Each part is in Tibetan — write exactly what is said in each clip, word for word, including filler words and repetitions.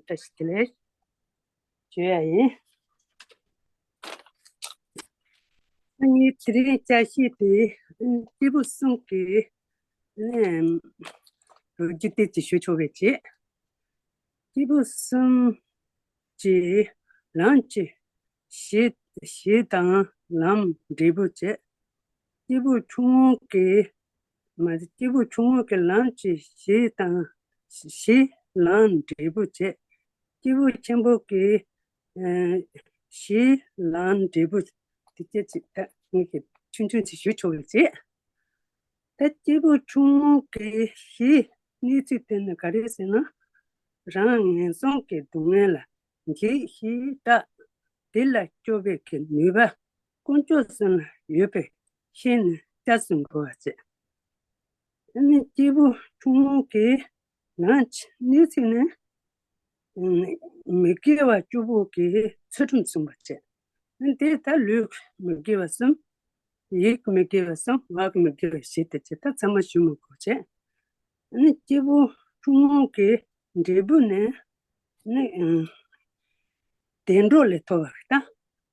བཀྲ་ཤིས་བདེ་ལེགས་ཞུ་ཡ་ཡིན། ངའི་དེ་རིང་བཅར་ཤེས་དེ་སྐྱེས་བུ་གསུམ་གྱི་ལོ་རྒྱུས་དེ་ཅིག་ཞུ་ཆོག་གི་བྱེད། སྐྱེས་བུ་གསུམ་གྱི་ལམ་གྱི་གཞི་གཞི་དང་ལམ་འབྲས་བུ་བྱེད། སྐྱེས་བུ་ཆུང་ངུ་གི་མ་གཞི་སྐྱེས་བུ་ཆུང་ངུ་གི་ལམ་གྱི་གཞི་དང་གཞི་ལམ་འབྲས་བུ་བྱེད། སྐྱེས་བུ་ཆེན་པོ་གི་གཞི་ལམ་འབྲས་བུ་དེ་སྐད་ཅིག་ད་ངེད་ཀྱི་ཆུང་ཆུང་ཅིག་ཞུ་ཆོག་གི་བྱེད། ད་སྐྱེས་བུ་ཆུང་ངུ་གི་གཞི་གནས་ཚུལ་དེ་ནི་ག་རེ་ཟེར་ན། རང་ངན་སོང་གི་སྡུག་བསྔལ་ལ་འཇིགས་ཞེས་བཏགས། དེ་ལ་སྐྱོབ་པའི་གི་ནུས་པ་དཀོན་མཆོག་གསུམ་ལ་ཡོད་པའི་ཤེས་ནས་སྐྱབས་སུ་འགྲོ་བ་བྱེད། ཨ་ནི་སྐྱེས་བུ་ཆུང་ངུ་གི་ལམ་གྱི་གནས་ཚུལ་ནི། མི་དགེ་བ་བཅུ་པོ་གི་ཚུལ་ཁྲིམས་སྲུང་བ་བྱེད། དེ་ལྟར་ལུས་ཀྱི་མི་དགེ་བ་གསུམ། ཡིད་ཀྱི་མི་དགེ་བ་གསུམ། ངག་གི་མི་དགེ་བ་བཞི་དེ་བྱེད། ད་ཚང་མ་ཞུ་མི་དགོས་བྱེད། ཨ་ནི་སྐྱེས་བུ་ཆུང་ངུ་གི་འབྲས་བུ་ནི་ནི་བདེ་འགྲོ་ལས་ཐོབ་པ་རེད་ད།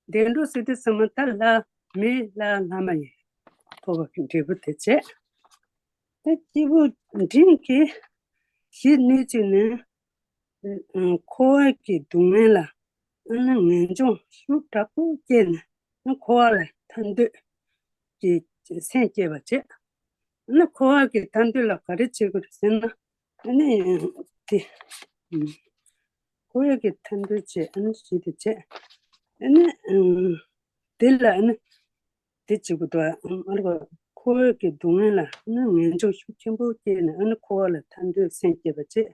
བདེ་འགྲོ་ཟེར་དུས་ཙམ་ད་ལྷ་མི་ལྷ་ལྷ་མ་ཡིན་ཐོབ་པ་གི་འབྲས་བུ་དེ་བྱེད། ད་སྐྱེས་བུ་འབྲིང་གི་གཞི་གནས་ཚུལ་ནི། འཁོར་བ་གི་སྡུག་བསྔལ་ལ་ཨ་ནི་ངེས་འབྱུང་ཤུགས་དྲག་པོ་སྐྱེས་ནས་ཨ་འཁོར་བ་ལ་ཐར་འདོད་ཀྱི་སེམས་སྐྱེས་པ་བྱེད། ཨ་ནི་འཁོར་བ་གི་ཐར་འདོད་ལ་ག་རེ་བྱེད་དགོས་རེད་ཟེར་ན། ཨ་ནི་དེ་འཁོར་བ་གི་ཐར་འདོད་བྱེད། ཨ་ནི་ཞི་བདེ་བྱེད། ཨ་ནི་དེ་ལ་ཨ་ནི། དེ་གཅིག་པུ་དང་ཨ་ནི་འཁོར་བའི་གི་སྡུག་བསྔལ་ལ་ཨ་ནི་ངེས་འབྱུང་ཤུགས་ཆེན་པོ་སྐྱེས་ནས་ཨ་ནི་འཁོར་བ་ལ་ཐར་འདོད་སེམས་སྐྱེས་པ་བྱེད།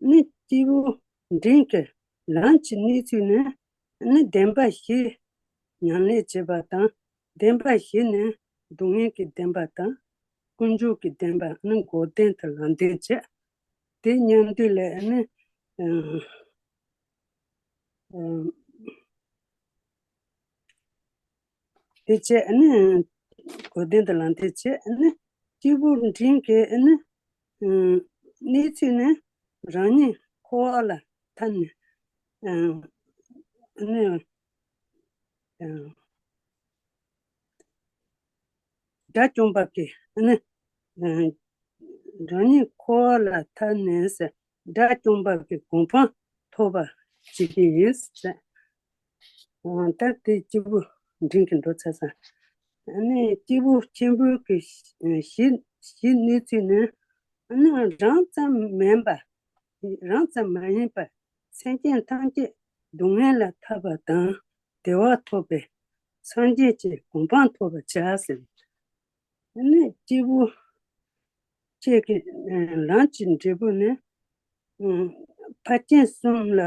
ཨ་ནི་སྐྱེས་བུ་འབྲིང་གི་ལམ་གྱི་གནས་ཚུལ་ནི། ཨ་ནི་བདེན་པ་བཞི་ཉམས་ལེན་བྱེད་པ་དང་། བདེན་པ་བཞི་ནི་སྡུག་བསྔལ་གྱི་བདེན་པ་དང་། ཀུན་འབྱུང་གི་བདེན་པ། ཨ་ནི་འགོག་བདེན་དང་ལམ་བདེན་བྱེད། དེ་མཉམ་དུ་ལ་ཨ་ནི། ཨ། དེ་བྱས་ཨ་ནི། འགོག་བདེན་དང་ལམ་བདེན་བྱས་ཨ་ནི། སྐྱེས་བུ་འབྲིང་གི་ཨ་ནི། གནས་ཚུལ་ནི། རང་ཉིད་འཁོར་བ་ལ་ཐར་ནས། ཨ་ནི། དགྲ་བཅོམ་པ་གི་ཨ་ནི། རང་ཉིད་འཁོར་བ་ལ་ཐར་ནས་དགྲ་བཅོམ་པ་གི་གོ་འཕང་ཐོབ་པ་བྱེད་ཀྱི་ཡིན། ད་དེ་སྐྱེས་བུ་འབྲིང་གི་འགྲོ་ཚར་སོང་། ཨ་ནི་སྐྱེས་བུ་ཆེན་པོའི་གི་གཞི་གཞི་གནས་ཚུལ་ནི། ཨ་ནི་རང་ཙམ་མིན་པ། རང་ཙམ་མ་ཡིན་པར་སེམས་ཅན་ཐམས་ཅད་སྡུག་བསྔལ་ལས་ཐར་པ་དང་བདེ་བ་ཐོབ་པའི་སངས་རྒྱས་ཀྱི་གོ་འཕང་ཐོབ་པར་བྱ་ཟེར། ཨ་ནི་སྐྱེས་བུ་ཁྱེད་ཀྱི་ལམ་གྱི་འབྲས་བུ་ནི། ཕར་ཕྱིན་གསུམ་ལ་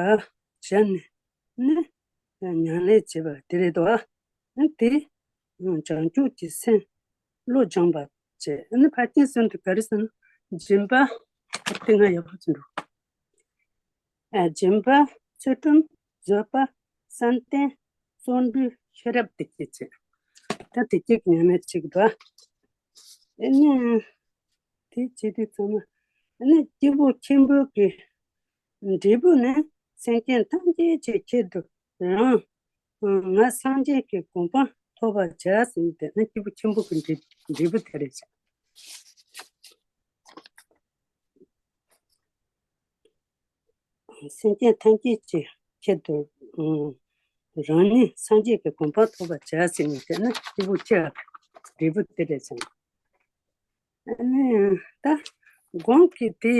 བྱས་ནས་ནི་ཉམས་ལེན་བྱེད་པ་དེ་རེད་དོ། ཨ་དེ་བྱང་ཆུབ་ཀྱི་སེམས་བློ་སྦྱངས་པ་བྱས། ཨ་ནི་ཕར་ཕྱིན་གསུམ་དེ་ག་རེ་ཟེར་ན། སྦྱིན་པ་དེ་སྔ་ཡག་པོ་ཅིག་འགྲོ། ཨ་སྦྱིན་པ། ཚུལ་ཁྲིམས། བཟོད་པ། བསམ་གཏན། བརྩོན་འགྲུས། ཤེས་རབ་དེ་སྐྱེད་བྱེད། ད་དེ་སྐྱེད་ཉམས་ལེན་བྱེད་དགོས། ཨ་ནི། དེ་བྱེད་དུས་ཚང་མ། ཨ་ནི་སྐྱེས་བུ་ཆེན་པོ་གི་འབྲས་བུ་ནི་སེམས་ཅན་ཐམས་ཅད་ཀྱི་ཆེད་དུ་རང་ང་སངས་རྒྱས་ཀྱི་གོ་འཕང་ཐོབ་པར་བྱ་ཟེར་ནས། དེ་ནི་སྐྱེས་བུ་ཆེན་པོ་གི་འབྲས་འབྲས་བུ་དེ་རེད་ཟེར། སེམས་ཅན་ཐམས་ཅད་ཀྱི་ཆེད་དུ་རང་ཉིད་སངས་རྒྱས་ཀྱི་གོ་འཕང་ཐོབ་པར་བྱ་ཟེར་ནས། དེ་ནི་སྐྱེས་བུ་ཆེ་བ་གི་འབྲས་བུ་དེ་རེད་ཟེར། ཨ་ནི་ད་སྒོམ་གྱི་དེ་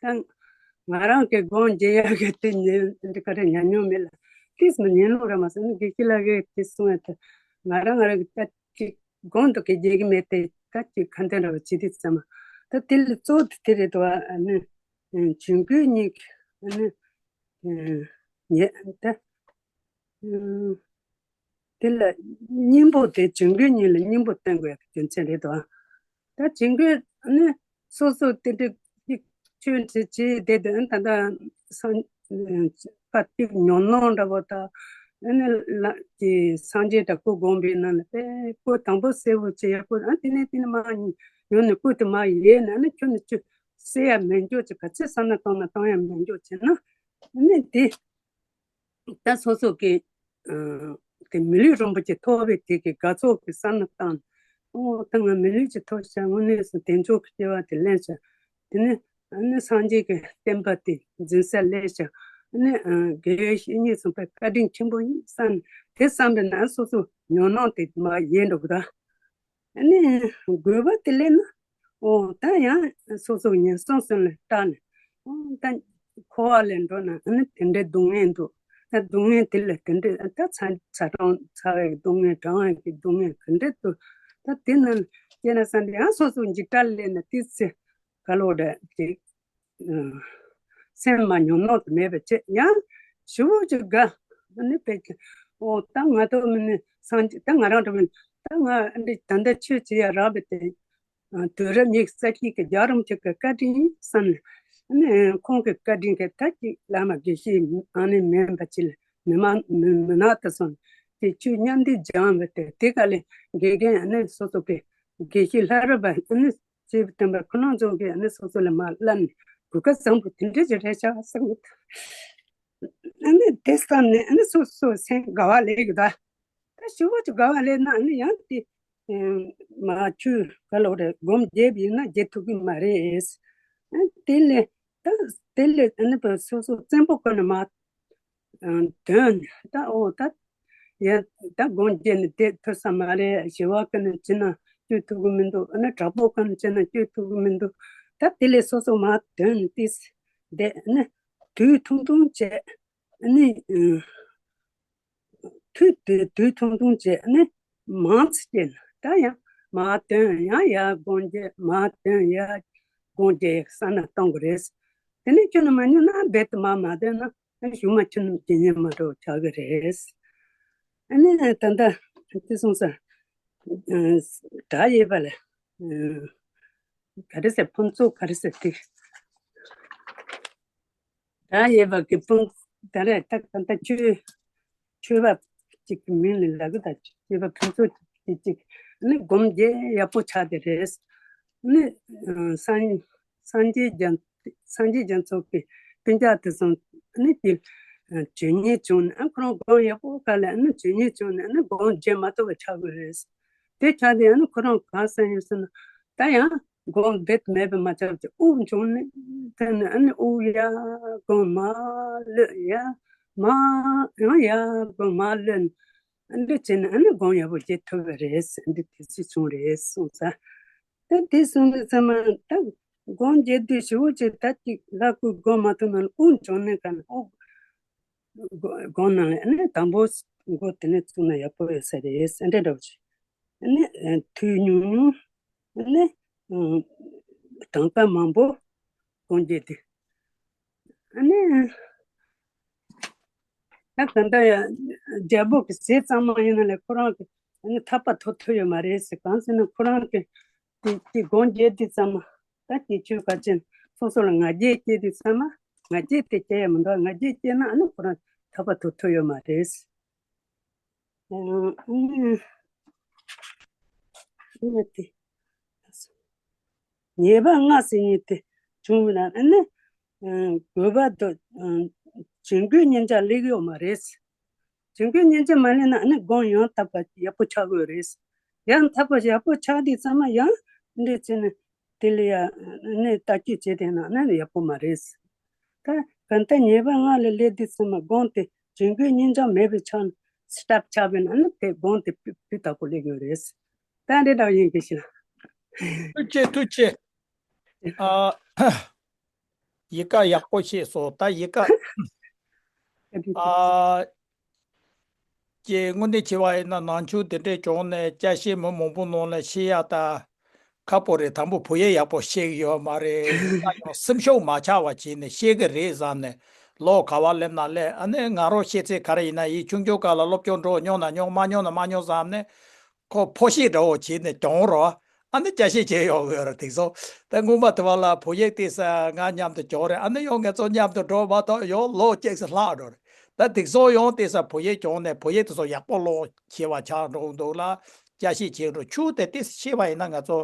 ད་ང་རང་གི་སྒོམ་རྒྱག་ཡག་གི་དེ་ཉན་འདི་ག་རེ་ཉན་མྱོང་མེད་ལ། ཏིས་མ་ཉན་ལུགས་ར་མ་སོང་ནི་དགེ་བཤེས་ལགས་ཀྱིས་དེ་གསུང་ཡ་དེ་ང་རང་ང་རང་གི་ད་ཅིག་སྒོམ་དུ་གི་རྒྱག་གི་མེད་དེ། ད་ཅིག་ཁ་འདོན་འདྲ་བ་བྱེད་དུས་ཙམ་མ་ད་དེ་ལ་གཙོ་བོ་དེ་རེད་དོ། ཨ་ནི་ཇུས་འགོད་གཉིས་ཀྱི་ཨ་ནི་ཉན་ད། དེ་ལ་སྙིང་པོ་དེ་ཇུས་འགོད་གཉིས་ལ་སྙིང་པོ་བསྟན་དགོས་ཡག་གི་རྒྱུ་མཚན་རེད་དོ། ད་ཇུས་འགོད་ནི་སོ་སོ་དེ་འདྲ་ཅིག་ཆོས་འདྲི་བྱེད་བསྡད་དུས། ཨ་ད་ལྟ་སངས་པ་ཅིག་ཉོན་མོངས་འདྲ་པོ་དང་། ཨ་ནི་ལ་ཀྱི་སངས་རྒྱས་དང་སྐུ་བསྒོམས་པའི་ནང་ལ་དཔེ་སྐུ་དང་པོ་གསལ་པོ་བྱེད་ཡག་པོ། ཨ་དེ་ནས་དེ་ནས་མར་ཉོན་ནས་སྐུ་དེ་མར་ཡལ་ནས། ཨ་ནི་ཁྱོད་ནི་ཅི་གསལ་ཡ་མེད་འཇོག་བྱེད། ག་ཚོད་བསམ་ན་བཏང་ན་བཏང་ཡ་མེད་འཇོག་བྱེད་ན། ནི་དེ་ད་སོ་སོ་གི་ཨ་དེ་མི་ལུས་རིན་པོ་ཆེ་ཐོབ་པའི་དེ་གི་དགའ་ཚོར་གི་བསམ་བློ་བཏང་། ཨོ་ད་ང་མི་ལུས་ཅིག་ཐོབ་ཤག་དངོས་གནས་སུ་བདེ་མཆོག་གི་སྐྱེ་བ་དེ་ལེན་ཤག་དེ་ནི་ཨ་ནི་སངས་རྒྱས་ཀྱི་བསྟན་པ་དེ་འཛིན་སར་སླེབས་ཤག་ཨ་ནི་ཨ་དགེ་བའི་བཤེས་གཉེན་གསུམ་པའི་བཀའ་དྲིན་ཆེན་པོ་ཡིན་བསམ། དེ་བསམ་པའི་ན་སོ་སོ་ཉོན་མོངས་དེ་མར་ཡལ་འགྲོ་གི་ད། ཨ་ནི་དགོས་པ་དེ་ལས་ན། ཨོ་ད་ཡང་སོ་སོ་ཉེན་སྲུང་སོན་ལ་སྐྲག་ནས། ཨོ་ད་འཁོར་བ་ལས་འགྲོ་ན་ཨ་ནི་དེ་འདྲའི་སྡུག་བསྔལ་འདུག་ད་སྡུག་བསྔལ་དེ་ལས་དེ་འདྲའི་ད་ཚ་ཚ་གྲང་ཚ་བའི་སྡུག་བསྔལ། གྲང་བའི་གི་སྡུག་བསྔལ་ག་འདྲ་འདུག་ད་དེ་ན་སྐྱེས་ན་བསམ་སྟེ་ཡང་སོ་སོ་འཇིགས་སྐྲག་ལས་ན་དེ་ཚེ་ག་ལོ་འདྲ་ཅིག་སེམས་མ་ཉོན་མོངས་དུ་མེད་པ་བྱེད། ཡང་ཞི་བོ་ཅིག་དགའ། ཨ་ནི་དཔེ་ཅིག་ཨོ་ད་ང་ཐོབ་མི་ནི་སངས་རྒྱས་ད་ང་རང་འགྲོ་མི་ད་ང་འདི་ད་ལྟ་ཆོས་བྱེད་ཡ་རག་པ་དེ་དུས་རབས་ཉི་ཤུ་རྩ་གཅིག་གི་རྒྱལ་བ་རིན་པོ་ཆེ་གི་བཀའ་དྲིན་བསམ་ནས། ཨ་ནི་ཁོང་གི་བཀའ་དྲིན་གི་ད་ཅིག་བླ་མ་དགེ་བཤེས་ཨ་ནི་མིན་པ་ཅིག་ལ་མི་མ་མི་མི་ནག་ཏུ་སོང་། དེ་ཆོས་མཉམ་འདུས་སྦྱངས་པ་དེ་དེ་ག་ལས་དགེ་རྒན་ཨ་ནི་སོ་སོ་གི་དགེ་བཤེས་ལྷ་རབ་པ་ཨ་ནི་ཅེས་པའི་བསྟན་པ་ཁོ་ན་ཚོ་གིས་ཨ་ནི་སོ་སོ་ལ་མ་བསླབ་ནས་གོ་སྐབས་བཟང་པོ་དེ་འདྲ་ཅིག་རེད་ཤག་བསམ་གི་འདུག་ཨ་ནི་དེ་བསམ་ནས་ཨ་ནི་སོ་སོ་སེམས་དགའ་བ་ལེགས་གི་ད། ད་ཞུ་བ་ཅིག་དགའ་བ་ལེགས་ན་ཨ་ནི་ཡང་དེ་མ་ཆུ་ག་ལོ་རེད་སྒོམ་རྒྱབ་ཡིན་ན་རྒྱབ་ཐུབ་གི་མ་རེད། ཨ་དེ་ལས་ད་དེ་ལས་ཨ་ནི་བ་སོ་སོ་བཙན་པོ་ཀུན་ནས་མ་དོན་ད་ཨོ་ད་ཡ་ད་སྒོམ་རྒྱབ་ནས་བསྡད་ཐུབ་ས་མ་རེད། ཞི་བ་ཀུན་ནས་བྱས་ན་བསྐྱོད་ཐུབ་གི་མི་འདུག་ཨ་ནི་དྲག་པོ་ཀུན་ནས་བྱས་ན་བསྐྱོད་ཐུབ་གི་མི་འདུག་ད་དེ་ལས་སོ་སོ་མ་དོན་ཏིས་བསྡད་ཨ་ནི་དུས་ཐུང་ཐུང་བྱས་ཨ་ནི་དུས་དུས་དུས་ཐུང་ཐུང་བྱས་ཨ་ནི་མང་ཙམ་བྱས་ན་ད་ཡང་མ་དོན་ཡང་ཡར་སྒོམ་རྒྱབ་མ་དོན་ཡར་སྒོམ་རྒྱབ་ཡག་བསམ་ན་གཏོང་གི་རེད། དེ་ནས་ཁྱོད་ནི་མ་ཉོ་ན་རྦད་དེ་མ་མ་དོན་ན། ཨ་ནི་གཞུག་མ་ཁྱོད་རྣམས་ཀྱི་ཉན་མ་འགྲོ་ཆགས་ཀྱི་རེད། ཨ་ནི་ད་ལྟ་དེ་སོང་ཙང་སྒྲ་ཡོད་པ་ལ་ག་རེ་ཟེར་ཕུན་ཚོགས་ག་རེ་ཟེར་དེ་སྒྲ་ཡོད་པ་གི་ཕུན་ད་རེས་ད་ད་ལྟ་ཆོས་ཆོས་པ་གཅིག་གི་མིང་ལ་ལབ་གི་ད་ཆོས་པ་ཕུན་ཚོགས་གཅིག་གཅིག་ཨ་ནི་སྒོམ་རྒྱབ་ཡག་པོ་ཆགས་དེ་རེད། ཨ་ནི་སང་སངས་རྒྱས་རྒྱ་སངས་རྒྱས་རྒྱ་མཚོ་གི་སྤུན་ཀྱག་དེ་ཚོ་ནི་དེ་བྱོན་ཉེས་བྱུང་ནས་ཨ་ཁོ་རང་སྒོམ་ཡག་པོ་ག་ལ་ཨ་ནི་བྱོན་ཉེས་བྱུང་ནས་ཨ་ནི་སྒོམ་རྒྱབ་མ་ཐུབ་པ་ཆགས་དགོས་རེད། དེ་ཆགས་དེ་ཨ་ནི་ཁོ་རང་གང་ཟེར་ཡོད་ཟེར་ན་ད་ཡང་སྒོམ་རྦད་མེད་པ་མ་ཆགས་ཀྱི་དབུགས་བྱུང་ནས་དེ་ནི་ཨ་ནི་དབུགས་ཡར་སྒོམ་མར་གློད་ཡར་མར་ཡང་ཡར་སྒོམ་མར་གློད་ནས། ཨ་འདྲ་བྱས་ནས་ཨ་ནི་སྒོམ་ཡག་པོ་རྒྱག་ཐུབ་པ་རེད་ཟེར་འདི་དེ་ཚོ་བྱུང་རེད་གསུངས་ས། ད་དེ་གསུངས་དུས་ཚང་མ་ད་སྒོམ་རྒྱག་དུས་ཞེ་པོ་ཅིག་ད་ཅིག་ལྷ་སྐུ་སྒོམ་མ་ཐུབ་ན་དབུགས་འབྱུང་གནས་ག་ནས་དབུགས་སྒོམ་ནང་ལ་ཨ་ནི་དང་པོ་མགོ་དེ་ནས་བཙུགས་ན་ཡག་པོ་ཡོད་ས་རེད་ཟེར་འདྲ་འདྲ་བོ་ཅིག་ཨ་ནི་དུས་ཉུང་ཉུང་ཨ་ནི་དང་པོ་མང་པོ་སྒོམ་རྒྱག་དུས། ཨ་ནི། ད་ག་འདྲ་ཡང་རྒྱལ་པོ་གི་ཟས་གཙང་མ་ཡིན་ན་ལས་ཁོ་རང་གི་ཨ་ནི་ཐར་པ་ཐོབ་ཐུབ་ཡོད་མ་རེད་ཟེར། གང་ཟེར་ན་ཁོ་རང་གི་དེ་དེ་སྒོམ་རྒྱག་དུས་ཙམ་མ་ད་དེ་ཆོས་ག་ཅན་སོ་སོ་ལ་ང་རྒྱལ་སྐྱེས་དུས་ཙམ་མ་ང་རྒྱལ་དེ་སྐྱེ་ཡ་མི་འདུག་ང་རྒྱལ་སྐྱེས་ན་ཨ་ནི་ཁོ་རང་ཐར་པ་ཐོབ་ཐུབ་ཡོད་མ་རེད། ཨ་ནི་དེ། ཉེས་པ་ལྔ་ཟེར་མཁན་དེ་བྱུང་བ་ན་ཨ་ནི་དགོས་པ་དང་བྱིང་རྒོད་སྙིང་རྗེ་སླེབས་ཡོད་མ་རེད། བྱིང་རྒོད་སྙིང་རྗེ་མ་སླེབས་ན་ཨ་ནི་སྒོམ་ཡང་དག་པ་ཡག་པོ་ཆགས་དགོས་རེད། ཡང་དག་པ་ཡག་པོ་ཆགས་དུས་ཙམ་མ་ཡང་འདྲ་བྱས་ནས་དེ་ལ་ཡང་ཨ་ནི་ལྟ་སྐྱོང་བྱས་བསྡད་ན་ཨ་ནི་ཡག་པོ་མ་རེད། ད་གང་ལྟར་ཉེས་པ་ལྔ་ལ་སླེབས་དུས་ཙམ་མ་སྒོམ་དེ་བྱིང་རྒོད་སྙིང་རྗེ་མེད་པའི་ཆ་ནས་སྲིད་ཐབས་ཆགས་པས་ན་ཨ་ནི་དེ་སྒོམ་དེ་སྤུས་སྤུས་དག་པོ་སླེབས་ཡོད་རེད། ད་འདི་འདྲ་ཡིན་གྱི་ཤིང་། ཐུགས་རྗེ་ཐུགས་རྗེ། ཨ། ཡི་ག་ཡག་པོ་ཤེས་སོང་ད་ཡི་ག་ཨ། ཀྱེ་དངོས་གནས་བྱས་པ་ཡིན་ན་ནང་ཆོས་དེ་འདྲས་བྱུང་ནས་སྐྱ་ཤེས་མི་མང་པོ་ནང་ལ་ཤེས་ཡ་ད་ཁག་པོ་རེད། དང་པོ་བོད་ཡིག་ཡག་པོ་ཤེས་ཀྱི་ཡོད་མ་རེད། ད་ཡང་སེམས་ཤུགས་མ་ཆག་པ་བྱས་ནས་ཤེས་ཀྱི་རེད་བསམ་ནས་ལོ་ག་བ་སླེབས་ན་སླེབས། ཨ་ནི་ང་རང་ཤེས་ཚད་ག་རེ་ཡིན་ན་ཡིན། ཆུང་ཆུང་སྐབས་ལ་སློབ་སྦྱོང་འགྲོ་མྱོང་ན་མྱོང་མ་མྱོང་ན་མ་མྱོང་བསམ་ནས། ཁོ་ཕོ་ཤེས་འདྲ་བོ་བྱས་ནས་གྱོང་རོ། ཨ་ནི་སྐྱ་ཤེས་བྱས་ཡོང་གི་ཡོད་རེད། དེང་སང་ད་སྔོན་མ་དེ་བ་ལ་བོད་ཡིག་བལྟས་ས་ང་མཉམ་དུ་གྱོང་རེད། ཨ་ནི་ཡང་ང་ཚོ་མཉམ་དུ་འགྲོ་མ་གཏོགས་ཡང་ལོ་གཅིག་ཙམ་ལྷག་འགྲོ་རེད། ད་དེང་སང་ཡང་བལྟས་ས་བོད་ཡིག་གྱོང་ནས་བོད་ཡིག་དེ་ཚོ་ཡག་པོ་ཀློག་ཤེས་པ་ཆགས་འགྲོ་འདུག་ལ། སྐྱ་ཤེས་བྱས་འགྲོ་ཆུ་དེ་ཏིས་ཤེས་པ་ཡིན་ན་ང་ཚོ་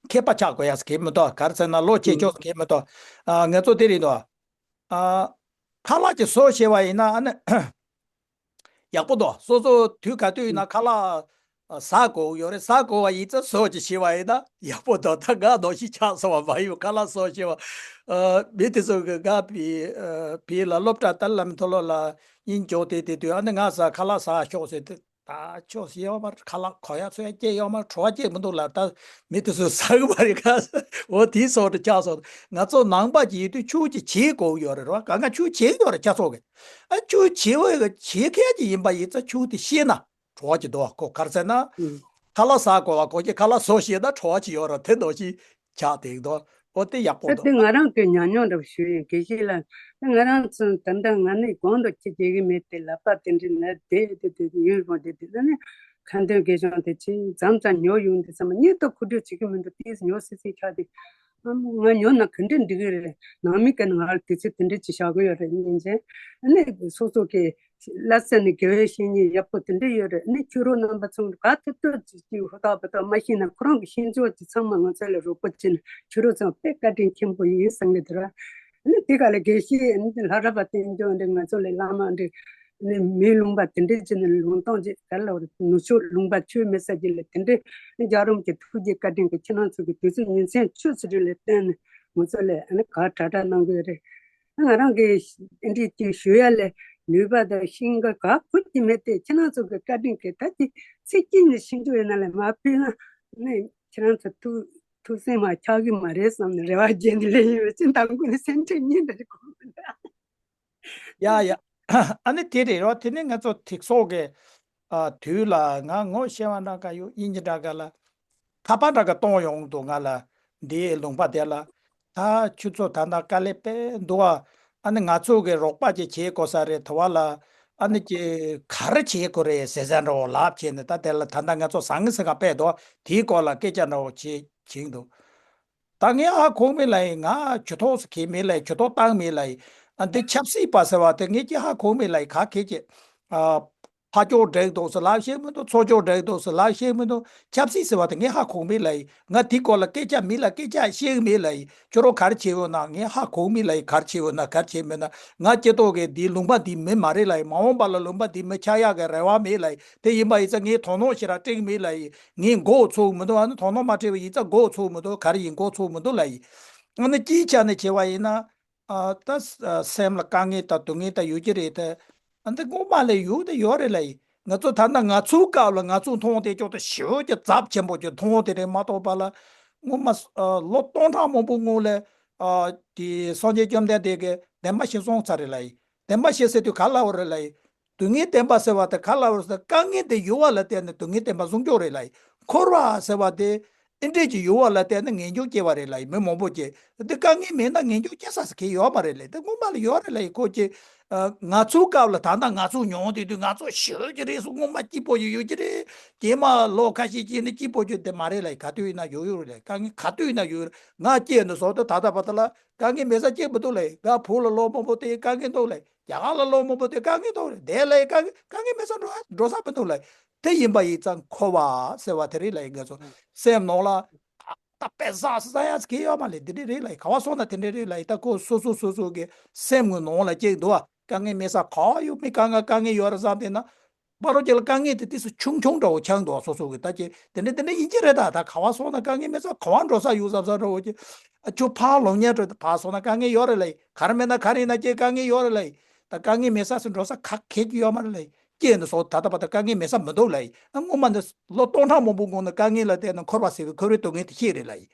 མཁས་པ་ཆགས་དགོས་ཡ་ཟེར་གི་མི་འདུག་ག་རེ་ཟེར་ན་ལོ་ཆེ་ཆོག་ཟེར་གི་མི་འདུག་ཨ་ང་ཚོ་དེ་རེད་འདུག་ཨ། ཁ་ལག་ཅིག་བཟོ་ཤེས་པ་ཡིན་ན་ཨ་ནི་ཡག་པོ་འདུག་སོ་སོ་དུས་ག་དུས་ཡིན་ན་ཁ་ལག་ཟ་དགོས་ཡོད་རེད། ཟ་དགོས་པ་ཡིན་ཙང་བཟོ་ཅིག་ཤེས་པ་ཡིན་ན་ཡག་པོ་འདུག་ད་ང་ནོར་ཞིག་ཆགས་སོང་བ་མ་ཡིན་པ། ཁ་ལག་བཟོ་ཤེས་པ་མི་དེ་ཚོ་གི་ང་བི་བི་ལ་སློབ་གྲྭ་ཏཱ་ལའི་བླ་མའི་མཐོ་སློབ་ལ་གཉིས་འཇོག་དེ་དེ་དུས་ཨ་ནི་ང་ཟ་ཁ་ལག་ཟ་ཤོག་ཟེར་དུས། ད་ཆོག་ཤེས་ཡོད་མ་རེད། ཁ་ལག་གོ་ཡ་ཚོ་ཡ་སྐྱེ་ཡོད་མ་རེད། བྲོ་བ་སྐྱེ་མི་འདུག་ལ་ད་མི་དེ་ཚོ་ཟ་གི་མ་རེད་ཁ། འོ་དེའི་སོགས་དུ་ཆགས་སོང་། ང་ཚོ་ནང་པ་ཅིག་ཡིན་དུས་ཆུ་ཅིག་བྱེད་དགོས་ཡོད་རེད་རོ། ག་ང་ཆུ་བྱེད་ཡོད་རེད་ཆ་ཚོགས་ཀྱི། ཨ་ཆུ་བྱེད་འོས་གི་བྱེད་མཁན་ཅིག་ཡིན་པ་ཡིན་ཙང་ཆུ་དེ་ཤེས་ན་བྲོ་བ་ཅིག་འདུག་ཁོ་ག་རེ་ཟེར་ན། ཁ་ལག་ཟ་དགོས་པ་གོ་ཀྱི་ཁ་ལག་བཟོ་ཤེས་ན་བྲོ་བ་ཅིག་ཡོད་རེད། དེ་འདོག་ཅིག་ཆགས་དེ་འདུག་འོ་དེ་ཡག་པོ་ད་འདུག་དེ་ང་རང་གི་ཉམས་མྱོང་འདྲ་བོ་ཞུ་ཡིན། དགེ་བཤེས་ལགས། ད་ང་རང་ཚོ་ད་ལྟ་ང་ནི་གོང་དུ་ཁྱེད་ཀྱི་མེད་དེ་ལག་པ་དེ་འདྲ་ན་བསྡད་དེ་དེ་ཡུན་རིང་བསྡད་དེ་ད་ནི་ཁ་འདོན་དགེ་སྦྱོང་དེ་ཅི་མཚམས་མཚམས་ཉོ་ཡོང་དུས་ཙམ་ཉིད་དུ་མཁོ་སྤྲོད་བྱེད་ཀྱི་མི་འདུག་དེས་ཉོ་སི་སི་ཆགས་དེ། ཨ་མ་ང་ཉོ་ན་ག་འདྲ་འགྲིག་གི་རེད། ནང་མི་ཀ་ནི་ང་ལ་དུས་ཚོད་དེ་འདྲ་ཅི་བཞག་གི་ཡོད་རེད་ཡིན་ཅེ། ཨ་ནི་སོ་སོ་གི་བླ་ས་ནས་དགེ་བའི་བཤེས་གཉེན་ཡག་པོ་དེ་འདྲ་ཡོད་རེད། ནི་ཁྱོད་རང་རྣམ་པ་ཚོ་ག་ཐུབ་ཐུབ་ཅིག་ཅིག་ཧུར་ཐག་འབད་ཐག་མ་ཤེས་ན་ཁོ་རང་གི་ཤེས་ཕྱོགས་ཅིག་ཚང་མ་ང་ཚོ་ལ་རོགས་པ་བྱས་ན་ཁྱོད་རང་ཚོ་དཔེ་བཀའ་དྲིན་ཆེན་པོ་ཡིན་བསམ་གི་འདུག་ར། ནི་དེ་ག་ལ་དགེ་བཤེས་ནི་ལྷ་རབ་པ་བསྟན་སྐྱོང་འདྲ་ང་ཚོ་ལ་བླ་མ་འདྲ་ནི་མི་ལུང་པ་དེ་འདྲ་བྱས་ནས་ལུང་སྟོང་ཅིག་ག་ལ་ནུབ་ཕྱོགས་ལུང་པ་ཆོས་མེད་ས་ཅིག་ལ་དེ་འདྲ་ནི་རྒྱལ་རོང་གི་ཐུགས་རྗེ་བཀའ་དྲིན་གྱིས་ཁྱེད་རང་ཚོ་གི་དུས་ཚོད་ཉིན་མཚན་ཆུ་ཚོད་རེ་ལ་བརྟེན་ནས་ང་ཚོ་ལ་ནི་ག་དྲག་དྲག་གནང་གི་ཡོད་རེད། ང་རང་གིས་འདི་གཅིག་ཞུ་ཡ་ལས་ནུས་པ་དང་ཤེས་འགན་ག་ཕུད་ཀྱི་མེད་དེ་ཁྱེད་རང་ཚོ་གི་བཀའ་དྲིན་གྱིས་ད་ཅི་ཚིག་གཅིག་ནས་ཤིང་ཆུ་ཡོད་ན་ལས་མ་ཕུད་ན་ནི་ཁྱེད་རང་ཚོ་ཐུགས་ཐུགས་སེམས་མ་ཆགས་ཀྱི་མ་རེད་བསམ་ནས་རེ་བ་བརྗེད་ནས་ལས་ཡིན་པ་ཅི་དང་ཀུན་ནས་སེམས་ཁྲལ་གཉིས་འདྲ་ཞིག་གོ་མི་འདུག་ཡ་ཡ། ཨ་ནི་དེ་རེད་རོ། དེ་ནི་ང་ཚོ་ཐིག་སོགས་ཀྱི་ཨ་དུས་ལ་ང་ངོ་ཤེས་པ་འདྲ་ག་ཡོད་ཡིན་གྱི་འདྲ་ག་ལ། ཐག་པ་འདྲ་ག་གཏོང་ཡོང་འདུག་ང་ལ་འདིའི་ལུང་པ་དེ་ལ། ད་ཁྱོད་ཚོ་ད་ལྟ་དཀའ་ལས་དཔེ་འདུག་ཨ། ཨ་ནི་ང་ཚོ་གི་རོགས་པ་ཅིག་བྱེད་དགོས་ས་རེད། དུ་བ་ལ་ཨ་ནི་ཅི་ག་རེ་བྱེད་དགོས་རེད་ཟེར་ས་འདྲ་བོ་ལབ་བྱས་ནས་ད་དེ་ལ་ད་ལྟ་ང་ཚོ་ཟང་ངེ་ཟེར་ག་དཔེ་འདུག་དེའི་སྐོར་ལ་སྐད་ཆ་འདྲ་བོ་བྱེད་བྱེད་འདུག་ད་ངས་ཧ་གོ་མེད་ལ་ཡིན། ང་ཇུས་གཏོགས་སུ་ཁེལ་མེད་ལ་ཡིན། ཇུས་གཏོགས་བཏང་མེད་ལ་ཡིན། ཨ་འདི་ཆབ་སྲིད་པ་ཟེར་བ་དེ་ངས་ཀྱི་ཧ་གོ་མེད་ལ་ཡིན། ག་ཁེལ་ཀྱི། ཨ་ཕ་ཕྱོགས་འགྲིག་འདུག་ཟེར་ལབ་ཤེས་མི་འདུག་ཚོགས་ཕྱོགས་འགྲིག་འདུག་ཟེར་ལབ་ཤེས་མི་འདུག་ཆབ་སྲིད་ཟེར་བ་དེ་ངས་ཧ་གོ་མེད་ལ་ཡིན། ང་དེ་སྐོར་ལ་སྐད་ཆ་མི་ལ་སྐད་ཆ་བཤད་གི་མེད་ལ་ཡིན། ཁྱོད་རང་ག་རེ་བྱེད་འོ་ན་ངས་ཧ་གོ་མེད་ལ་ཡིན། ག་རེ་བྱེད་འོ་ན་ག་རེ་བྱེད་མེད་ན་ང་སྐྱེ་ཐོག་གི་འདིའི་ལུང་པ་འདིའི་མི་མ་རེད་ལ་ཡིན། མ་འོངས་པ་ལ་ལུང་པ་འདིའི་མི་ཆགས་ཡག་གི་རེ་བ་མེད་ལ་ཡིན། དེ་ཡིན་པ་ཡིན་ཙང་ངས་དོ་སྣང་ཞེ་དྲག་སྤྲད་གི་མེད་ལ་ཡིན། ངས་མགོ་ཚོས་མི་འདུག་ཨ་ནི་དོ་སྣང་མ་སྤྲད་པ་ཡིན་ཙང་མགོ་ཚོས་མི་འདུག་ག་རེ་ཡིན་མགོ་ཚོས་མི་འདུག་ལ་ཡིན། ཨ་ནི་སྤྱིའི་ཆ་ནས་བྱས་པ་ཡིན་ན། ཨ་ད་ཨ་སེམས་ལ་དཀའ་ངལ་དང་སྡུག་བསྔལ་དང་ཡོད་ཀྱི་རེད་དེ། ཨ་འདི་སྔོན་མ་ལས་ཡོད་དེ་ཡོད་རེད་ལ་ཡིན། ང་ཚོ་ད་ལྟ་ང་ཚོའི་སྐབས་ལ་ང་ཚོས་མཐོང་དེ་ཅོག་ཏུ་ཞེ་པོ་ཅིག་ཚབས་ཆེན་པོ་ཅིག་མཐོང་དེ་རེད་མ་གཏོགས་པ་ལ། སྔོན་མ་ཨ་ལོ་སྟོང་ཕྲག་མང་པོ་སྔོན་ལ་ཨ་དེ་སངས་རྒྱས་བཅོམ་ལྡན་འདས་ཀྱིས་བདེན་པ་བཞི་གསུངས་ཚར་རེད་ལ་ཡིན། བདེན་པ་བཞི་ཟེར་དུས་ག་ལ་བ་རེད་ལ་ཡིན། སྡུག་བསྔལ་བདེན་པ་ཟེར་བ་དེ་ག་ལ་བར་ཟེར་དཀའ་ངལ་དེ་ཡོད་པ་ལ་བརྟེན་ནས་སྡུག་བསྔལ་བདེན་པ་གསུངས་ཀྱོག་རེད་ལ། འཁོར་བ་ཟེར་བ་དེ་ཨེ་འདྲས་ཀྱི་ཡོད་པ་ལ་བརྟེན་ནས་ངེས་འབྱུང་སྐྱེ་བ་རེད་ལ། མི་མང་པོ་སྐྱེ། དེ་དཀའ་ངལ་མེད་ན་ངེས་འབྱུང་སྐྱེ་ས་ཟེར་གྱི་ཡོད་མ་རེད་ལ། དེ་སྔོན་མ་ལ་ཡོད་རེད་ལ། ཁོ་ཀྱི་ང་ཚོའི་སྐབས་ལ་ད་ལྟ་ང་ཚོ་མྱོང་དུས་དུས་ང་ཚོ་ཞི་བ་ཅིག་རེད་སོ། སྔོན་མ་སྐྱིད་པོ་ཡོད་ཡོད་ཀྱི་རེད། རྗེས་མ་ལོ་ཁ་ཤས་ཀྱི་ནི་སྐྱིད་པོ་ཅིག་དེ་མ་རེད་ལ། ག་དུས་ཡིན་ན་ཡོད་ཡོད་རེད་ལ། དཀའ་ངལ་ག་དུས་ཡིན་ན་ཡོད་རེད། ང་སྐྱེས་ནས་བཟོ་དུས་ད་ལྟ་བར་དུ་ལ་དཀའ་ངལ་མེད་ས་སྐྱེ་མི་འདུག་ལ། ང་བུ་ལ་ལོ་མང་པོ་དེ་དཀའ་ངལ་འདུག་ལ། རྒྱ་གར་ལ་ལོ་མང་པོ་དེ་དཀའ་ངལ་འདུག་ལ། དེ་ལ་དཀའ་ངལ་དཀའ་ངལ་མེད་ས་འགྲོ་འགྲོ་ས་མི་འདུག་ལ། དེ་ཡིན་པ་ཡིན་ཙང་འཁོར་བ་ཟེར་བ་དེ་རེད་ལ། ཡིན་ང་ཚོ་སེམས་ནང་ལ་ད་དཔེ་བསགས་སུ་བསགས་ཡ་ཟེར་གྱི་ཡོད་མ་ལ། དེ་འདྲ་རེད་ལ། ག་བ་སོང་ན་དེ་འདྲ་རེད་ལ། ད་ཁོ་སོ་སོ་སོ་སོ་གི་སེམས་ངོ་ནང་ལ་སྐྱེས་འདུག་བ། དཀའ་ངལ་མེད་ས་ག་བ་ཡོད། མི་དཀའ་ངལ་དཀའ་ངལ་ཡོད་རེད་བསམ་བསྡད་ན། བར་དུ་ཅིག་ལ་དཀའ་ངལ་དེ་ཏོག་ཙམ་ཆུང་ཆུང་འདྲ་བོ་ཆགས་འདུག་སོ་སོ་གི་ད་ཀྱེ་དེ་འདྲ་དེ་འདྲ་ཡིན་གྱི་རེད། ད་ད་ག་བ་སོང་ན་དཀའ་ངལ་མེད་ས་ག་བ་འགྲོ་ས་ཡོད་བསམ་ས་འདྲ་བོ་ཀྱེ། ཨ་ཁྱོད་ཕར་ལོག་ཉལ་འགྲོ་དེ་ཕར་སོང་ན་དཀའ་ངལ་ཡོད་རེད་ལ། ག་རེ་མེད་ན་ག་རེ་ཡིན་ན་ཀྱེ་དཀའ་ངལ་ཡོད་རེད་ལ། ད་དཀའ་ངལ་མེད་ས་སུ་འགྲོ་ས་ག་གེ་ཅིག་ཡོད་མ་རེད་ལ། ཀྱེ་འདི་སོ་ད་ད་བར་དུ་དཀའ་ངལ་མེད་ས་མི་འདུག་ལ། ཨ་སྔོན་མ་འདི་ལོ་སྟོང་ཕྲག་མང་པོ་སྔོན་ནས་དཀའ་ངལ་ལ་བརྟེན་ནས་འཁོར་བ་ཟེར་བའི་འཁོར་བའི་སྡུག་བསྔལ་དེ་ཤེས་རེད་ལ།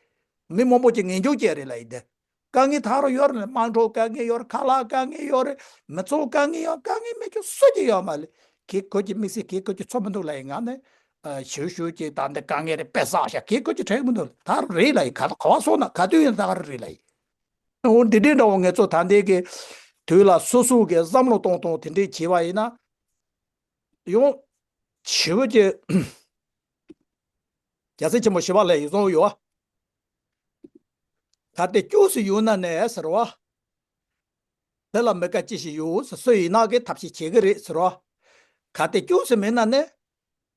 མི་མང་པོ་ཅིག་ངེས་འབྱུང་སྐྱེས་རེད་ལ་ཡིན་ཏེ། དཀའ་ངལ་ད་རུང་ཡོད་རེད། དམངས་ཁྲོད་དཀའ་ངལ་ཡོད་རེད། ཁ་ལག་དཀའ་ངལ་ཡོད་རེད། མི་ཚོགས་དཀའ་ངལ་ཡོད། དཀའ་ངལ་མེད་རྒྱུ་སུ་གཅིག་ཡོད་མ་རེད། གེ་ཁོ་གི་དམིགས་བསལ་གེ་ཁོ་གི་ཚོ་མི་འདུག་ལ་ཡིན་ང་ནི། ཞུ་ཞུ་གཅིག་ད་འདི་དཀའ་ངལ་རེད་དཔེ་བསགས་ཤག་གེ་ཁོ་གི་དྲན་མི་འདུག་ད་རུང་རེད་ལ་ཡིན། ག་ག་བ་སོང་ན་ག་དུས་ཡིན་ད་ག་རེ་རེད་ལ་ཡིན། འོ་འདི་འདྲའི་འདྲ་བོ་ངེད་ཚོ་ད་ལྟའི་གི་དུས་ལ་སོ་སོ་གི་བསམ་བློ་གཏོང་སྟངས་དེ་འདྲའི་བྱས་པ་ཡིན་ན། ཡང་ཞེ་པོ་ཅིག་རྒྱལ་སྲས་ཆེན་པོ་ཞི་བ་ལྷས་ཡི་བཟོ་ཡོད། གལ་ཏེ་སྐྱོ་སུ་ཡོད་ན་ནས་ཟེར་བ། དེ་ལ་མི་དགའ་ཅི་ཞིག་ཡོད་ཟེར། སུ་ཡིན་ན་གི་ཐབས་ཤེས་བྱེད་གི་རེད་ཟེར་བ། གལ་ཏེ་སྐྱོ་སུ་མེད་ན་ནས།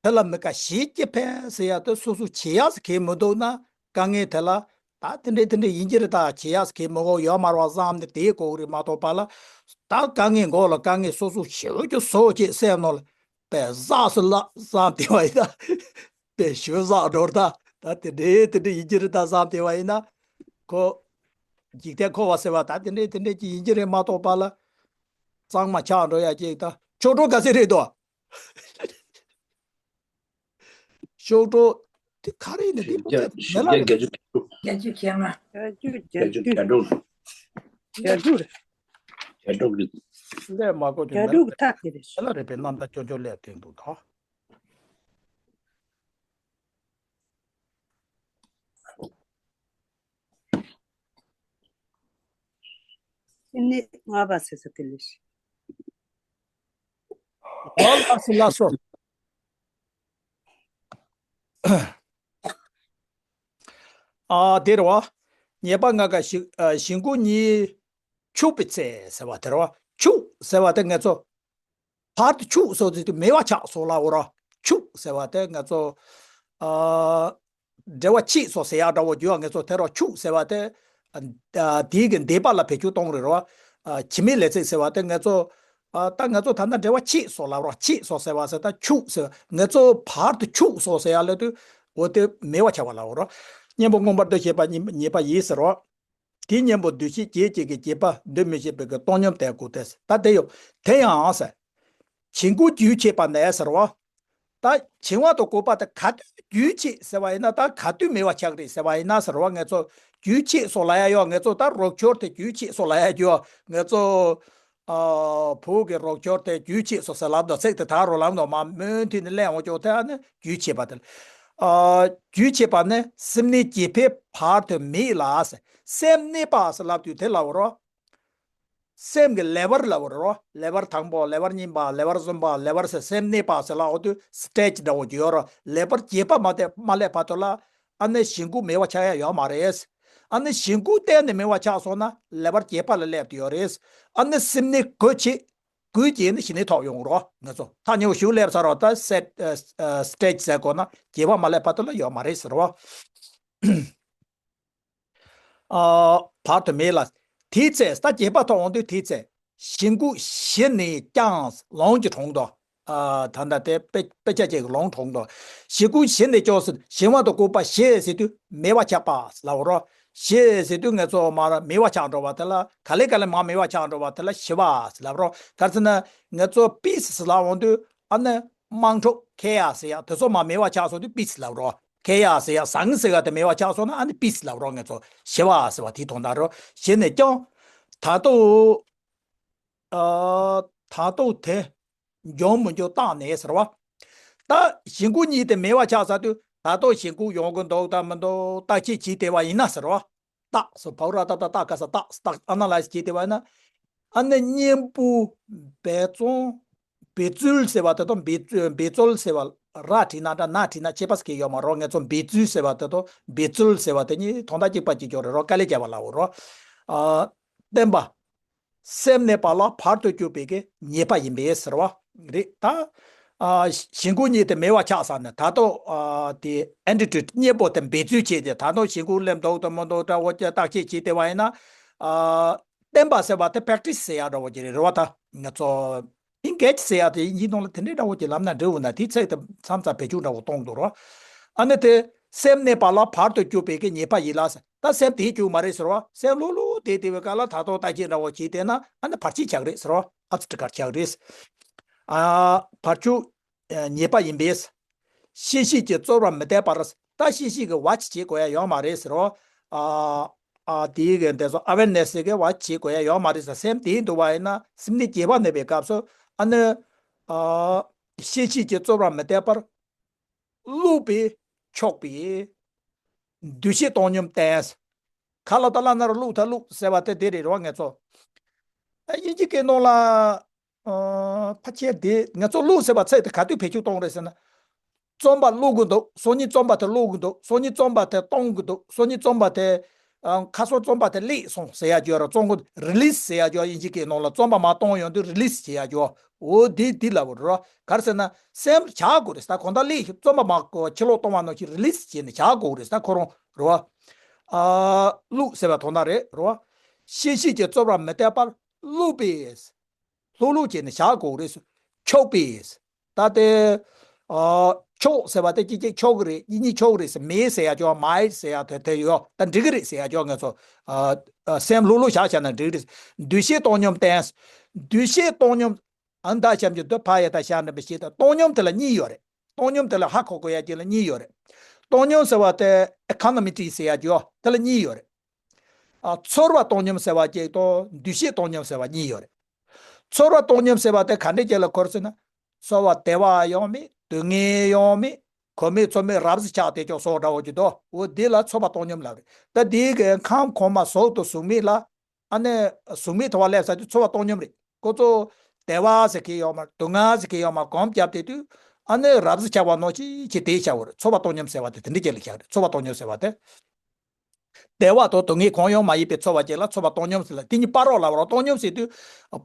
དེ་ལ་མི་དགའ་ཞེ་གཅིག་ཕན་ཟེར་ཡ་དེ་སོ་སོ་བྱེད་ཡག་ཟེར་མཁན་མི་འདུག་ན་དཀའ་ངལ་དེ་ལ་ད་དེ་འདྲས་དེ་འདྲས་ཡིན་གྱི་རེད། ད་བྱེད་ཡག་ཟེར་མཁན་མི་འོ་ཡོད་མ་རེད་བ་བསམ་ནས་དེའི་གོ་གི་རེད་མ་གཏོགས་པ་ལ། ད་དཀའ་ངལ་མགོ་ལ་དཀའ་ངལ་སོ་སོ་ཞེ་པོ་ཅིག་བཟོ་བྱས་སེམས་ནང་ལ་པས་བཟའ་སུ་ལ་བཟང་དེ་བ་ཡིན་ད། པས་ཞུ་བཟང་འགྲོ་ད། ད་དེ་འདྲའི་དེ་འདྲའི་ཡིན་གྱི་རེད་ད་བཟང་དེ་བ་ཡིན་ན། ཁོ། འཇིག་རྟེན་འཁོར་བ་ཟེར་བ་ད་དེ་འདྲའི་དེ་འདྲའི་ཅིག་ཡིན་གྱི་རེད་མ་གཏོགས་པ་ལ། གཙང་མ་ཆགས་འགྲོ་ཡ་ཅིག་ད་ཆོས་གྲོགས་ག་ཚད་རེད་དོ། ཤོག་གྲོགས་དེ་ག་རེ་ཡིན་ན་དེ་བཞི་བརྒྱ་མི་ལ་རེད། བརྒྱད་ཅུ་གྱ་དྲུག་བརྒྱད་ཅུ་གྱ་ལྔ། བརྒྱད་ཅུ་གྱ་བརྒྱད་ཅུ་གྱ་དྲུག་གྱ་དྲུག་རེད། གྱ་དྲུག་རེད། ལས་མ་གོ་གྱ་དྲུག་ཐག་དེ་རེད། མི་ལ་རེད་པའི་རྣམ་ཐར་སྐྱོ་སྐྱོ་ལས་དེ་འདུག་ད། ཨ་ནི་ལྔ་པ་ཟེར་ས་དེ་ལས། ཨོ་ལགས་སོ་ལགས་སོ། ཨ་དེ་རེད་བ། ཉེས་པ་ལྔ་ཀ་ཞི་ཨ་ཞི་འགུགས་གཉིས་འཆུགས་པའི་ཚེ་ཟེར་བ་དེ་རེད་བ། འཆུགས་ཟེར་བ་དེ་ངེད་ཚོ། བར་དུ་འཆུགས་སོ་ཟེར་དུས་མེད་པ་ཆགས་སོ་ལབ་འོ་ར། འཆུགས་ཟེར་བ་དེ་ངེད་ཚོ། ཨ་འབྲེལ་བ་ཆད་སོ་ཟེར་ཡག་འདྲ་བོ་རྒྱུ་བ་ངེད་ཚོ་དེ་ར་འཆུགས་ཟེར་བ་དེ། ཨ་དེའི་གི་འདས་པ་ལ་བེད་སྤྱོད་གཏོང་རེད་ར། ཨ་འཆི་མེད་ལས་ཚིག་ཟེར་བ་དེ་ངེད་ཚོ། ཨ་ད་ང་ཚོ་ད་ལྟ་འབྲེལ་བ་ཆད་སོང་ལབ་རོགས། ཆད་སོང་ཟེར་བ་ཟེར་ད་འཆུགས་ཟེར་བ་ང་ཚོ་བར་དུ་འཆུགས་སོང་ཟེར་ཡ་ལབ་དུས་འོ་དེ་མེད་པ་ཆགས་པ་ལབ་རོགས། གཉེན་པོ་མངོན་པར་འདུ་ཤེས་པ་ཉེས་ཉེས་པ་ཡིན་ཟེར་རོགས། དེའི་གཉེན་པོ་འདུ་ཤེས་བརྒྱད་ཅིག་གི་བྱེད་པ་འདུ་མི་ཤེས་པའི་གི་བཏང་སྙོམས་དེ་དགོས་ཏེ་ཟེར་ད་དེ་ཡོད། དེ་ཡང་ཟེར། བྱིང་རྒོད་རྒྱུན་ཆད་པ་ནས་ཟེར་རོགས། ད་བྱིང་བ་དང་རྒོད་པ་དེ་ག་དུས་རྒྱུན་ཆད་ཟེར་བ་ཡིན་ན་ད་ག་དུས་མེད་པ་ཆགས་རེད་ཟེར་བ་ཡིན་ན་ཟེར་བ་ང་ཚོ་རྒྱུན་ཆད་སོང་ལབ་ཡ་ཡོད། ང་ཚོ་ད་རོགས་སྐྱོར་དེ་རྒྱུན་ཆད་སོང་ལབ་ཡ་ཡོད། ང་ཚོ་ཨ་བོད་ཀྱི་རོགས་སྐྱོར་དེ་རྒྱུན་ཆད་སོང་ཟེར་ལབ་འདུག་ཚིག་དེ་ད་རོ་ལམ་འདུག་མ་མུ་མཐུད་ནས་གླེང་འོང་ཆོག་དེ་ཨ་ནི་རྒྱུན་ཆད་པ་དེ། ཨ་རྒྱུན་ཆད་པ་ནི་སེམས་གནས་བརྗེད་པའི་བར་དུ་མེད་ལ་ཟེར། སེམས་གནས་པ་ཟེར་ལབ་དུས་དེ་ལབ་རོགས། སེམས་ཀྱི་ལེ་བར་ལབ་རོ། ལེ་བར་དང་པོ་ལེ་བར་གཉིས་པ་ལེ་བར་གསུམ་པ་ལེ་བར་ཟེར་སེམས་གནས་པ་ཟེར་ལ་འོ་དུས་སི་ཊེ་ཇི་འདྲ་བོ་ཅིག་ཡོད་རོ། ལེ་བར་བརྗེད་པ་མ་ཐེབས་མ་སླེབས་བར་དུ་ལ་ཨ་ནི་ཞིང་ཁུག་མེད་པ་ཆགས་ཡ་ཡོད་མ་རེད། ཨ་ནི་ཞིང་ཁུག་གཏན་ནས་མེད་པ་ཆགས་སོང་ན་ལེ་བར་བརྗེད་པ་ལ་སླེབས་ཏེ་ཡོད་རེད། ཨ་ནི་སེམས་གནས་རྒུད་ཆེ་རྒུད་ཀྱིས་ནི་ཞི་གནས་ཐོབ་ཡོང་རོ། ང་ཚོ་ཐག་ཉེ་བོ་ཞུགས་སླེབས་ཚར་རོ། ད་སེ་སི་ཊེ་ཇི་ཟེར་དགོས་ན་བརྗེད་པ་མ་སླེབས་བར་དུ་ལ་ཡོད་མ་རེད་ཟེར་རོ། ཨ་བར་དུ་མེད་ལ། དེའི་ཚེ་ད་བརྗེད་པ་ཐོབ་འོང་དུས་དེའི་ཚེ། ཞིང་ཁུག་ཞི་ནས་ཀྱང་ལོངས་ཀྱི་གྲོང་དུ། ཨ་ད་ལྟ་དེ་དཔེ་དཔེ་ཆ་ཅིག་ལོངས་གྲོང་དུ། ཞིང་ཁུག་ཞི་ནས་ཀྱང་ཟེར་ཞིང་བ་དང་བཀོད་པ་ཞི་ཟེར་དུས་མེད་པ་ཆགས་པ་ལབ་རོ། ཞི་ཟེར་དུས་ང་ཚོ་མར་མེད་པ་ཆགས་འགྲོ་བ་དེ་ལ་ག་ལེ་ག་ལེ་མར་མེད་པ་ཆགས་འགྲོ་བ་དེ་ལ་ཞི་བ་ལབ་རོ། ག་རེ་ཟེར་ན་ང་ཚོ་པི་སི་ལབ་འོང་དུས་ཨ་ནི་དམངས་ཁྲོད་ཁེ་ཡ་ཟེར་ཡ་དེ་ཚོ་མར་མེད་པ་ཆགས་སོང་དུས་པི་སི་ལབ་རོ། ཁེ་ཡ་ཟེར་ཡ་ཟང་ཟེར་ཡ་དེ་མེད་པ་ཆགས་སོང་ན་ཨ་ནི་པི་སི་ལབ་རོགས། ང་ཚོ་ཞི་བ་ཟེར་བ་དེའི་དོན་དག་རོ། ཞི་ནས་ཀྱང་། ད་ལྟོ། ཨ་ད་ལྟོ་དེ། འབྱུང་མི་འབྱུང་བརྟགས་ནས་ཟེར་བ། ད་ཞིང་ཁུག་གཉིས་དེ་མེད་པ་ཆགས་ཚར་དུས་ད་ལྟོ་ཞིང་ཁུག་ཡོང་གི་འདུག་ད་མི་འདུག་བརྟག་དཔྱད་བྱས་བལྟས་པ་ཡིན་ན་ཟེར་བ། བརྟགས་སོ་བའོ་ར་ཏ་བཏགས་ཏ་ཀ་ས་བརྟགས་བརྟགས་ཨ་ན་ལའི་སི་བྱས་བལྟས་པ་ཡིན་ན། ཨ་ནི་གཉེན་པོ་འབད་བརྩོན། འབད་རྩོལ་ཟེར་བ་དེ་དང་འབད་རྩོལ་འབད་རྩོལ་ཟེར་བ་ར་བྲིས་ན་འདྲ་ན་བྲིས་ན་ཁྱད་པར་གང་ཡོད་མ་རེད། ངེད་ཚོ་འབད་རྩོལ་ཟེར་བ་དེ་དང་འབད་རྩོལ་ཟེར་བ་དེ་གཉིས་དོན་དག་གཅིག་པ་གཅིག་རྐྱང་རེད་རོ། དཀའ་ལས་བརྒྱབ་པ་ལབ་འོ་རོ། ཨ་བརྟན་པ། སེམས་གནས་པ་ལ་བར་དུ་གཅོད་པའི་གི་ཉེས་པ་ཡིན་པས་ཟེར་བ་རེད་ད། ཨ་ཞིང་ཁུག་གཉིས་དེ་མེད་པ་ཆགས་ས་ནས་ད་ལྟོ་ཨ་དེ་ཨེ་ཊི་ཊུ་ཌི་གཉེན་པོ་དེ་འབད་རྩོལ་བྱས་ཏེ་ད་ལྟོ་ཞིང་ཁུག་སླེབས་འདུག་དང་མི་འདུག་འདྲ་བོ་ཅིག་བརྟག་དཔྱད་བྱས་བལྟས་པ་ཡིན་ན། ཨ་བརྟན་པ་ཟེར་བ་དེ་པེ་རེག་ཊི་སི་ཟེར་ཡ་འདྲ་བོ་ཅིག་རེད་རེད་བ། ད་ང་ཚོ་ཨིན་གེ་ཇི་ཟེར་ཡ་དེ་ཡིན་གྱི་ནང་ལ་དེ་འདྲའི་འདྲ་བོ་ཅིག་ལབ་ན་འགྲིག་འོ་ན་དེའི་ཚིག་དེ་མཚམས་མཚམས་བེད་སྤྱོད་འདྲ་བོ་གཏོང་འདུག་རོ། ཨ་ནི་དེ་སེམས་གནས་པ་ལ་བར་དུ་གཅོད་པའི་གི་ཉེས་པ་ཡིན་ལ་ཟེར། ད་སེམས་དེ་གཅོད་མ་རེད་ཟེར་བ། སེམས་ལྷོད་ལྷོད་དེ་དེ་བའི་སྐབས་ལ་ད་དུང་བརྟག་དཔྱད་འདྲ་བོ་བྱས་བལྟས་ན་ཨ་ནི་བར་ཆད་ཆགས་རེད་ཟེར་བ། ཨ་ཙི་ཏི་གར་ཆགས་རེད། ཨ་བར་ཆད་ཉེས་པ་ཡིན་པས། ཤེས་བཞིན་གྱིས་རྩོལ་བར་མི་བསྟན་པར། ད་ཤེས་བཞིན་གྱིས་བ་ཅི་བྱེད་དགོས་ཡ་ཡོད་མ་རེད་ཟེར་རོ། ཨ་ཨ་དེའི་གི་འདི་ཚོ་ཨ་ཝེར་ནེ་སི་གི་བ་ཅི་བྱེད་དགོས་ཡ་ཡོད་མ་རེད་ཟེར། སེམས་དེའི་འདུ་བ་ཡིན་ན་སེམས་ནི་བརྗེད་པ་གནས་པའི་སྐབས་སུ་ཨ་ནི། ཨ་ཤེས་བཞིན་གྱིས་རྩོལ་བར་མི་བསྟན་པར། བླུགས་པས་ཆོག་པའི། འདུ་ཤེས་བཏང་སྙོམས་བསྟན། ཁ་ལ་ད་ལ་ན་རུ་བླུགས་ད་བླུགས་ཟེར་བ་དེ་དེ་རེད་རོ། ངེད་ཚོ་ཨ་དབྱིན་ཇི་སྐད་ནང་ལ། ཨ་ཕལ་ཆེར་དེ་ང་ཚོ་བླུགས་ཟེར་བ་ཚིག་དེ་ག་དུས་བེད་སྤྱོད་གཏོང་རེད་ཟེར་ན། རྩོམ་པ་བླུག་གི་འདུག་སང་ཉིན་རྩོམ་པ་དེ་བླུག་གི་འདུག་སང་ཉིན་རྩོམ་པ་དེ་གཏོང་གི་འདུག་སང་ཉིན་རྩོམ་པ་དེ་ཨ་ཁ་སང་རྩོམ་པ་དེ་ལེགས་སོང་ཟེར་ཡ་ཅིག་ཡོད་ར། རྩོམ་གི་རི་ལི་སི་ཟེར་ཡ་ཅིག་ཡོད། དབྱིན་ཇི་སྐད་ནང་ལ་རྩོམ་པ་མར་གཏོང་ཡོང་དུས་རི་ལི་སི་བྱེད་ཡ་ཅིག་ཡོད། འོ་དེ་དེ་ལབ་ར། ག་རེ་ཟེར་ན་སེམས་བྱ་དགོས་རེད་ཟེར། ད་གང་ལྟར་ལེགས་རྩོམ་པ་མར་ཕྱིར་ལོག་གཏོང་བ་ནང་བཞིན་རི་ལི་སི་བྱས་ནས་བྱ་དགོས་རེད་ཟེར། ད་ཁོ་རང་རེད་བ། ཨ་བླུགས་ཟེར་བ་དོན་དག་རེད་རེད་བ། ཤེས་བཞིན་གྱིས་རྩོལ་བར་མི་བསྟན་པར། བླུགས་པས། ལྷུག་ལྷུག་བྱས་ནས་བཞག་དགོས་རེད། ཁྱོག་པས། ད་དེ། ཨ། ཁྱོག་ཟེར་བ་དེ་གཅིག་གཅིག་ཁྱོག་གི་རེད། གཉིས་གཉིས་ཁྱོག་གི་རེད་ཟེར། མེད་ཟེར་ཡ་ཅོག་མའི་ཟེར་ཡ་དེ་དེ་ཡོད། ད་འགྲིག་གི་རེད་ཟེར་ཡ་ཅོག་ང་ཚོ། ཨ། ཨ། སེམས་ལྷུག་ལྷུག་བཞག་བཞག་ན་འགྲིག་གི་རེད། འདུ་ཤེས་བཏང་སྙོམས་བསྟེན། འདུ་ཤེས་བཏང་སྙོམས། ཨ་ནི་ད་གཤམ་གྱི་འདི་ཕ་ཡ་ད་ཤ་འདྲ་པའི་ཤེས་ད་བཏང་སྙོམས་དེ་ལ་གཉིས་ཡོད་རེད། བཏང་སྙོམས་དེ་ལ་ཧ་གོ་དགོས་ཡ་གཅིག་ལ་གཉིས་ཡོད་རེད། བཏང་སྙོམས་ཟེར་བ་དེ་ཨི་ཀོ་ནོ་མི་ཊི་ཟེར་ཡ་ཅོག་དེ་ལ་གཉིས་ཡོད་རེད། ཨ། ཚོར་བ་བཏང་སྙོམས་ཟེར་བ་གཅིག་དང་འདུ་ཤེས་བཏང་སྙོམས་ཟེར་བ་གཉིས་ཡོད་རེད། ཚོར་བ་བཏང་སྙོམས་ཟེར་བ་དེ་ག་འདྲས་ཅིག་ལ་གོ་རེད་ཟེར་ན། ཚོར་བ་བདེ་བ་ཡང་མེད། སྡུག་བསྔལ་ཡང་མེད། གོ་མེད་ཚོར་མེད་རབ་ཙམ་ཆགས་བསྡད་ཅོག་སོགས་འདྲ་བོ་ཅིག་འདུག་འོ་དེ་ལ་ཚོར་བ་བཏང་སྙོམས་ལབ་རེད། ད་དེའི་གི་ཁམས་གོང་མ་གཟུགས་དང་གཟུགས་མེད་ལ། ཨ་ནི་གཟུགས་མེད་དུ་བ་སླེབས་ཚར་དུས་ཚོར་བ་བཏང་སྙོམས་རེད། ཁོ་ཚོ་བདེ་བ་ཟེར་མཁན་ཡོད་མ་རེད། སྡུག་བསྔལ་ཟེར་མཁན་ཡོད་མ་རེད། གོམས་བརྒྱབ་བསྡད་དུས་ཨ་ནི་རབ་ཙམ་ཆགས་པ་ནང་བཞིན་བྱས་བསྡད་བཞག་པ་རེད། ཚོར་བ་བཏང་སྙོམས་ཟེར་བ་དེ་དེ་འདྲ་ཅིག་ལ་བཞག་རེད། ཚོར་བ་བཏང་སྙོམས་ཟེར་བ་དེ། བདེ་བ་དང་སྡུག་བསྔལ་གང་ཡང་མ་ཡིན་པའི་ཚོར་བ་ཅིག་ལ་ཚོར་བ་བཏང་སྙོམས་ཟེར་ལ། དེ་གཉིས་བར་རོ་ལབ་པ་རེད། བཏང་སྙོམས་ཟེར་དུས་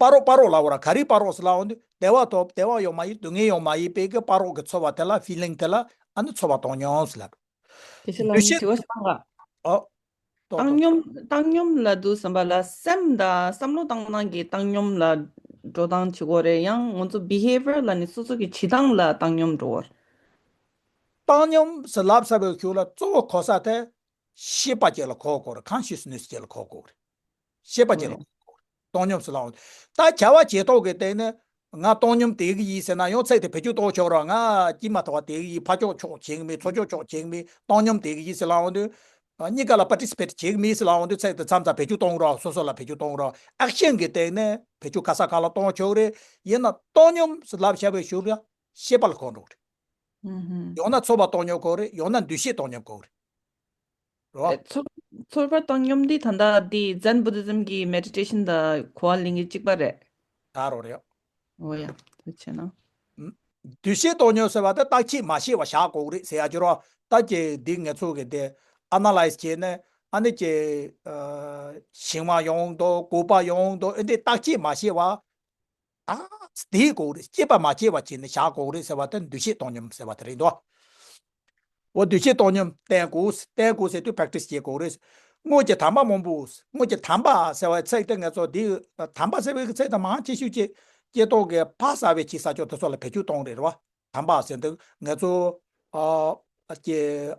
བར་རོ་བར་རོ་ལབ་པ་རེད། ག་རེ་བར་རོ་ཟེར་ལབ་འོང་དུས་བདེ་བ་དང་བདེ་བ་ཡང་མ་ཡིན་སྡུག་བསྔལ་ཡང་མ་ཡིན་པའི་གི་བར་རོ་གི་ཚོར་བ་དེ་ལ་ཕི་ལིང་དེ་ལ་ཨ་ནི་ཚོར་བ་བཏང་སྙོམས་ཟེར་ལབ། དེ་ཕྱི་ལ་འདུ་ཤེས་དྲི་བ་ཞིག་བཏང་ག་ཨོ། ཏོག་ཏོག་བཏང་སྙོམས་བཏང་སྙོམས་ལབ་དུས་ཙམ་པ་ལ་སེམས་དང་བསམ་བློ་བཏང་སྟངས་ཀྱི་བཏང་སྙོམས་ལ་འགྲོ་སྟངས་བྱེད་དགོས་རེད། ཡང་ང་ཚོ་བི་ཧེ་བི་ཡར་ལ་ནི་སོ་སོ་གི་བྱེད་སྟངས་ལ་བཏང་སྙོམས་འགྲོ་དགོས་རེད། བཏང་སྙོམས་ཟེར་ལབ་ཚར་བའི་གཞུག་ལ་གཙོ་བོ་གོ་ས་དེ་ཤེས་པ་ཅིག་ལ་གོ་དགོས་རེད། ཀོན་ཤི་ཡས་ནེ་སི་ཅིག་ལ་གོ་དགོས་རེད། ཤེས་པ་ཅིག་ལ་གོ་དགོས་རེད། བཏང་སྙོམས་ཟེར་ལབ་འོང་། ད་བྱ་བ་བྱེད་སྟངས་ཀྱི་སྟེང་ནས་ང་བཏང་སྙོམས་བསྡད་ཀྱི་ཡིན་ཟེར་ན་ཡང་ཚིག་དེ་བེད་སྤྱོད་གཏོང་ཆོག་ར། ང་དཀྱིལ་མ་ཐུག་པ་བསྡད་ཀྱི་ཡིན། ཕར་ཕྱོགས་ཕྱོགས་བྱེད་ཀྱི་མེད། ཚུར་ཕྱོགས་ཕྱོགས་བྱེད་ཀྱི་མེད། བཏང་སྙོམས་བསྡད་ཀྱི་ཡིན་ཟེར་ལབ་འོང་དུས། གཉིས་ཀ་ལ་པར་ཊི་སི་པེ་ཊི་བྱེད་ཀྱི་མེད་ཟེར་ལབ་འོང་དུས་ཚིག་དེ་མཚམས་མཚམས་བེད་སྤྱོད་གཏོང་རོགས། སོ་སོ་ལ་བེད་སྤྱོད་གཏོང་རོགས། ཨེག་ཤན་གྱི་སྟེང་ནས་བེད་སྤྱོད་ག་ས་ག་ལ་གཏོང་ཆོག་རེད། ཡིན་ན་བཏང་སྙོམས་ལབ་བྱ་བའི་གཞུག་ལ་ཤེས་པ་ལ་གོ་འགྲོ་གི་རེད། ཡང་ན་ཚོར་བ་བཏང་སྙོམས་གོ་རེད། ཡང་ན་འདུ་ཤེས་བཏང་སྙོམས་གོ་རེད། རེད་བ། ཚོར་ཚོར་བ་བཏང་སྙོམས་འདི་ད་ལྟ་འདི་ཛེན་བུ་དི་ཛིམ་གྱི་མེ་ཌི་ཊེ་ཤན་དང་གོ་བ་ལེན་གྱི་གཅིག་པ་རེད། ད་རོ་རེད། འོ་ཡ། དེ་བྱས་ན། འདུ་ཤེས་བཏང་སྙོམས་ཟེར་བ་དེ་བརྟག་དཔྱད་མ་བྱས་པ་བཞག་དགོས་རེད་ཟེར་ཡ་ཅིག་རོ། ད་ཀྱེ་འདི་ངེད་ཚོ་གི་དེ་ཨ་ན་ལའི་ཛི་བྱས་ནས་ཨ་ནི་ཀྱེ། ཨ། ཞེན་པ་ཡོང་འདུག་གུས་པ་ཡོང་འདུག་ཨེ་འདི་བརྟག་དཔྱད་མ་བྱས་པ། ད་དེའི་གོ་རེད། དཔྱད་པ་མ་བྱས་པ་བྱས་ནས་བཞག་གོ་རེད་ཟེར་བ་དེ་འདུ་ཤེས་བཏང་སྙོམས་ཟེར་བ་དེ་རེད་འདུག་འོ་འདུ་ཤེས་བཏང་སྙོམས་བསྟེན་དགོས། བསྟེན་དགོས་ཟེར་དུས་པྲེག་ཊི་སི་བྱེད་དགོས་རེད། སྔོན་གྱི་དམ་པ་མང་པོ། སྔོན་གྱི་དམ་པ་ཟེར་བའི་ཚིག་དེ་ང་ཚོ་འདི་དམ་པ་ཟེར་བའི་ཚིག་དེ་མང་ཆེ་ཤོས་ཀྱི་སྐྱེ་ཐོག་གི་ཕ་ཟ་བའི་ཆེ་ས་ཕྱོགས་དེ་ཚོ་ལ་བེད་སྤྱོད་གཏོང་རེད་རེད་བ། དམ་པ་ཟེར་དུས་ང་ཚོ། ཨ། ཀྱེ།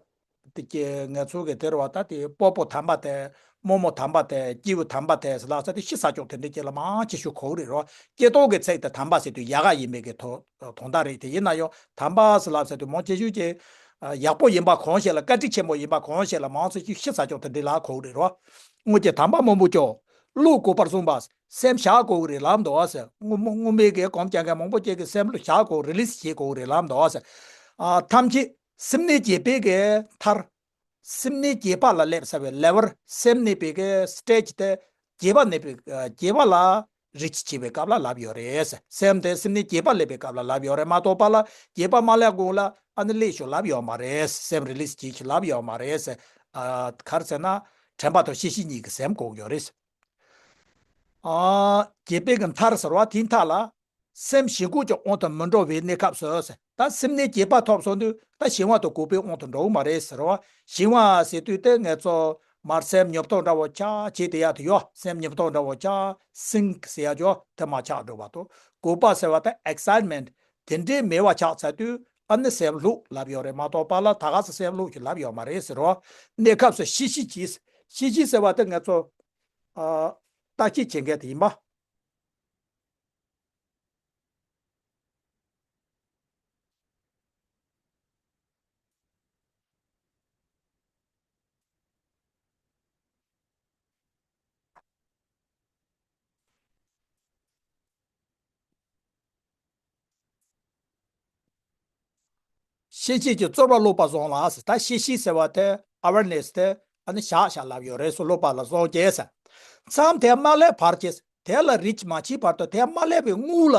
དེ་ཀྱེ་ང་ཚོ་གི་དེ་རེད་བ། ད་དེ་སྤོ་བོ་དམ་པ་དེ། རྨོ་མོ་དམ་པ་དེ། སྐྱེས་བུ་དམ་པ་དེ་ཟེར་ལབ་ས་དེ་ཤི་ས་ཕྱོགས་དེ་འདྲ་ཅིག་ལ་མང་ཆེ་ཤོས་གོ་གི་རེད་རོ། སྐྱེ་ཐོག་གི་ཚིག་དེ་དམ་པ་ཟེར་དུས་ཡག་ག་ཡིན་མེད་ཀྱི་དོ་དོན་དག་རེད། དེ་ཡིན་ན་ཡང་དམ་པ་ཟེར་ལབ་ས་དེ་མང་ཆེ་ཤོས་ཀྱི་ཡག་པོ་ཡིན་པ་གང་ཞིག་ལ། བཀའ་དྲིན་ཆེན་པོ་ཡིན་པ་གང་ཞིག་ལ་མང་ཆེ་ཤོས་ཤི་ས་ཕྱོགས་དེ་འདྲ་ལ་གོ་གི་རེད་རོ། སྔོན་གྱི་དམ་པ་མང་པོ་ཀྱང་བློ་གུས་པར་བཟུང་བ། སེམས་བཞག་དགོས་ཀྱི་རེད་ལབ་འདུག་ཨ་ཟེར། སྔོན་སྔོན་མའི་གི་གོམས་ཀྱང་གི་མང་པོ་ཅིག་གི་སེམས་བློ་བཞག་དགོས། རི་ལིས་བྱེད་དགོས་ཀྱི་རེད་ལབ་འདུག་ཨ་ཟེར། ཨ། ཐམས་ཅད་སེམས་གནས་བརྒྱད་པའི་གི་མཐར། སེམས་གནས་བརྒྱད་པ་ལ་སླེབས་ཚར་བའི་ལེ་ཝལ། སེམས་གནས་པའི་གི་སི་ཊེ་ཇི་དེ་བརྒྱད་པ་གནས་པའི་བརྒྱད་པ་ལ་རི་ཆི་བྱེད་པའི་སྐབས་ལ་ལབ་ཡོད་རེད། སེམས་དེ་སེམས་གནས་བརྒྱད་པ་སླེབས་པའི་སྐབས་ལ་ལབ་ཡོད་རེད་མ་གཏོགས་པ་ལ་བརྒྱད་པ་མ་སླེབས་གོང་ལ་ཨ་ནི་སླེབས་ཤོག་ལབ་ཡོད་མ་རེད། སེམས་རི་ལིས་བྱེད་ཤོག་ལབ་ཡོད་མ་རེད། ཨ། ག་རེ་ཟེར་ན་དྲན་པ་དང་ཤེས་བཞིན་གཉིས་ཀྱི་སེམས་དགོས་ཡོད་རེད། ཨ། བརྒྱད་པའི་གི་མཐར་ཟེར་བ་དེའི་མཐའ་ལ། སེམས་ཞེན་ཁོག་གི་དབང་དུ་མི་འགྲོ་བའི་གནས་སྐབས་སུ་ཟེར། ད་སེམས་གནས་བརྒྱད་པ་ཐོབ་སོང་དུས་ད་ཞེན་པ་དང་གུས་པའི་དབང་དུ་འགྲོ་གི་མ་རེད་ཟེར་བ། ཞེན་པ་ཟེར་དུས་དེ་ངེད་ཚོ་མར་སེམས་ཉོབ་ཐང་འདྲ་བོ་ཆགས་བྱས་དེ་ཡག་དེ་ཡོད། སེམས་ཉོབ་ཐང་འདྲ་བོ་ཆགས་སིང་ཟེར་ཡག་ཅོ་དེ་མ་ཆགས་འགྲོ་བ་དང་། གུས་པ་ཟེར་བ་དེ་ཨེག་སའིཊ་མེན་ཊི་དེ་འདྲའི་མེད་པ་ཆགས་ཚར་དུས་ཨ་ནི་སེམས་ལྷུག་ལབ་ཡོད་རེད་མ་གཏོགས་པ་ལ་ད་ག་ས་སེམས་ལྷུག་ཅིག་ལབ་ཡོད་མ་རེད་ཟེར་བ། གནས་སྐབས་སུ་ཤེས་བཞིན་གྱིས། ཤེས་བཞིན་ཟེར་བ་དེ་ངེད་ཚོ་ཨ་བརྟག་དཔྱད་བྱེད་མཁན་དེ་ཡིན་པ། ཤེས་བཞིན་གྱིས་ཚོར་བ་བློ་པ་བཟུང་ལ་ཟེར། ད་ཤེས་བཞིན་ཟེར་བ་དེ་ཨ་ཝེར་ནེ་སི་དེ་ཨ་ནི་བཞག་བཞག་ལབ་ཡོད་རེད་སོ། བློ་པ་ལ་བཟུང་བྱས་ཟེར། མཚམས་དེ་མ་སླེབས་བར་གྱིས་དེ་ལ་རིཆ་མ་བྱས་བར་དུ་དེ་མ་སླེབས་པའི་སྔོན་ལ་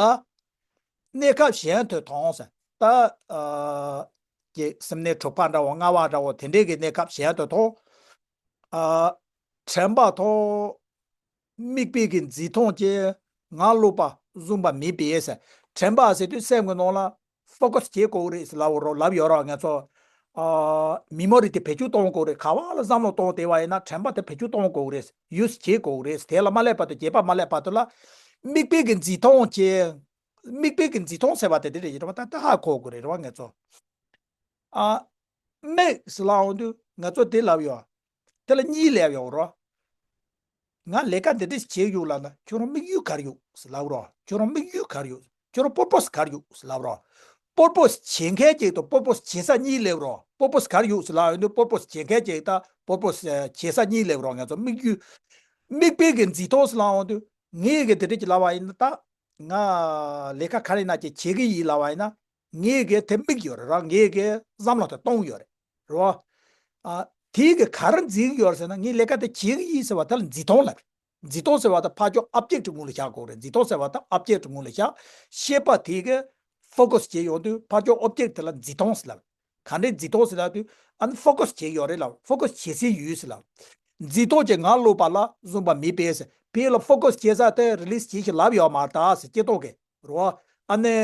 གནས་སྐབས་གཞན་དུ་མཐོང་ཟེར། ད་ཨ་ཀྱི་སེམས་གནས་དྲུག་པ་འདྲ་བོ་ལྔ་པ་འདྲ་བོ་དེ་འདྲའི་གི་གནས་སྐབས་གཞན་དུ་མཐོང་། ཨ། དྲན་པ་མཐོང་། དམིགས་པའི་གི་འཛིན་སྟངས་ཀྱིས་ང་བློ་པ་བཟུང་བ་མེད་པས་ཟེར། དྲན་པ་ཟེར་དུས་སེམས་ཀྱི་ནང་ལ་ཕོ་ཀ་སི་བྱེད་དགོས་རེད་ཟེར་ལབ་རོགས་ལབ་ཡོད་ར། ང་ཚོ་ཨ་མེ་མོ་རི་དེ་བེད་སྤྱོད་གཏོང་དགོས་རེད། ག་བ་ལ་བསམ་བློ་གཏོང་བསྡད་པ་ཡིན་ན་དྲན་པ་དེ་བེད་སྤྱོད་གཏོང་དགོས་རེད། ཡུ་སི་བྱེད་དགོས་རེད། དེ་ལ་མ་སླེབས་བར་དུ་བརྒྱད་པ་མ་སླེབས་བར་དུ་ལ་ མིག་དཔེ་གི་འཛིན་སྟངས་བྱས། མིག་དཔེ་གི་འཛིན་སྟངས་ཟེར་བ་དེ་དེ་རེད་ཀྱི་རེད་བ། ད་ད་ཧ་གོ་དགོས་རེད་རེད་བ་ང་ཚོ། ཨ། མིག་ཟེར་ལབ་ཡོང་དུས་ང་ཚོ་དེ་ལབ་ཡོད། དེ་ལ་གཉིས་ལབ་ཡོད་རོ། ང་ལས་ཀ་འདི་འདྲ་བྱེད་ཡོད་ལབ་ན་ཁྱོད་རང་དམིགས་ཡུལ་ག་རེ་ཡོད་ཟེར་ལབ་རོ། ཁྱོད་རང་དམིགས་ཡུལ་ག་རེ་ཡོད། ཁྱོད་རང་པར་པོ་སི་ག་རེ་ཡོད་ཟེར་ལབ་རོ། པར་པོ་སི་བྱེད་མཁན་ཅིག་དང་པར་པོ་སི་བྱེད་ས་གཉིས་སླེབས་རོ། པར་པོ་སི་ག་རེ་ཡོད་ཟེར་ལབ་ཡོང་དུས་པར་པོ་སི་བྱེད་མཁན་ཅིག་དང་པར་པོ་སི་བྱེད་ས་གཉིས་སླེབས་རོ། ང་ཚོ་དམིགས་ཡུལ། མིག་དཔེ་གི་འཛིན་སྟངས་ཟེར་ལབ་ཡོང་དུས་ངས་གི་དེ་འདྲ་ཅིག་ལབ་པ་ཡིན་ན་ད། ང་ལས་ཀ་ག་རེ་ན་ཅིག་བྱེད་གི་ཡིན་ལབ་པ་ཡིན་ན། ངས་གི་དེ་དམིགས་ཡོད་རེད་ར། ངས་གི་བསམ་བློ་དེ་གཏོང་ཡོད་རེད། རེད་བ། ཨ། དེ་གི་ག་རེ་འཛིན་གི་ཡོད་རེད་ཟེར་ན། ངས་ལས་ཀ་དེ་བྱེད་གི་ཡིན་ཟེར་བ་དེ་ལ་འཛིན་སྟངས་ལབ་རེད། འཛིན་སྟངས་ཟེར་བ་དེ་ཕར་ཕྱོགས་ཨོབ་ཇེག་ཊི་ངོས་ལ་བཞག་དགོས་རེད། འཛིན་སྟངས་ཟེར་བ་དེ་ཨོབ་ཇེག་ཊི་ངོས་ལ་བཞག་ཤེས་པ་དེ་གི་ཕོ་ཀ་སི་བྱེད་ཡོང་དུས་ཕར་ཕྱོགས་ཨོབ་ཇེག་ཊི་དེ་ལ་འཛིན་སྟངས་ཟེར་ལབ་རེད། ག་འདྲའི་འཛིན་སྟངས་ཟེར་ལབ་དུས་ཨ་ནི་ཕོ་ཀ་སི་བྱེད་ཡོད་རེད་ལབ། ཕོ་ཀ་སི་བྱེད་སའི་ཡུལ་ཟེར་ལབ། འཛིན་སྟངས་ཀྱི་ངར་ལོག་པ་ལ་བཟུང་བ་མེད་པས་ཟེར། ཕི་ལ་ཕོ་ཀ་སི་བྱེད་ས་དེ་རི་ལི་སི་བྱེད་ཤིག་ལབ་ཡོད་མ་རེད་ད་ཟེར། སྤྱིར་བཏང་གི་རེད་བ། ཨ་ནི་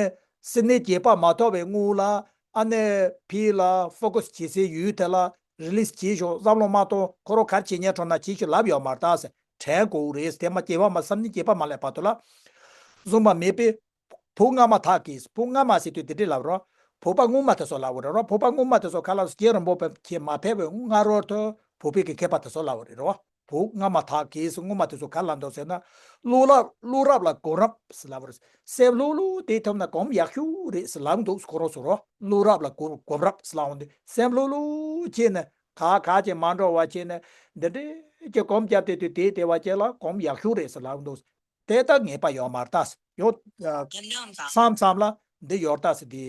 སེམས་ནད་བྱེད་པ་མ་ཐོབ་པའི་སྔོན་ལ་ཨ་ནི་ཕི་ལ་ཕོ་ཀ་སི་བྱེད་སའི་ཡུལ་དེ་ལ་རི་ལི་སི་བྱེད་ཤོག་བསམ་བློ་མ་གཏོང་། ཁོ་རང་ག་རེ་བྱེད་ཉན་འགྲོ་ན་བྱེད་ཤིག་ལབ་ཡོད་མ་རེད་ད་ཟེར། དྲན་དགོས་རེད་ཟེར། དེ་མ་སྐྱེས་པ་མ་སེམས་ནད་བྱེད་པ་མ་སླེབས་བར་དུ་ལ་བཟུང་བ་མེད་པས། བུ་སྔ་མ་དག་གིས། བུ་སྔ་མ་ཟེར་དུས་དེ་འདྲས་ལབ་རོ། བོད་པ་སྔོན་མ་དེ་ཚོ་ལབ་རེད་རོ། བོད་པ་སྔོན་མ་དེ་ཚོ་ག་ལ་རྗེ་རིན་པོ་ཆེ་མ་ཕེབས་པའི་སྔ་རོལ་དུ་བོད་པའི་གི་མཁས་པ་དེ་ཚོ་ལབ་རེད་རོ། བུ་སྔ་མ་དག་གིས་སྔོན་མ་དེ་ཚོ་ག་ལ་འདུག་ཟེར་ན། བློ་རབ་བློ་རབ་ལ་གོམས་རབ་ཟེར་ལབ་རེད། སེམས་ལྷོད་ལྷོད་བསྡད་ཐུབ་ན་གོམས་ཡག་ཤོས་རེད་ཟེར་ལབ་འདུག་ཁོ་རང་ཚོ་རོ། བློ་རབ་ལ་གོམས་གོམས་རབ་ཟེར་ལབ་འོང་དུས་སེམས་ལྷོད་ལྷོད་བྱས་ནས་ག་ག་ཅིག་མ་འགྲོ་བ་བྱས་ནས་འདི་འདྲས་ཀྱི་གོམས་བརྒྱབ་བསྡད་དུས་དེ་དེ་བ་ཅན་ལ་གོམས་ཡག་ཤོས་རེད་ཟེར་ལབ་འདུག་དེ་ལྟར་ངེས་པ་ཡོད་མ་རེད་ད། ཡོད། ཨ། བསམ་བསམ་ལ་འདི་ཡོད་རེད་ད་ཟེར་དེ།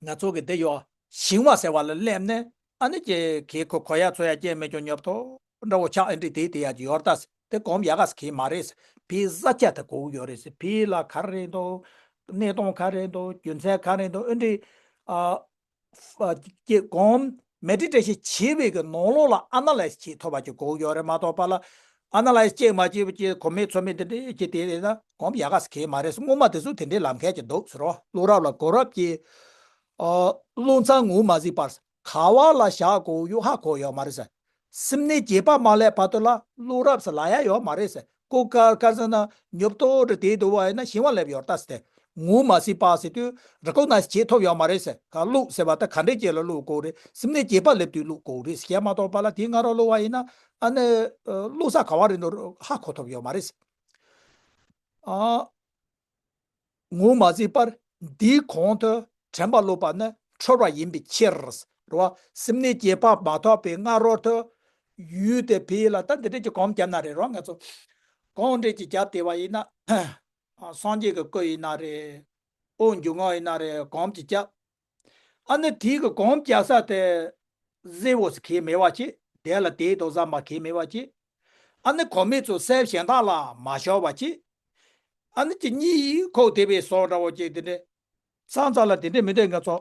ང་ཚོ་གི་འདི་ཡོད། ཞིང་བ་ཟེར་བ་ལ་སླེབས་ནས་ཨ་ནི་ཀྱེ་གེ་ཁོ་གོ་ཡ་ཚོ་ཡ་ཀྱེ་མེ་ཀྱོ་ཉོབ་ཐོ་འདྲ་བོ་ཆགས། ཨེ་འདྲི་དེ་དེ་ཡ་ཡོད་རེད་ད་ཟེར། དེ་གོམས་ཡག་ག་ཟེར་གི་མ་རེད་ཟེར། ཕི་ས་ཆ་དེ་གོ་ཡོད་རེད་ཟེར། ཕི་ལ་ག་རེ་འདུག་གནས་སྟངས་ག་རེ་འདུག་རྒྱུ་མཚན་ག་རེ་འདུག་ཨེ་འདྲི། ཨ། ཀྱི་གོམས་མེ་ཌི་ཊེ་ཤན་བྱེད་པའི་གི་ནང་ལོགས་ལ་ཨ་ན་ལའི་སི་བྱེད་ཐུབ་པ་ཅིག་དགོས་ཡོད་རེད་མ་གཏོགས་པ་ལ། ཨ་ན་ལའི་སི་བྱེད་མ་བྱེད་པ་ཅིག་གོ་མེད་ཚོར་མེད་དེ་འདྲས་ཅིག་དེ་རེད་ན་གོམས་ཡག་ག་ཟེར་གི་མ་རེད། སྔོན་མ་དེ་ཚོ་དེ་འདྲས་ལབ་མཁན་ཅིག་འདུག་ཟེར་རོ། བློ་རབ་ལ་གོམས་རབ་ཀྱི། ཨ། བློ་མཚར་ངོ་མ་གཟིགས་པར་ག་བ་ལ་བཞག་དགོས་ཡོད་ཧ་གོ་ཡོད་མ་རེད་ཟེར། སེམས་ནད་བྱེད་པ་མ་སླེབས་བར་དུ་ལ་བློ་རབ་ཟེར་ལབ་ཡ་ཡོད་མ་རེད་ཟེར། ཀོ་ཀ་ཀར་ཟེར་ན་ཉོབ་ཏོ་རེ་དེ་འདུག་བ་ཡིན་ན་ཞིང་བ་སླེབས་ཡོད་ད་ཟེར་ཏེ། ངོ་མ་གཟིགས་པ་ཟེར་དུས་རི་ཀོག་ནའི་ཛི་བྱེད་ཐུབ་ཡོད་མ་རེད་ཟེར། ག་བློ་ཟེར་བ་ད་ག་འདྲས་ཅིག་ལ་བློ་དགོས་རེད། སེམས་ནད་བྱེད་པ་སླེབས་དུས་བློ་དགོས་རེད་ཟེར་མ་གཏོགས་པ་ལ་དེའི་སྔ་རོལ་བློ་བ་ཡིན་ན་ཨ་ནི་བློ་ས་ག་བ་རེད་འདུག་ཧ་གོ་ཐུབ་ཡོད་མ་རེད་ཟེར། ཨ། ངོ་མ་གཟིགས་པར་འདིའི་གོང་དུ་དྲན་པ་ལོག་པ་ནི་འཁྲུལ་བ་ཡིན་པའི་ཕྱིར། རེད་བ། སེམས་ནད་བྱེད་པ་མ་ཐོབ་པའི་སྔ་རོལ་དུ་ཡུལ་དེ་ཕི་ལ་ད་འདི་འདྲས་ཀྱི་གོམས་བརྒྱབ་ན་རེད་རོ། ང་ཚོ་གོམས་འདྲས་ཀྱི་བརྒྱབ་བསྡད་པ་ཡིན་ན། སངས་རྒྱས་ཀྱི་སྐུ་ཡིན་ན་རེད། དབུགས་འབྱུང་བ་ཡིན་ན་རེད། གོམས་ཀྱི་བརྒྱབ། ཨ་ནི་དེའི་གི་གོམས་བརྒྱབ་ས་དེ་གཟེར་བོ་ཟེར་གི་མེད་པ་ཅིག་དེ་ལ་དེའི་དོ་ཟ་མ་གི་མེད་པ་ཅིག་ཨ་ནི་གོ་མེད་ཚོ་སེམས་གཞན་དག་ལ་མ་ཤོར་བ་ཅིག་ཨ་ནི་ཅི་གཉིད་ཁུག་བསྡད་པའི་བཟོ་འདྲ་བོ་ཅིག་དེ་འདྲས། ཙང་ཙང་ལ་དེ་འདྲས་མི་འདུག་ང་ཚོ།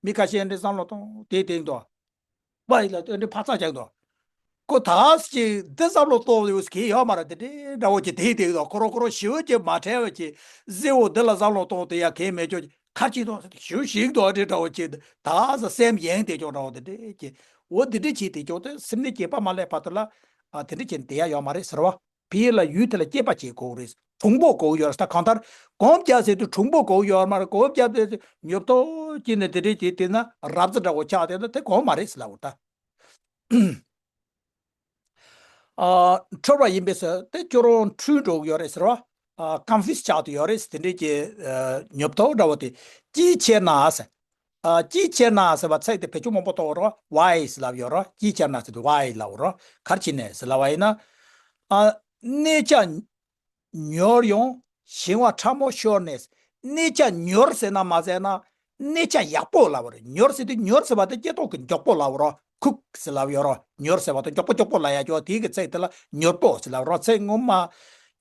མི་ཁ་ཤས་འདྲས་བསམ་བློ་གཏོང་དེ་དེ་འདུག་པ་ཡིན་ལ་དེ་འདྲས་ཕར་ཚགས་རྒྱག་འདུག་ཁོ་ད་ཅིག་འདི་བསམ་བློ་གཏོང་ཡོད་ཟེར་གི་ཡོད་མ་རེད། དེ་འདྲས་འདྲ་བོ་ཅིག་དེ་དེ་འདུག་ཁོ་རང་ཁོ་རང་ཞི་བ་ཅིག་མ་ཁྲེལ་བ་ཅིག་གཟེར་བོ་འདི་ལ་བསམ་བློ་གཏོང་དེ་ཡ་གི་མེད་ཅོག་ཅིག་ཁ་ཅིག་དང་ཞུ་ཞིག་དང་འདྲེ་འདྲ་བོ་བྱེད་དུས་ད་ས་སེམས་ཡེངས་དེ་ཅོག་འདྲ་བོ་དེ་འདྲས་ཀྱི་འོ་དེ་འདྲས་བྱེད་དེ་ཅོག་དེ་སེམས་ནད་བྱེད་པ་མ་སླེབས་བར་དུ་ལ་ཨ་དེ་འདྲས་བྱེད་བསྡད་ཡ་ཡོད་མ་རེད་ཟེར་བ། ཕི་ལ་ཡུལ་དེ་ལ་སྐྱེས་པ་བྱེད་དགོས་རེད། གྲུང་པོ་དགོས་ཡོད་རེད། ད་གང་ལྟར་གོམས་བརྒྱབ་ཟེར་དུས་གྲུང་པོ་དགོས་ཡོད་མ་རེད། གོམས་བརྒྱབ་ཟེར་དུས་ཉོབ་ཏོ་སྐྱེས་ནས་དེ་འདྲས་བྱེད་དེ་ན་རབ་ཙེ་འདྲ་བོ་ཆགས་དེ་ན་དེ་གོམས་མ་རེད་ཟེར་ལབ་འོ་ད། ཨ། འཁྲུལ་བ་ཡིན་པས་ཟེར་དེ་ཁྱོད་རང་འཁྲུལ་འགྲོ་གི་ཡོད་རེད་ཟེར་བ། ཨ། ཀོན་ཕིའུ་སི་ཆགས་དུ་ཡོད་རེད་ཟེར་དེ་འདྲས་ཀྱི་ཨ། ཉོབ་ཏོ་འདྲ་བོ་དེ་ཅིའི་ཕྱིར་ན་ཟེར། ཨ། ཅིའི་ཕྱིར་ན་ཟེར་བ་ཚིག་དེ་བེད་སྤྱོད་མང་པོ་གཏོང་རོགས། Why ཟེར་ལབ་ཡོད་རོགས། ཅིའི་ཕྱིར་ན་ཟེར་དུས་Why ལབ་རོགས། ག་རེ་བྱས་ནས་ཟེར་ལབ་པ་ཡིན་ན། ཨ། གནས་ཆ་ཉུལ་ཡང་ཞིང་བ་ཕྲ་མོ་ཤོར་ནས། གནས་ཆ་ཉུལ་ཟེར་ན་མ་ཟེར་ན། གནས་ཆ་ཡག་པོ་ལབ་པ་རེད། ཉུལ་ཟེར་དུས་ཉུལ་ཟེར་བ་དེ་སྐྱེ་སྟོབས་ཀྱི་མགྱོགས་པོ་ལབ་པ་རོ། ཁུག་ཟེར་ལབ་ཡོད་རོ། ཉུལ་ཟེར་བ་དེ་མགྱོགས་པོ་མགྱོགས་པོ་ལབ་ཡ་ཅོ་དེའི་གི་ཚིག་དེ་ལ་ཉུལ་པོ་ཟེར་ལབ་རོ། ཚིག་ངོ་མ་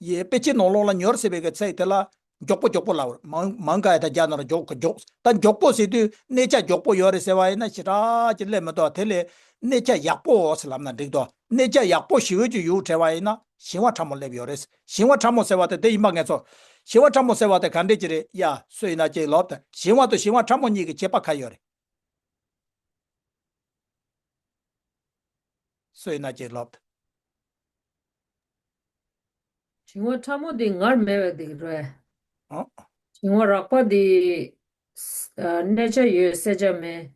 ཡི་དཔེ་ཆའི་ནང་ལོགས་ལ་ཉུལ་ཟེར་བའི་གི་ཚིག་དེ་ལ་མགྱོགས་པོ་མགྱོགས་པོ་ལབ་པ་རེད། མང་མང་ག་ཡ་ད་རྒྱ་ནོར་མགྱོགས་གི་མགྱོགས། ད་མགྱོགས་པོ་ཟེར་དུས་གནས་ཆ་མགྱོགས་པོ་ཡོད་རེད་ཟེར་བ་ཡིན་ན་ཞེ་དྲག་ཅིག་སླེབས་མི་འདུག་དེ་ལས་གནས་ཆ་ཡག་པོ་ཟེར་ལབ་ན་འགྲིག་འདུག་གནས་ཆ་ཡག་པོ་ཞེ་པོ་ཅིག་ཡོད་བྲལ་བ་ཡིན་ན་ཞིང་བ་ཕྲ་མོ་སླེབས་ཡོད་རེད། ཞིང་བ་ཕྲ་མོ་ཟེར་བ་དེ་དེ་ཡིན་པ་ངེས་སོ། ཞིང་བ་ཕྲ་མོ་ཟེར་བ་དེ་ག་འདྲས་ཅིག་རེད་ཡ། སུ་ཡིན་ན་ཅིག་ལབ་དང་། ཞིང་བ་དང་ཞིང་བ་ཕྲ་མོ་གཉིས་ཀྱི་ཁྱད་པར་ག་ཡོད་རེད། སུ་ཡིན་ན་ཅིག་ལབ་དང་། བྱིང་བ་ཕྲ་མོ་འདི་ངར་མེད་པའི་འདི་རེད། ཨ། བྱིང་བ་རགས་པ་འདི། ཨ། གནས་ཆ་ཡོད་གསལ་ཆ་མེད།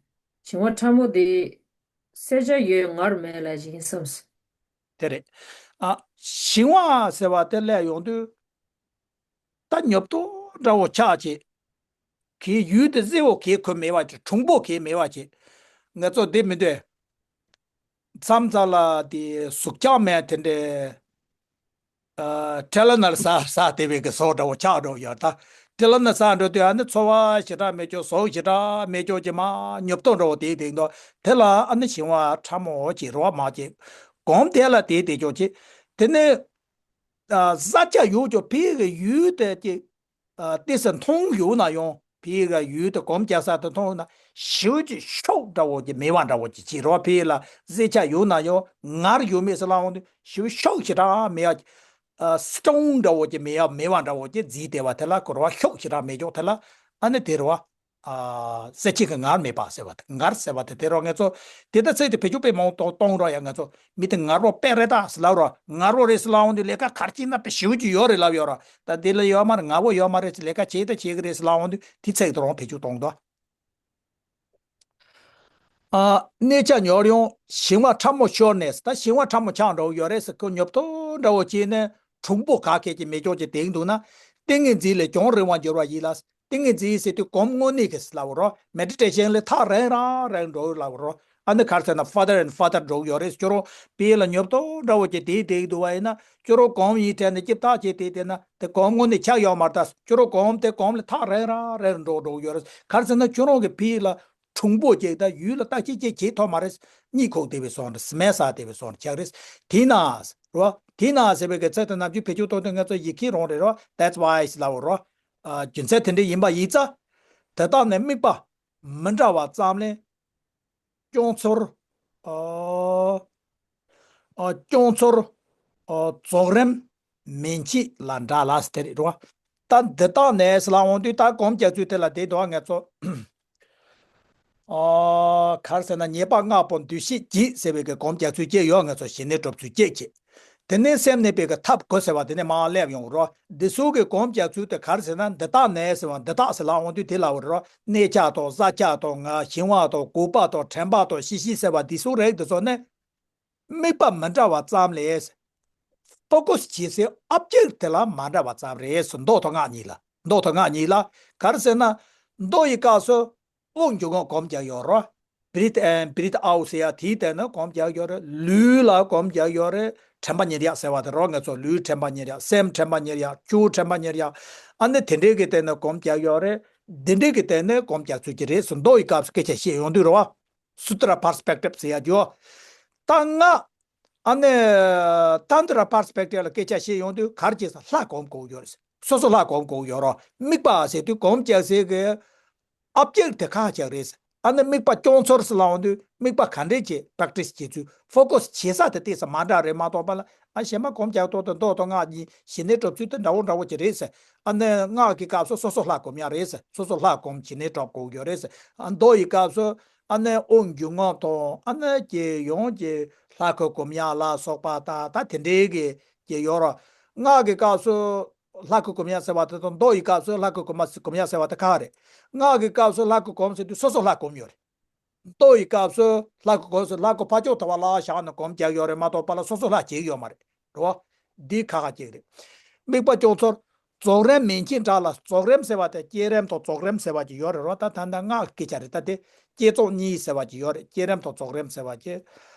བྱིང་བ་ཕྲ་མོ་འདི། གསལ་ཆ་ཡོད་ངར་མེད་ལ་ཡིན་བསམས། དེ་རེད། ཨ། བྱིང་བ་ཟེར་བ་དེ་སླེབས་ཡོང་དུས། ད་ཉོབ་ཏོ་འདྲ་བོ་ཆགས་བྱས། གའི་ཡུལ་དེ་གསལ་བོ་གའི་ཁོ་མེད་པ་བྱས། གྲུང་པོ་གའི་མེད་པ་བྱས། ང་ཚོ་འདི་མི་འདོད། མཚམས་མཚམས་ལ་དེ་གཟུགས་ཀྱང་མེད་དེ་འདྲའི། ཨ། ཊེ་ལ་ནར་ཟ་ཟ་བསྡད་པའི་གི་བཟོ་འདྲ་བོ་ཆགས་འགྲོ་ཡོད་ད། ཊེ་ལ་ནར་ཟ་འགྲོ་དུས་ཨ་ནི་ཚོར་བ་ཞེ་དྲག་མེད་ཅོག་གཟུགས་ཞེ་དྲག་མེད་ཅོག་ཅིག་མ་ཉོབ་ཏོ་འདྲ་བོ་དེ་དེ་འདུག་དེ་ལ་ཨ་ནི་བྱིང་བ་ཕྲ་མོ་ཅིག་རོ་མ་ཅིག་གོམས་དེ་ལ་དེ་དེ་ཅོག་ཅིག་དེ་ནི། ཨ། ས་ཆ་ཡོད་ཅོག་ཕི་གི་ཡུལ་དེ་ཅིག་ཨ། ཏེ་ས་མཐོང་ཡོད་ན་ཡང་ཕི་ག་ཡུལ་དེ་གོམས་རྒྱག་ས་དེ་མཐོང་ཡོད་ན་ཞེ་པོ་ཅིག་ཤུགས་འདྲ་བོ་ཅིག་མེད་པ་འདྲ་བོ་ཅིག་བྱེད་རོགས། ཕི་ལ་གསལ་ཆ་ཡོད་ན་ཡང་ངར་ཡོད་མེད་ཟེར་ལབ་འོང་དུས་ཞེ་པོ་ཤུགས་ཞེ་དྲག་མེད་ཡ། ཨ། སི་ཊོང་འདྲ་བོ་ཅིག་མེད་ཡ། མེད་པ་འདྲ་བོ་ཅིག་བརྫིས་བསྡད་པ་དེ་ལ་གོ་རོ་བ་ཤུགས་ཞེ་དྲག་མེད་ཀྱོག་དེ་ལ་ཨ་ནི་དེ་རོ་བ། ཨ། གསལ་བྱེད་ཀྱི་ངར་མེད་པ་ཟེར་བ་དེ། ངར་ཟེར་བ་དེ་དེ་རོ་ང་ཚོ་དེ་ལྟ་ཚིག་དེ་བེད་སྤྱོད་དཔེ་མང་པོ་གཏོང་རོགས་ཡ། ང་ཚོ་མི་དེ་ངར་བོ་དཔེ་རེད་ད་ཟེར་ལབ་རོགས། ངར་བོ་རེད་ཟེར་ལབ་འོང་དུས་ལས་ཀ་ག་རེ་བྱེད་ན་དཔེ་ཞེ་པོ་ཅིག་ཡོད་རེད་ལབ་ཡོད་རོགས། ད་དེ་ལ་ཡོད་མ་རེད། ངར་བོ་ཡོད་མ་རེད་ཟེར། ལས་ཀ་བྱེད་ད་བྱེད་ཀྱི་རེད་ཟེར་ལབ་འོང་དུས་དེ་ཚིག་དེ་རང་བེད་སྤྱོད་གཏོང་དོ། ཨ། གནས་ཆ་ཉོར་ཡོང་། བྱིང་བ་ཕྲ་མོ་ཤོར་ནས། ད་བྱིང་བ་ཕྲ་མོ་ཆགས་འགྲོ་ཡོད་རེད་ཟེར། ཁོ་ཉོབ་ཏོ་འདྲ་བོ་བྱས་ནས་གྲུང་པོ་ག་གེ་ཅིག་མེད་ཀྱོག་ཅིག་དེང་འདུག་ན། ཏིང་ངེ་འཛིན་ལས་ཀྱང་རིང་བར་འགྱུར་བ་ཡིན་ལ། ཏིང་ངེ་འཛིན་ཟེར་དུས་སྒོམ་དངོས་གནས་ཀྱི་ལབ་རོ། མེ་ཌི་ཊེ་ཤན་ལས་ཐག་རིང་རང་རིང་འགྲོ་ལབ་རོ། ཨ་ནི་ག་རེ་ཟེར་ན་ཕར་དར་ཨེན་ཕར་དར་འགྲོ་གི་ཡོད་རེད། ཁྱོད་རང་དཔེ་ལ་ཉོབ་ཏོ་འདྲ་བོ་ཅིག་དེ་དེ་འདུག་བ་ཡིན་ན། ཁྱོད་རང་སྒོམ་ཡིན་དྲན་ནས་ལྕེབ་ཐག་བྱས་དེ་བལྟས་ན་དེ་སྒོམ་དངོས་གནས་ཆགས་ཡོད་མ་རེད་ད། ཁྱོད་རང་སྒོམ་དེ་སྒོམ་ལས་ཐག་རིང་རང་རིང་འགྲོ་འགྲོ་གི་ཡོད་རེད། ག་རེ་ཟེར་ན་ཁྱོད་རང་གི་ཕི་ལ་གྲུང་པོ་ཅིག་ད་ཡུལ་ལ་བརྟག་དཔྱད་ཅིག་བྱེད་ཐུབ་མ་རེད། གཉིད་ཁུག་བསྡད་པའི་བཟོ་འདྲ། སྨན་ཟ་བསྡད་པའི་བཟོ་འདྲ་ཆགས་རེད། དེས་ན་རོ། དེས་ན་ཟེར་བའི་གི་ཚིག་དེ་ནམ་རྒྱུན་བེད་སྤྱོད་གཏོང་དུས་ང་ཚོ་ཡི་གེ་རང་རེད་རོ། That's why ལབ་རོ། ཨ། རྒྱུ་མཚན་དེ་འདྲ་ཡིན་པ་ཡིན་ཙང་། དེ་དག་ནི་དམིགས་པ་མི་འདྲ་བ་ཙམ་ལས། སྐྱོང་ཚོར། ཨ། ཨ། སྐྱོང་ཚོར། ཨ། རྫོགས་རིམ་མན་ཆད་ལ་འདྲ་ལ་ཟེར་དེ་རེད་རོ། ད་འདི་དག་ནས་ལབ་འོང་དུས་ད་སྒོམ་རྒྱག་ཚུལ་དེ་ལ་དེ་དོ་ང་ཚོ། ཨ། ག་རེ་ཟེར་ན་ཉེས་པ་ལྔ་པོ་འདུས་བྱས་ཀྱིས་ཟེར་བའི་གི་སྒོམ་རྒྱག་ཚུལ་གཅིག་ཡོད། ང་ཚོ་ཞི་གནས་གྲུབ་ཚུལ་གཅིག་བྱེད། དེ་ནས་སེམས་གནས་པའི་གི་ཐབས་དགུ་ཟེར་བ་དེ་ནས་མར་སླེབས་ཡོང་རོ། འདི་ཚོ་གི་སྒོམ་རྒྱག་ཚུལ་དེ་ག་རེ་ཟེར་ན་འདི་དག་ནས་ཟེར་བ་འདི་དག་ཟེར་ལབ་འོང་དུས་དེ་ལབ་རོ། གནས་ཆ་དང་ས་ཆ་དང་ང་བྱིང་བ་དང་འགུགས་པ་དང་དྲན་པ་དང་ཤེས་བཞིན་ཟེར་བ་འདི་ཚོ་རིགས་འདི་ཚོ་ནི། དམིགས་པ་མི་འདྲ་བ་ཙམ་ལས། ཕོ་ཀོ་སི་བྱེད་སའི་ཨོབ་ཇེག་དེ་ལ་མ་འདྲ་བ་ཙམ་རེད། མདོ་དང་སྔགས་གཉིས་ལ། མདོ་དང་སྔགས་གཉིས་ལ། ག་རེ་ཟེར་ན། མདོ་ཡི་སྐབས་སུ། དབུགས་འབྱུང་བ་སྒོམ་རྒྱག་ཡོད་རོ། breathe in, breathe out ཟེར་ཡ་དེའི་སྟེང་ན་སྒོམ་རྒྱག་ཡོད་རེད། ལུས་ལ་སྒོམ་རྒྱག་ཡོད་རེད། དྲན་པ་ཉེར་ཡག་ཟེར་བ་དེ་རོ། ང་ཚོ་ལུས་དྲན་པ་ཉེར་ཡག་སེམས་དྲན་པ་ཉེར་ཡག་ཆོས་དྲན་པ་ཉེར་ཡག་ཨ་ནི་དེ་འདྲའི་གི་སྟེང་ན་སྒོམ་རྒྱག་ཡོད་རེད། འདི་འདྲའི་གི་སྟེང་ན་སྒོམ་རྒྱག་ཚུལ་གྱི་རེད་ཟེར། མདོ་ཡི་སྐབས་སུ་སྐད་ཆ་བཤད་ཡོང་དུས་རོ། སུ་ཏྲ་པར་སི་པེག་ཊིབ་ཟེར་ཡ་ཇོ། ད་ང་། ཨ་ནི། ཏན་ཏྲ་པར་སི་པེག་ཊིབ་ལ་སྐད་ཆ་བཤད་ཡོང་དུས་ག་རེ་བྱས་ས་ལྷ་སྒོམ་དགོས་ཡོད་རེད། སོ་སོ་ལྷ་སྒོམ་དགོས་ཡོད་རོ། དམིགས་པ་ཟེར་དུས་སྒོམ་རྒྱག་སའི་གི། ཨོབ་ཇེག་དེ་ཁག་ཅིག་རེད། ཨ་ནི་དམིགས་པ་སྐྱོང་ཚོར་ཟེར་ལབ་འོང་དུས་དམིགས་པ་ག་འདྲས་བྱེད་པྲེག་ཊི་སི་བྱེད་ཚུལ་ཕོ་ཀོ་སི་བྱེད་ས་དེ་ཏོག་ཙམ་མ་འདྲ་རེད་མ་གཏོགས་པ་ལ། ཨ་གཞན་པ་སྒོམ་རྒྱག་ཐོག་ཏུ་མདོ་དང་སྔགས་གཉིས་ཞི་གནས་གྲུབ་ཚུལ་དེ་འདྲ་བོ་འདྲ་བོ་ཅིག་རེད་ཟེར། ཨ་ནི་སྔགས་ཀྱི་སྐབས་སུ་སོ་སོ་ལྷ་སྒོམ་ཡག་རེད་ཟེར། སོ་སོ་ལྷ་སྒོམ་ཞི་གནས་གྲུབ་དགོས་ཡོད་རེད་ཟེར། ཨ་མདོ་ཡི་སྐབས་སུ་ཨ་ནི་དབུགས་འབྱུང་བ་དང་ཨ་ནི་ཀྱི་ཡོངས་ཀྱི་ལྷ་སྐུ་སྒོམ་ཡག་ལ་སོགས་པ་ད་ད་དེ་འདྲའི་གི་ཀྱི་ཡོད་རོ། སྔགས་ཀྱི་སྐབས་སུ། ལྷ་སྐུ་སྒོམ་ཡག་ཟེར་བ་དེ་དང་མདོ་ཡི་སྐབས་སུ་ལྷ་སྐུ་སྒོམ་སྒོམ་ཡག་ཟེར་བ་དེ་ཁག་རེད། སྔགས་ཀྱི་སྐབས་སུ་ལྷ་སྐུ་སྒོམ་ཟེར་དུས་སོ་སོ་ལྷ་སྒོམ་ཡོད་རེད། མདོ་ཡི་སྐབས་སུ་ལྷ་སྐུ་སྒོམ་ཟེར་ལྷ་སྐུ་ཕར་ཕྱོགས་ཐོ་བ་ལ་བཞག་ནས་སྒོམ་རྒྱག་ཡོད་རེད་མ་གཏོགས་པ་ལ་སོ་སོ་ལྷ་བྱེད་ཀྱི་ཡོད་མ་རེད། རེད་བ། འདི་ཁག་ཁག་ཅིག་རེད། དམིགས་པ་སྐྱོང་ཚོར། རྫོགས་རིམ་མན་ཆད་འདྲ་ལ། རྫོགས་རིམ་ཟེར་བ་དེ་བསྐྱེད་རིམ་དང་རྫོགས་རིམ་ཟེར་བ་ཅིག་ཡོད་རེད་རོ། ད་ད་ལྟ་སྔགས་ཀྱི་སྐད་ཆ་རེད། ད་དེ་བསྐྱེད་རྫོགས་གཉིས་ཟེར་བ་ཅིག་ཡོད་རེད། བསྐྱེད་རིམ་དང་རྫོགས་རིམ་ཟེར་བ་ཅིག་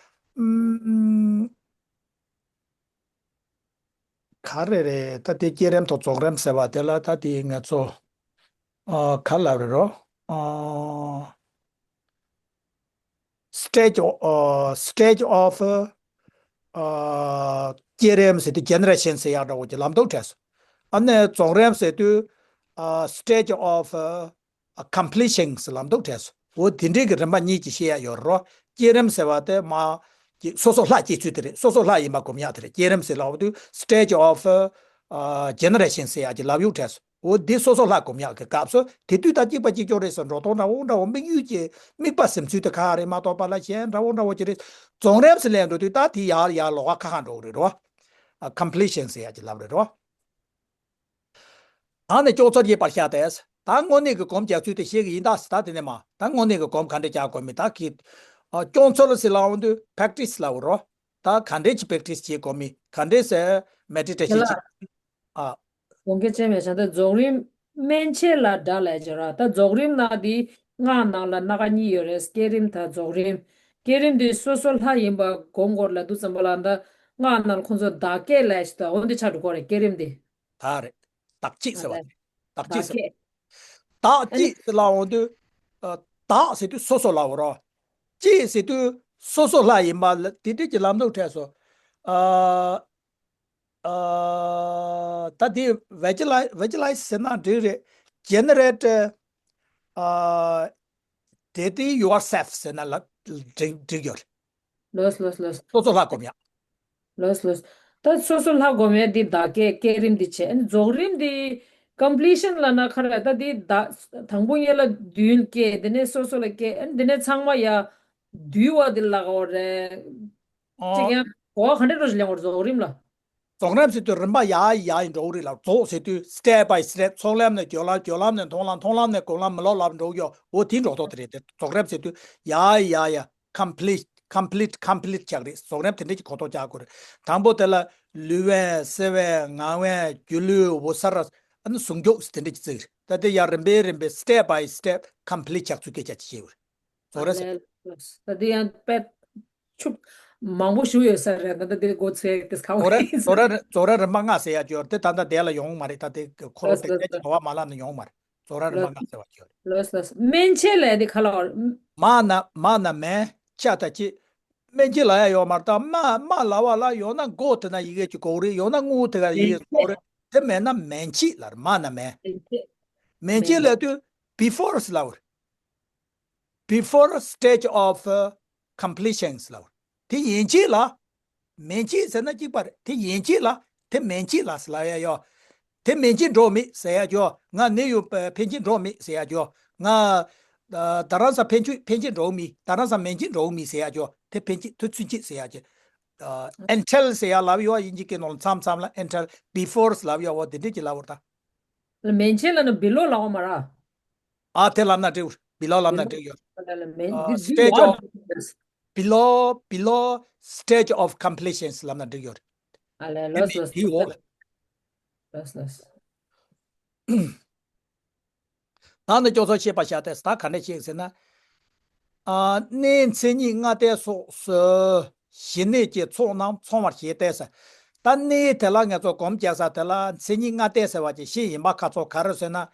ཨུམ། ག་རེ་རེད། ད་དེ་བསྐྱེད་རིམ་དང་རྫོགས་རིམ་ཟེར་བ་དེ་ལ་ད་དེ་ང་ཚོ་ཨ་ག་ལབ་རེད་རོ། ཨ་stage of ཨ་stage of ཨ་བསྐྱེད་རིམ་ཟེར་དུས་ཇེ་ནེ་རེ་ཤན་ཟེར་ཡག་འདྲ་བོ་ཅིག་ལབ་འདུག་དྲན་སོང་། ཨ་ནི་རྫོགས་རིམ་ཟེར་དུས་ཨ་stage of ཨ་completion ཟེར་ལབ་འདུག་དྲན་སོང་། འོ་དེ་འདྲའི་གི་རིམ་པ་གཉིས་ཀྱི་བཤད་ཡག་ཡོད་རེད་རོ། བསྐྱེད་རིམ་ཟེར་བ་དེ་མ་ཀྱི་སོ་སོ་ལྷ་སྐྱེ་ཚུལ་དེ་རེད། སོ་སོ་ལྷ་ཡིན་པ་སྒོམ་ཡག་དེ་རེད། བསྐྱེད་རིམ་ཟེར་ལབ་དུས་stage of ཨ་ཇེ་ནེ་རེ་ཤན་ཟེར་ཡག་ཅིག་ལབ་ཡོད་དྲན་སོང་། འོ་འདི་སོ་སོ་ལྷ་སྒོམ་ཡག་གི་སྐབས་སུ་དེ་དུས་ད་གཅིག་པ་གཅིག་རྐྱང་རེད་ཟེར་འགྲོ་སྟངས་འདྲ་བོ་འདྲ་བོ་དམིགས་ཡུལ་གྱི་དམིགས་པ་ཟིན་ཚུལ་དེ་ཁག་རེད་མ་གཏོགས་པ་ལ་གཞན་འདྲ་བོ་འདྲ་བོ་ཅིག་རེད། རྫོགས་རིམ་ཟེར་ལབ་འགྲོ་དུས་ད་དེ་ཡར་ཡར་ལོགས་ཀ་ཁག་ཁག་འགྲོ་གི་རེད་རོ། ཨ་completion ཟེར་ཡག་ཅིག་ལབ་རེད་རོ། ད་ནི་སྐྱོ་ཚོར་ཡེ་པར་བཤད་དེ། ད་དངོས་གནས་ཀྱི་སྒོམ་རྒྱག་ཚུལ་དེ་ཤེས་ཀྱི་ཡིན་ད་ཟེར། ད་དེ་ནས་མ་ད་དངོས་གནས་ཀྱི་སྒོམ་ག་འདྲས་རྒྱག་དགོས་མིན་ད་གི། ཨ། སྐྱོ་ཚོར་ཟེར་ལབ་འོང་དུས་practice་ལབ་རོ། ད་ག་འདྲས་ཀྱི་practice་བྱེད་དགོས་མིན་ག་འདྲས་སེ་meditation་དེ་ལ་བྱེད། ཨ། དགོངས་འགལ་ཅན་མེད་ཤག་ད་རྫོགས་རིམ་སྨན་དཔྱད་ལ་འདྲ་ལབ་བྱས་ར། ད་རྫོགས་རིམ་ནང་དེ་སྔགས་ནང་ལ་སྣ་ཁ་གཉིས་ཡོད་རེད། བསྐྱེད་རིམ་དང་རྫོགས་རིམ། བསྐྱེད་རིམ་དེ་སོ་སོ་ལྷ་ཡིན་པ་སྒོམ་དགོས་རེད་ལབ་དུས་ཙམ་པ་ལ་ད་སྔགས་ནང་ལ་ཁོང་ཚོ་བདག་བསྐྱེད་ལབ་ཞིག་ད་འོ་འདི་ཆགས་འགྲོ་གི་རེད། བསྐྱེད་རིམ་དེ། ད་རེད། བདག་བསྐྱེད་ཟེར་བ་རེད། བདག་བསྐྱེད་ཟེར་བ། བདག་བསྐྱེད་ཟེར་ལབ་འོང་དུས། ཨ། བདག་ཟེར་དུས་སོ་སོ་ལབ་རོ། བསྐྱེད་ཟེར་དུས་སོ་སོ་ལྷ་ཡིན་པ་ལ་དེ་འདྲས་ཀྱི་ལམ་ལུགས་འཕྲད་སོང་། ཨ། ཨ། ད་དེ་visualize visualize་ཟེར་ན་འགྲིག་རེད། Generate ཨ། Deity yourself་ཟེར་ན་ལ་འགྲིག་འགྲིག་ཡོད་རེད། ལོས་ལོས་ལོས། སོ་སོ་ལྷ་སྒོམ་ཡག་ལོས་ལོས། ད་སོ་སོ་ལྷ་སྒོམ་ཡག་འདི་བདག་བསྐྱེད་བསྐྱེད་རིམ་འདི་བྱས། རྫོགས་རིམ་འདི་completion་ལབ་ན་ག་རེ་ད་འདི་ད་དང་པོ་ཉིད་ལ་མདུན་བསྐྱེད། དེ་ནས་སོ་སོ་ལ་བསྐྱེད། ཨ་ནི་དེ་ནས་ཚང་མ་ཡ་འདུས་པ་འདི་ལབ་དགོས་རེད། ཅིག་ཨ། ཡང་གོ་བ་ག་འདྲས་འགྲོ་ཞིག་ལེན་དགོས་རེད་རྫོགས་རིམ་ལ། རྫོགས་རིམ་ཟེར་དུས་རིམ་པ་ཡར་ཡར་ཡིན་འགྲོ་གི་རེད་ལ། རྫོགས་ཟེར་དུས་step by step། ཚོགས་ལམ་ནས་སྦྱོར་ལམ། སྦྱོར་ལམ་ནས་མཐོང་ལམ། མཐོང་ལམ་ནས་གོང་ལམ། མི་ལོག་ལམ་འགྲོ་གི་ཡོད། འོ་དེ་འགྲོ་ཐོག་དེ་རེད་དེ། རྫོགས་རིམ་ཟེར་དུས་ཡར་ཡར་ཡར་complete complete complete་ཆགས་རེད། རྫོགས་རིམ་དེ་འདྲས་ཀྱི་གོ་རྟོགས་རྒྱག་དགོས་རེད། དང་པོ་དེ་ལ་ལུས་དབེན་བསིལ་དབེན་ངང་དབེན་སྒྱུ་ལུས་འོད་གསལ། ཨ་ནི་ཟུང་འཇུག་དེ་འདྲས་ཀྱི་རྩིས་རེད། ད་དེ་ཡང་རིམ་པས་རིམ་པས་step by step complete་ཆགས་ཚུལ་སྐད་ཆ་ཅིག་བཤད་དགོས་རེད། རྫོགས་རིམ་ཟེར། ད་དེ་ཡང་དཔེ་ཆུ་མང་པོ་ཞུ་ཡོད་ས་རེད། ད་ལྟ་དེ་མགོ་ཚོས་དེ་ག་བ་རྫོགས་རིམ་རེད། རྫོགས་རིམ་རྫོགས་རིམ་རིམ་པ་ལྔ་ཟེར་ཡ་ཅིག་ཡོད་རེད། དེ་ད་ལྟ་དེ་ལ་ཡོང་མ་རེད། ད་དེ་འཁོར་ལོ་ལོས་དེ་ལོས་གྱད་ཀྱི་ལོས། བར་མ་ལ་ནི་ཡོང་མ་རེད། རྫོགས་རིམ་རིམ་པ་ལོས་ལྔ་ཟེར་བ་ཅིག་ཡོད་རེད། ལོས་ལོས། སྨན་དཔྱད་ལས་དེ་ག་ལ་བ་རེད། མ་ན་མ་ན་མན་ཆ་ད་ཅི། སྨན་དཔྱད་ལ་ཡ་ཡོད་མ་རེད། ད་མ་མ་ལ་བ་ལ་ཡོང་ན་མགོ་དེ་ན་ཡི་གེ་ཅིག་གོ་གི་རེད། ཡོང་ན་རྔུལ་དེ་ག་ཡི་གེ་གོ་གི་རེད། དེ་མེད་ན་མན་དཔྱད་ལ་རེད། མ་ན་མན། སྨན་དཔྱད་ལ་དུས་before་ལ་བ་རེད། Before stage of completions་ལ། དེ་ཡན་ཆད་ལ། མན་ཆད་ཟེར་ན་གཅིག་པ་རེད། དེ་ཡན་ཆད་ལ། དེ་མན་ཆད་ལ་ཟེར་ལབ་ཡ་ཡོད། དེ་མན་ཆད་འགྲོ་མེད་ཟེར་ཡ་ཅིག་ཡོད། ང་ནི་ཡོད་པ་ཕན་ཆད་འགྲོ་མེད་ཟེར་ཡ་ཅིག་ཡོད། ང་ད་རང་ས་ཕན་ཆད་ཕན་ཆད་འགྲོ་མེད། ད་རང་ས་མན་ཆད་འགྲོ་མེད་ཟེར་ཡ་ཅིག་ཡོད། དེ་ཕན་ཆད་དེ་ཚུན་ཆད་ཟེར་ཡ་ཅིག་ཨ། until་ཟེར་ཡ་ལབ་ཡོད། དབྱིན་ཇི་སྐད་ནང་ལ་མཚམས་མཚམས་ལ་until before་ལབ་ཡོད། འོ་དེ་འདྲས་ཀྱི་ལབ་བར་ད། ལ་མན་ཆད་ལ་ནི་below་ལབ་ཡོད་མ་རེད། ཨ། དེ་ལབ་ན་འགྲིག below་ལབ་ན་འགྲིག་ཡོད། ལ་ལ་མན། ཨ། This- this stage what of is below below stage of completions་ལབ་ན་འགྲིག་ཡོད། ཨ་ལ་དེ་ལོས་མིན་ལོས་དེའི་འོག་ལ། ལོས་ལོས། ད་ནི་སྐྱོ་ཚོར་ཤེས་པར་བྱ་སྟེ། ད་ག་འདྲས་ཤེས་ཟེར་ན། ཨ། གནས་མཚན་ཉིད་ལྔ་ལྡན་སོགས་སུ། ཞི་གནས་ཀྱི་ཚོགས་རྣམས་ཚང་བར་བྱེད་དེ་ཟེར། ད་གནས་དེ་ལ་ངེད་ཚོ་སྒོམ་རྒྱག་ས་དེ་ལ་མཚན་ཉིད་ལྔ་ལྡན་ཟེར་བ་ཅིག་ཤེས་ཡིན་པ། ཁ་ཚོ་ག་རེ་ཟེར་ན།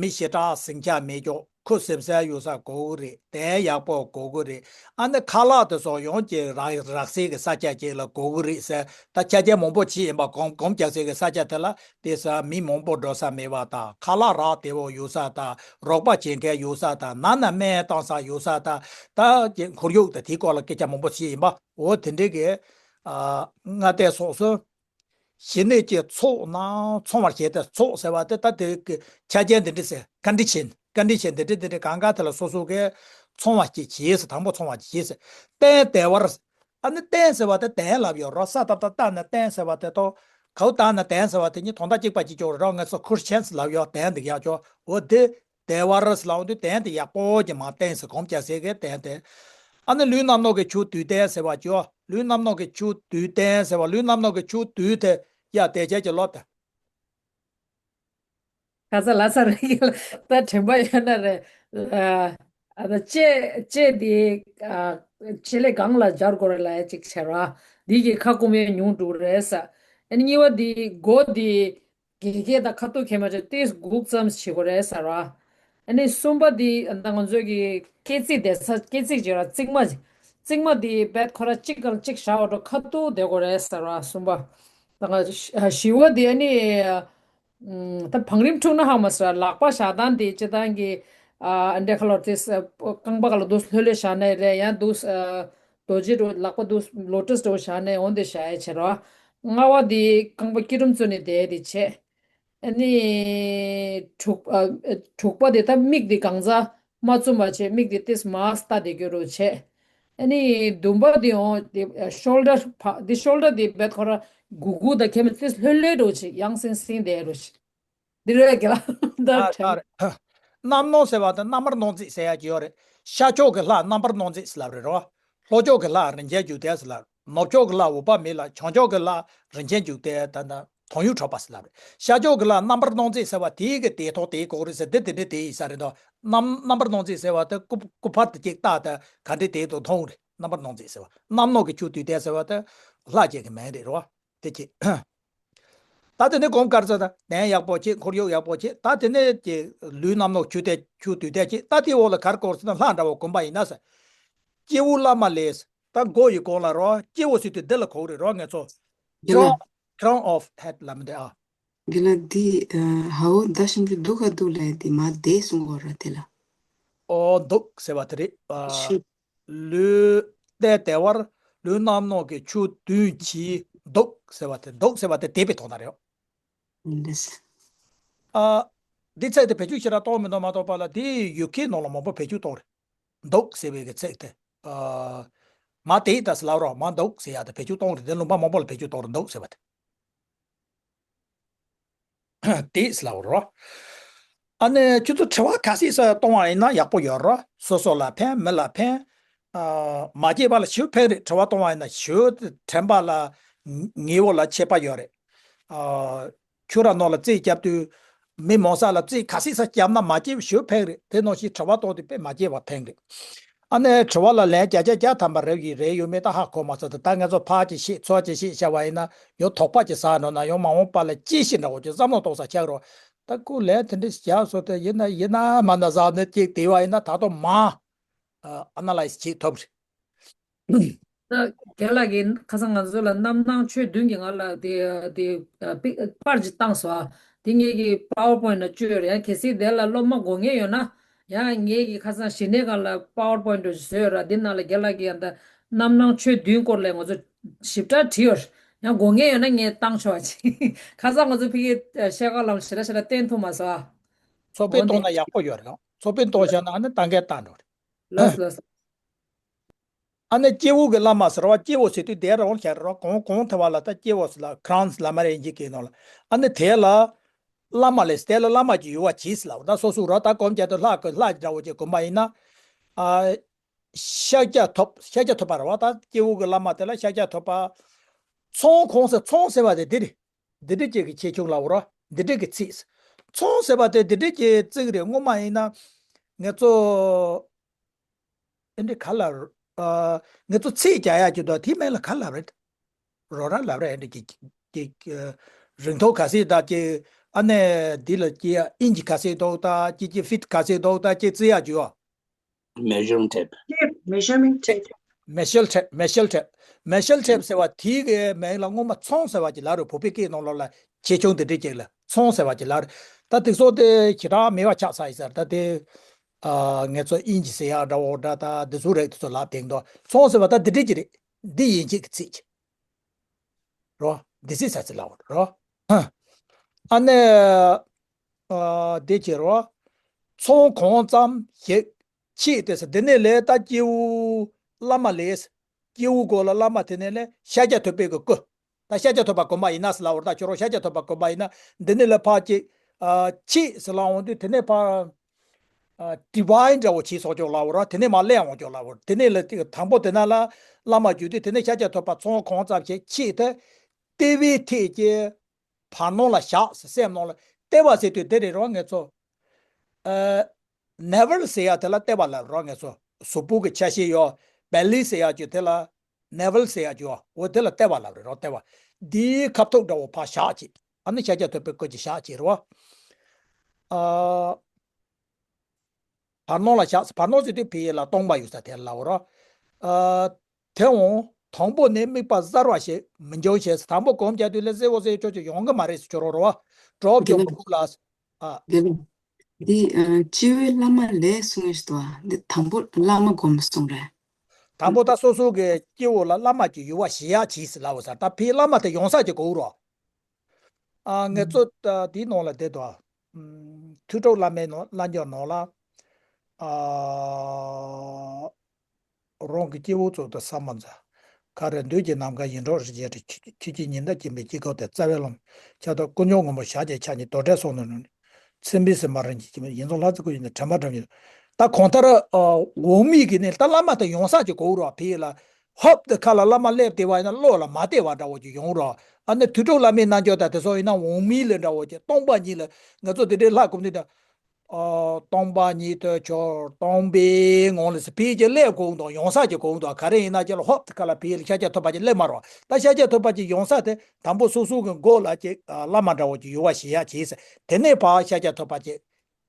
མི་ཞེ་དྲག་ཟིང་ཆ་མེད་ཀྱོག་ཁུ་སིམ་སེ་ཡོད་ས་དགོས་ཀྱི་རེད། གདན་ཡག་པོ་དགོས་ཀྱི་རེད། ཨ་ནི་ཁ་ལག་དེ་ཚོ་ཡོངས་ཀྱི་རག་རག་སའི་གི་ས་ཆ་ཅིག་ལ་དགོས་ཀྱི་རེད་ཟེར། ད་ཆ་རྐྱེན་མང་པོ་བྱས་ཡིན་པ། སྒོམ་སྒོམ་རྒྱག་སའི་གི་ས་ཆ་དེ་ལ་དེ་ས་མི་མང་པོ་འགྲོ་ས་མེད་པ་དང་། ཁ་ལག་རག་བདེ་བོ་ཡོད་ས་དང་། རོགས་པ་བྱེད་མཁན་ཡོད་ས་དང་། ནང་ན་སྨན་བཏང་ས་ཡོད་ས་དང་། ད་ཁོར་ཡུག་དང་དེའི་སྐོར་ལ་སྐད་ཆ་མང་པོ་བྱས་ཡིན་པ། འོ་དེ་འདྲའི་གི། ཨ། ལྔ་ལྡན་སོགས་སུ། ཞི་གནས་ཀྱི་ཚོགས་རྣམས་ཚང་བར་བྱེད་དེ། ཚོགས་ཟེར་བ་དེ་ད་དེ་གི་ཆ་རྐྱེན་དེ་འདྲ་ཟེར། condition condition་དེ་འདྲ་དེ་འདྲ་གང་ག་དེ་ལ་སོ་སོ་གི་ཚང་བ་ཅིག་བྱེད་ཟེར། དང་པོ་ཚང་བ་ཅིག་བྱེད་ཟེར། རྟེན་བདེ་བར། ཨ་ནི་རྟེན་ཟེར་བ་དེ་གདན་ལབ་ཡོད་རོ། ས་བཏབ་བཏབ་བཏགས་ནས་རྟེན་ཟེར་བ་དེ་དོ། གའུ་བཏགས་ནས་གདན་ཟེར་བ་དེ་གཉིས་དོན་དག་གཅིག་པ་གཅིག་ཀྱོག་རེད་རོ། ངེད་ཚོ་cushions་ལབ་ཡོད། གདན་འདི་ཡག་ཀྱོག་འོ་དེ། བདེ་བར་ཟེར་ལབ་དུས་གདན་དེ་ཡག་པོ་ཅིག་མར་བསྟན་ཟེར། སྒོམ་རྒྱག་སའི་གི་གདན་དེ། ཨ་ནི་ལུས་རྣམ་སྣང་གི་ཆོས་དུས་གདན་ཟེར་བ་ཅིག་ཡོད། ལུས་རྣམ་སྣང་གི་ཆོས་དུས་གདན་ཟེར་བ། ལུས་རྣམ་སྣང་གི་ཆོས་དུས་དེ་ཡ་དེ་ཆ་ཅིག་ལོ་དེ། ག་ས་ལ་ས་རེད་ཀྱི་ལ། ད་དྲན་པ་ཡོད་ན་རེད། ཨ། ཨ། ད་ལྕེ་ལྕེ་དེ། ཨ། ལྕེ་ལེ་གང་ལ་སྦྱར་དགོས་རེད་ལབ་ཡ་ཅིག་བྱས་ར། འདི་གི་ཁ་སྐོམ་ཡ་ཉུང་འགྲོ་རེད་ས། ཨ་ནི་གཉིས་པ་དེ་མགོ་དེ། དགེ་རྒན་དང་ཁ་ཐུག་ཁྱད་མ་ཆོད་ཏིས་སྒུག་ཙམ་བྱེད་དགོས་རེད་ཟེར་བ། ཨ་ནི་གསུམ་པ་འདི་ད་ང་ཚོའི་གི་སྐེ་ཚིགས་བསྡད་ས། སྐེ་ཚིགས་བྱེད་ར་རྩིག་མ། རྩིག་མ་འདི་རྦད་ཁོ་ར་གཅིག་གང་གཅིག་བཞག་འོ་འགྲོ་ཁ་ཐུག་བསྡད་དགོས་རེད་ཟེར་བ། གསུམ་པ། ད་ང་བཞི་པ་འདི་ཨ་ནི་ད་བང་རིམ་འཁྲུག་ན་ཧ་མ་ཟེར་བ། ལག་པ་བཞག་སྟངས་འདི་སྤྱིར་བཏང་གི་ཨ་འདྲ་ཁ་ལོར་ཏིས་རྐང་པ་ག་ལ་འདུག་ལྷོད་ལྷོད་བཞག་ནའི་རེད། ཡང་འདུག་རྡོ་རྗེ་འགྲོ་ལག་པ་འདུག་ལོ་ཊས་འགྲོ་བཞག་ནའི་འོན་ཏེ་བཞག་ཡ་བྱེད་རོགས། ལྔ་པ་འདི་རྐང་པ་སྐྱིལ་ཀྲུང་བཙུགས་ནས་བསྡད་དེ་བྱེད། ཨ་ནི་དྲུག་ཨ་དྲུག་པ་འདི་ད་མིག་འདི་གང་ཟག་མ་བཙུམ་པ་བྱེད། མིག་འདི་ཏིས་མར་ལྟ་བསྡད་རྒྱུ་རོ་བྱེད། ཨ་ནི་བདུན་པ་འདི་འོང་འདི་ཤོལ་ཌར་ཕ་འདི་ཤོལ་ཌར་འདི་རྦད་ཁོ་ར་གུག་གུག་དང་ཁྱད་མེད་ཏིས་ལྷོད་ལྷོད་རོ་བྱེད། ཡང་སེང་སེང་བསྡད་རོ་བྱེད། འདི་རེད་གི་ལ། ད་ཨ་དྲན། ད་རེད། རྣམ་སྣང་ཟེར་བ་དང་རྣམ་པར་སྣང་མཛད་ཟེར་ཡ་ཅིག་ཡོད་རེད། ཤར་ཕྱོགས་ཀྱི་ལྷ་རྣམ་པར་སྣང་མཛད་ཟེར་ལབ་རེད་རོ། ལྷོ་ཕྱོགས་ཀྱི་ལྷ་རིན་ཆེན་འབྱུང་ལྡན་ཟེར་ལབ། ནུབ་ཕྱོགས་ཀྱི་ལྷ་འོད་དཔག་མེད་ལ། བྱང་ཕྱོགས་ཀྱི་ལྷ་རིན་ཆེན་འབྱུང་ལྡན་ད་ད་དོན་ཡོད་གྲགས་པ་ཟེར་ལབ་རེད། ཤར་ཕྱོགས་ཀྱི་ལྷ་རྣམ་པར་སྣང་མཛད་ཟེར་བ་དེའི་གི་དེ་ཐོག་དེའི་གོ་རེད་ཟེར། དེ་དེ་འདྲའི་དེ་ཡིན་ས་རེད་དོ། རྣམ་རྣམ་པར་སྣང་མཛད་ཟེར་བ་དེ་སྐུ་སྐུ་པར་དེ་གཅིག་བལྟས་ད་ག་འདྲའི་དེ་དོ་མཐོང་རེད། རྣམ་པར་སྣང་མཛད་ཟེར་བ། རྣམ་སྣང་གི་ཆུ་དུས་ལྡན་ཟེར་བ་དེ་ལྷ་གཅིག་གི་མིང་རེད་རོ། དེ་ཅི། ད་དེ་ནས་གོམས་དཀར་ཚོ་དང་དན་ཡག་པོ་བྱེད། འཁོར་ཡུག་ཡག་པོ་བྱེད། ད་དེ་ནས་ཀྱི་ལུས་རྣམ་སྣང་ཆུ་དེ་ཆུ་དུས་དེ་བྱེད། ད་དེའི་འོག་ལ་གར་སྐོར་ཟེར་ན་ལྷ་འདྲ་བོ་གོམས་པ་ཡིན་ན་ཟེར། སྐྱེས་བུ་བླ་མ་ལས། ད་མགོ་ཡི་གོང་ལ་རོ། སྐྱེས་བུ་ཟེར་དུས་འདི་ལ་གོ་གི་རེད་རོ་ངེད་ཚོ། དེ་ལ། Crown, crown of head ལ་མི་འདུག་ཨ། དེ་ལ་འདི་ཧའོ་ད་ཤིན་པི་འདུག་ག་འདུག་ལ་དེ་མ་བདེ་གསུང་གོ་ར་དེ་ལ། ཨོ་འདུག་ཟེར་བ་དེ་རེད་ཨ། ཤི། ལུས་ལྟས་བདེ་བར་ལུས་རྣམ་སྣང་གི་ཆུ་བདུན་གྱིས་འདུག་ཟེར་བ་དེ། འདུག་ཟེར་བ་དེ་དེ་པའི་ཐོག་ན་རེད། ལེས། ཨ། འདི་ཚིག་དེ་བེད་སྤྱོད་ཞེ་དྲག་གཏོང་མི་འདུག་མ་གཏོགས་པ་ལ་དེ་ཡུལ་སྐད་ནང་ལ་མང་པོ་བེད་སྤྱོད་གཏོང་རེད། འདུག་ཟེར་བའི་གི་ཚིག་དེ། ཨ། མ་དེ་ད་ཟེར་ལབ་རོགས། མ་འདུག་ཟེར་ཡ་དེ་བེད་སྤྱོད་གཏོང་རེད། དེ་ལུང་པ་མང་པོ་ལ་བེད་སྤྱོད་གཏོང་རེད། འདུག་ཟེར་བ་དེ། དེ་ལབ་རོ། ཨ་ནི་ཁྱོད་ཚོ་དྲི་བ་ག་ཚོད་ཙམ་གཏོང་བ་ཡིན་ན་ཡག་པོ་ཡོད་རོ། སོ་སོ་ལ་ཕན་མི་ལ་ཕན། ཨ། མ་སྐྱེས་པ་ལ་ཞེ་པོ་ཕན་རེད། དྲི་བ་གཏོང་བ་ཡིན་ན་ཞེ་པོ་དྲན་པ་ལ་ཉེ་བོ་ལ་ཁྱད་པར་ཡོད་རེད། ཨ། ཁྱོད་རང་ནང་ལ་རྩིས་རྒྱབ་དུས་མི་མང་ས་ལ་རྩིས་ག་ཚོད་ཙམ་རྒྱབ་ན་མ་སྐྱེས་པ་ཞེ་པོ་ཕན་རེད། དེ་ནང་བཞིན་དྲི་བ་གཏོང་དུས་དཔེ་མ་སྐྱེས་པ་ཕན་རེད། ཨ་ནི་དྲི་བ་ལ་ལན་བརྒྱ་ཆ་བརྒྱ་ཐམ་པ་རེད་ཡིན་རེད་ཡོད་མེད་ད་ཧ་གོ་མ་སོང་། ད་ད་ང་ཚོ་ཕར་ཅིག་བཤད་ཚུར་ཅིག་བཤད་བྱ་བ་ཡིན་ན་ཡང་དོགས་པ་ཅིག་ཟ་འགྲོ་ན་ཡང་མ་འོངས་པ་ལ་ཅི་ཞིག་འདྲ་བོ་ཅིག་བསམ་བློ་གཏོང་ས་ཆགས་རོགས། ད་ཁོ་ལན་དེ་འདྲ་ཞིག་བརྒྱབ་སོང་། དེ་ཡིན་ན་ཡིན་ན་མ་ན་ཟ་ནི་ཅིག་དེ་བ་ཡིན་ན་ད་དུང་མ། ཨ། ཨ་ན་ལའི་སི་བྱེད་ཐུབ་རེད། ད་རྒན་ལགས་ཀྱིས་ཁ་སང་ང་ཚོ་ལ་རྣམ་སྣང་ཆོས་བདུན་གྱི་ང་ལ་དེ་དེ་པི་པར་ཅིག་བཏང་སོང་ཨ། དེ་ངེད་ཀྱི་པ་ཝར་པོ་ཡིན་ཊི་ལ་བཅོས་རེད། ཡང་གལ་སྲིད་དེ་ལ་སློབ་མ་དགོས་ངེས་ཡོད་ན་ཡང་ངེད་ཀྱི་ཁ་སང་གཞི་ནས་གང་ལ་པ་ཝར་པོ་ཡིན་ཊི་བཟོས་ཡོད་ར། དེ་ནང་ལ་རྒན་ལགས་ཀྱིས་ཡང་ད་རྣམ་སྣང་ཆོས་བདུན་སྐོར་ལ་ང་ཚོ་ཞིབ་ཕྲ་བྲིས་ཡོད་ར། ཡང་དགོས་ངེས་ཡོད་ན་ངས་བཏང་ཆོག་ཅིག་ཁ་སང་ང་ཚོ་ཕ་གིའི་ཤེལ་དཀར་ལམ་ཞེ་དྲག་ཞེ་དྲག་བསྟན་ཐུབ་མ་སོང་ཨ། ཚོགས་དཔེ་འོ་གཏོང་ན་ཡག་པོ་ཡོད་རེད། ཚོགས་དཔེ་གཏོང་བཞག་ན་ཨ་ནི་ལྟ་མཁན་ལྟ་འགྲོ་རེད། ལགས་ལགས། ཨ་ནི་སྐྱེ་བོ་གི་བླ་མ་ཟེར་བ། སྐྱེ་བོ་ཟེར་དུས་དེ་རང་ཤར་རོ། གོང་གོང་ཐེ་བ་ལ་ད་སྐྱེ་བོ་ཟེར་ལ་ཁྲོན་སི་ལ་མ་རེ་ཡིན་གྱི་ནོ་ལ། ཨ་ནི་དེ་ལ་བླ་མ་ལས། དེ་ལ་བླ་མ་གྱི་ཡུ་བ་གྱིས་ལ། ད་སོ་སོ་རོ་ད་གོམས་ཀྱ་དུ་ལྷ་གི་ལྷ་འདྲ་བོ་ཅིག་གོམས་པ་ཡིན་ན། ཨ། ཤཱཀྱ་ཐུབ། ཤཱཀྱ་ཐུབ་པ་རེད་བ། ད་སྐྱེ་བོ་གི་བླ་མ་དེ་ལ་ཤཱཀྱ་ཐུབ་པ། ཚོང་ཁོང་ཟེར། ཚོང་ཟེར་བ་དེ་འདི་རེད། འདི་འདྲ་ཅིག་གི་ཆེ་ཆུང་ལ་འོ་རོ། འདི་འདྲ་གི་ཚིག་ཚོང་ཟེར་བ་དེ་འདི་འདྲ་གི་ཚིག་རེད། སྔོན་མ་ཡིན་ན་ང་ཚོ། ཨེ་འདྲ་ག་ལ། ཨ། ང་ཚོ་ཚིག་རྒྱག་ཡག་གི་འདུག་དེའི་མིང་ལ་ག་ལབ་རེད། རོ་ར་ལབ་རེད། ཨེ་འདྲ་གི་གི་གི་རིང་ཐུང་ག་ཚོད་ད་གི། ཨ་ནི་འདི་ལ་གི་ཨིན་ཅི་ག་ཚོད་འདུག་ད་གི་གི་ཕིཊ་ག་ཚོད་འདུག་ད་གི་རྩི་ཡག་གི་ཡོ། Measuring tape. Measurement tape. Measuring tape. Measuring tape, measuring tape ཟེར་བ་དེའི་གི་མིང་ལ་སྔོན་མ་ཚོང་ཟེར་བ་ཅིག་ལབ་རེད། བོད་པའི་སྐད་ནང་ལོགས་ལ་ཆེ་ཆུང་དེ་འདྲ་ཅིག་ལ་ཚོང་ཟེར་བ་ཅིག་ལབ་རེད། ད་དེ་ཚོ་དེ་ཞེ་དྲག་མེད་པ་ཆགས་ཚར་ཡིན་ཟེར། ད་དེ། ཨ། ངེད་ཚོ་ཨིན་ཇི་ཟེར་ཡག་འདྲ་བོ་འདྲ་ད་དེ་ཚོ་རིགས་དེ་ཚོ་ལབ་དེང་དུ་ཚོང་ཟེར་བ་ད་དེ་འདྲ་ཅིག་རེད། འདི་ཡན་ཆད་ཀྱི་ཚིག་ཅིག་རོ། འདི་ཚིག་ས་ཚིག་ལབ་རོ། ཨ་ནི། ཨ། དེ་ཅིག་རོ། ཚོང་གོང་ཙམ་ཞིག་ཕྱིས་ཏེ་ཟེར། དེ་ནས་ལས་ད་སྐྱེ་བོ་བླ་མ་ལས། སྐྱེ་བོ་གོ་ལ་བླ་མ་དེ་ནས་ལས་ཤཱཀྱ་ཐུབ་པའི་གི་སྐུ། ད་ཤཱཀྱ་ཐུབ་པ་གོམས་པ་ཡིན་ན་ཟེར་ལབ་རོ། ད་ཁྱོད་རང་ཤཱཀྱ་ཐུབ་པ་གོམས་པ་ཡིན་ན་འདི་ནས་ལས་ཕར་ཅིག་ཨ། ཕྱིས་ཟེར་ལབ་འོང་དུས་དེ་ནས་ཕར། ཨ། ཌི་ཝའིན་འདྲ་བོ་བྱས་སོང་ཅོག་ལབ་རོ། དེ་ནས་མར་སླེབས་འོང་ཅོག་ལབ་རོ། དེ་ནས་ལས་དང་པོ་དེ་ན་ལ་བླ་མ་བརྒྱུད་དུས་དེ་ནས་ཤཱཀྱ་ཐུབ་པ་ཚོང་གོང་ཙམ་ཞིག་ཕྱིས་ཏེ་ལྟེ་བའི་ཐད་ཀྱི། བར་སྣང་ལ་བཞག་ཟེར། སེམས་ནང་ལ་ལྟེ་བ་ཟེར་དུས་དེ་རེད་རོ་ངེད་ཚོ། ཨ། ནེ་ཝལ་ཟེར་ཡག་དེ་ལ་ལྟེ་བ་ལབ་རོ་ངེད་ཚོ། གཟུགས་པོ་གི་ཆ་ཤས་ཡོད། བེ་ལི་ཟེར་ཡག་ཅིག་དེ་ལ་ནེ་ཝལ་ཟེར་ཡག་ཅིག་ཡོད། འོ་དེ་ལ་ལྟེ་བ་ལབ་རེད་རོ། ལྟེ་བ། འདིའི་ཁ་ཐུག་འདྲ་བོ་ཕར་བཞག་ཅིག་ཨ་ནི་ཤཱཀྱ་ཐུབ་པའི་སྐུ་ཅིག་བཞག་ཅིག་རེད་བ། ཨ། བར་སྣང་ལ་བཞག་བར་སྣང་ཟེར་དུས་ཕ་གི་ལ་སྟོང་པ་ཡོད་ས་དེ་ལབ་རོ། ཨ། དེའང་དང་པོ་ནས་དམིགས་པ་གསར་བ་ཞིག་མི་འབྱུང་ཞེས། དང་པོ་གོམས་བྱས་དུས་ལས་གསལ་བོ་གསལ་ཆོག་ཆོག་ཡོང་གི་མ་རེད་ཟེར་ཁྱོད་རང་རོ། འགྲོ་དེ་ལ་བྱུང་བ་ཁུག་ལ། ཨ། དེ་ལ། འདི། ཨ། སྐྱེ་བོའི་བླ་མ་ལས་གསུངས་ཡོད་དོ། འདི་དང་པོ་བླ་མ་སྒོམ་གསུངས་རེད། དང་པོ་ད་སོ་སོ་གི་སྐྱེ་བོ་ལ་བླ་མ་གི་ཡུ་བ་བཞེས་ཡག་གྱིས་ཟེར་ལབ་ས། ད་ཕ་གི་བླ་མ་དེ་ཡོང་ས་ཅིག་དགོས་རོ། ཨ། ངེད་ཚོ་ད་དེའི་ནང་ལ་བསྡད་དོ། ཨ། ཐོས་གྲོགས་བླ་མའི་ནང་བླ་འགྱུར་ནང་ལ། ཨ། རང་གི་སྐྱེ་བོ་ཚོགས་དང་ས་མ་འཛག་ག་རེ་འདོད་ཀྱི་ནམ་མཁའ་ཡིན་གྲོགས་རི་རྒྱལ་རི། ཆོས་ཀྱི་ཉི་ཟླ་སྐྱིད་པའི་དཀྱིལ་འཁོར་དེར། རྩ་བའི་བླ་མ་ཤ་སྟག་ཀུན་འབྱུང་ངོ་མ་ཞག་གཅིག་ཕྱག་གཉིས་དོ་འགྲད་སོང་ནས་ནོན། ཚེ་འཕེལ་ཟེར་མ་རེད། ཡིན་ཙང་ལྷ་རྩེ་ཁུལ་ཡིན་ན་དྲན་པ་འགྲམ་ཡིན། ད་གང་ལྟར་ཨ་འོག་མིན་གྱི་ནི་ད་བླ་མ་དང་ཡོང་ས་ཅིག་དགོས་རོགས། ཕ་གི་ལ་ཧོབ་དེ་ཁ་ལ་བླ་མ་སླེབས་བསྡད་པ་ཡིན་ན་བློ་ལ་མ་བལྟས་པ་འདྲ་བོ་ཅིག་ཡོང་རོགས། ཨ་ནི་དུས་གྲོགས་བླ་མའི་རྣལ་འབྱོར་དང་དེ་ཚོ་ཡིན་ན་འོག་མིན་ལ་འདྲ་བོ་ཅིག་སྟོང་པ་ཉིད་ལ་ང་ཚོ་དེ་འདྲའི་ལྷ་སྒོམ་དུས་ད། ཨ། སྟོང་པ་ཉིད་དུ་གྱུར་སྟོང་པའི་ངང་ལ་ཟེར་ཕ་གི་ཅིག་སླེབས་དགོས་དང་ཡོང་ས་ཅིག་དགོས་དང་ག་རེ་ཡིན་ན་ཅིག་ལ་ཧོབ་དེ་ཁ་ལ་ཕ་གི་ལ་ཤཱཀྱ་ཐུབ་པ་ཅིག་སླེབས་མ་རོགས། ད་ཤཱཀྱ་ཐུབ་པ་ཅིག་ཡོང་ས་དེ་དང་པོ་སོ་སོ་གི་མགོ་ལ་ཅིག་ཨ་བླ་མ་འདྲ་བོ་ཅིག་ཡོད་པ་ཞིག་ཡ་བྱས་ཟེར། དེ་ནས་ཕར་ཤཱཀྱ་ཐུབ་པ་ཅིག་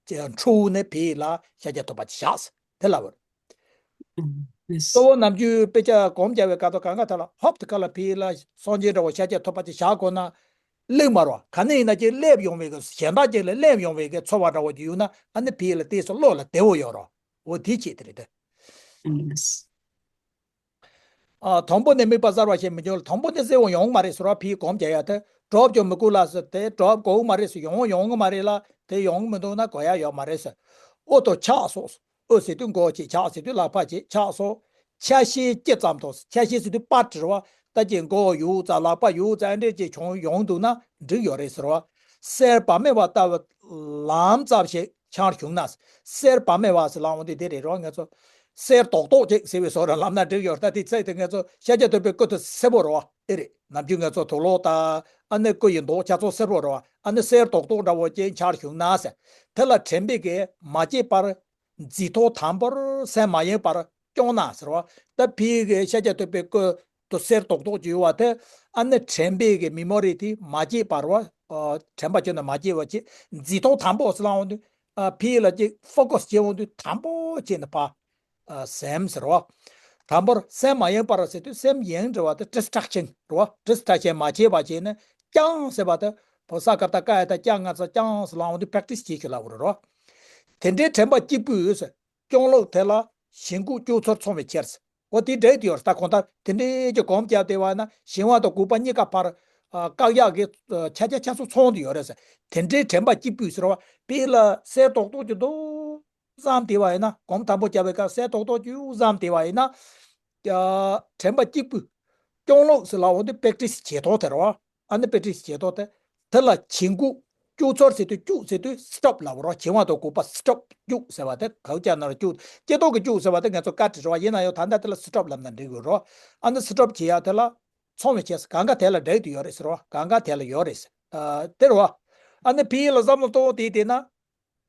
ཅིག་འཁྲུགས་ནས་ཕ་གི་ལ་ཤཱཀྱ་ཐུབ་པ་ཅིག་བཞག་ཟེར་དེ་ལབ་པ་རེད། ཨུམ། ཡེས། གཙོ་བོ་ནམ་རྒྱུན་དཔེ་ཆ་སྒོམ་རྒྱག་པའི་སྐབས་དུ་གང་ག་ཐ་ལ་ཧོབ་དེ་ཁ་ལ་ཕ་གི་ལ་སངས་རྒྱས་འདྲ་བོ་ཤཱཀྱ་ཐུབ་པ་ཅིག་བཞག་དགོས་ན། སླེབས་མ་རོགས། ག་ནས་ཡིན་ན་ཅིག་སླེབས་ཡོང་བའི་གི་གཞན་དག་ཅིག་ལ་སླེབས་ཡོང་བའི་གི་ཚོར་བ་འདྲ་བོ་ཅིག་ཡོད་ན་ཨ་ནི་ཕ་གི་ལ་ཏོག་ཙམ་བློ་ལ་བདེ་བོ་ཡོད་རོགས། འོ་དེ་ཅིག་དེ་རེད་དེ། ཨུམ། ཨ། དང་པོ་ནས་དམིགས་པ་གསར་བ་ཞིག་མི་འབྱུང་ལ། དང་པོ་ནས་གསལ་བོ་ཡོང་གི་མ་རེད་ཟེར་བ་ཕ་གི་སྒོམ་བྱ་ཡ་དེ་གྲོགས་ཀྱང་མི་དགོས་ལ་ཟེར། དེ་གྲོགས་དགོས་གི་མ་རེད་ཟེར། ཡོང་ཡོང་གི་མ་རེད་ལ། དེ་ཡོང་གི་མི་འདུག་ན་དགོས་ཡ་ཡོད་མ་རེད་ཟེར། དབུ་དང་ཕྱག་སོགས། དབུ་ཟེར་དུས་མགོ་བྱས། ཕྱག་ཟེར་དུས་ལག་པ་བྱས། ཕྱག་སོགས་ཆ་ཤས་ཅི་ཙམ་དང་། ཆ་ཤས་ཟེར་དུས་པར་བྲི་བ། ད་ཅིག་མགོ་ཡོད་ཙང་ལག་པ་ཡོད་ཙང་འདྲ་ཅིག་བྱུང་ཡོང་འདུག་ན་འགྲིག་ཡོད་རེད་ཟེར་བ། གསེར་བག་མེད་པ་ལྟ་བུ་ལམ་ཙམ་ཞིག་འཆར་བྱུང་ན། གསེར་བག་མེད་པ་ཟེར་ལབ་འོང་དུས་དེ་རེད་རོ། ང་ཚོ་གསེར་རྡོག་རྡོག་ཅིག་ཟེར་བའི་བཟོ་འདྲ་ལབ་ན་འགྲིག་ཡོད་རེད། ད་དེ་ཚད་དེ་ང་ཚོ་ཤཱཀྱ་ཐུབ་པའི་སྐུ་དེ་སེར་པོ་རེད་བ། ཨེ་རེད། ནམ་རྒྱུན་ང་ཚོ་དུག་ལོག་དང་ཨ་ནི་སྐུ་ཡི་མདོག་ཆ་ཚང་སེར་པོ་རེད་བ། ཨ་ནི་གསེར་རྡོག་རྡོག་འདྲ་བོ་ཅིག་འཆར་བྱུང་ན་ཟེར། དེ་ལ་དྲན་པའི་གི་མ་སྐྱེས་པར་འཛིན་རྟོག་དང་པོར་སེམས་མ་ཡེངས་པར་སྐྱོང་ན་ཟེར་བ། ད་ཕ་གི་ཤཱཀྱ་ཐུབ་པའི་སྐུ་དེ་སེར་རྡོག་རྡོག་ཅིག་ཡོད་བ་དེ། ཨ་ནི་དྲན་པའི་གི་མེ་མོ་རི་དེ་མ་སྐྱེས་པར་བ། ཨ། དྲན་པ་ཁྱོན་ནས་མ་སྐྱེས་པ་ཅིག་འཛིན་རྟོག་དང་པོ་ཟེར་ལབ་འོང་དུས། ཨ། ཕ་གི་ལ་ཅིག་ཕོ་ཀ་སི་བྱེད་འོང་དུས་དང་པོ་བྱས་ནས་ཕར། ཨ། སེམས་ཟེར་བ། དང་པོར་སེམས་མ་ཡེངས་པར་ཟེར་དུས་སེམས་ཡེངས་འདྲ་བ་དེ་ཌིས་ཊེག་ཤན་རེད་བ། ཌིས་ཊེག་ཤན་མ་བྱས་པ་བྱས་ནས་ཀྱང་ཟེར་བ་དེ་ཕོ་ས་ཀ་བཏགས་ཀ་ཡ་བཏགས་ཀྱང་ང་ཚོ་ཀྱང་ཟེར་ལབ་འོང་དུས་པེ་རེག་ཊི་སི་བྱེད་ཤིག་ལབ་དགོས་རེད་བ། དེ་འདྲའི་དྲན་པ་གཅིག་པུས་ཟེར། སྐྱོང་ལུགས་དེ་ལ་ཞེན་ཁུངས་སྐྱུག་ཚོར་ཚང་བའི་ཕྱིར་ཟེར། འོ་དེ་འགྲིག་ཡོད་རེད། ད་གང་ལྟར་དེ་འདྲའི་གི་སྒོམ་བརྒྱབ་བསྡད་པ་ཡིན་ན་ཞི་བ་དང་རྒོད་པ་གཉིས་ཀ་བར་ཨ་བཀག་ཡག་གི་ཨ་ཆ་རྐྱེན་ཆ་ཚང་ཚང་བསྡད་ཡོད་རེད་ཟེར། དེ་འདྲའི་དྲན་པ་གཅིག་པུས་ཟེར་བ། དཔེ་ལ་གསལ་ཏོག་ཏོག་ཅིག་འདུག་བསམ་བསྡད་པ་ཡིན་ན། སྒོམ་དང་པོ་བརྒྱབ་པའི་སྐབས་གསལ་ཏོག་ཏོག་ཅིག་བསམ་བསྡད་པ་ཡིན་ན། ཨ་དྲན་པ་གཅིག་པུས་སྐྱོང་ལུགས་ཟེར་ལབ་འོང་དུས་པེ་རེག་ཊི་སི་བྱེད་སྟངས་དེ་རེད་བ། ཨ་ནི་པེ་རེག་ཊི་སི་བྱེད་སྟངས་དེ། དེ་ལ་ཞེན་ཁུངས་སྐྱུག་ཚོར་ཟེར་དུས། སྐྱུག་ཟེར་དུས་སི་ཊོབ་ལབ་རོ། ཞི་བ་དང་རྒོད་པ་སི་ཊོབ། སྐྱུག་ཟེར་བ་དེ་ག་རེ་ལབ་ན་ར་སྐྱུག། སྐྱེ་སྟོབས་ཀྱི་སྐྱུག་ཟེར་བ་དེ་ང་ཚོ་བཀའ་ཁྲིད་རེད་བ། ཡིན་ན་ཡང་ད་ལྟ་དེ་ལ་སི་ཊོབ་ལབ་ན་འགྲིག་གི་རོ། ཨ་ནི་སི་ཊོབ་བྱེད་ཡ་དེ་ལ་ཚང་བའི་ཕྱིར་ཟེར། གང་ག་དེ་ལ་འགྲིག་ཏུ་ཡོད་རེད་ཟེར་བ། གང་ག་དེ་ལ་ཡོད་རེད་ཟེར། ཨ་དེ་རེད་བ། ཨ་ནི་ཕ་གི་ལ་བསམ་བློ་གཏོང་དེ་དེ་ན།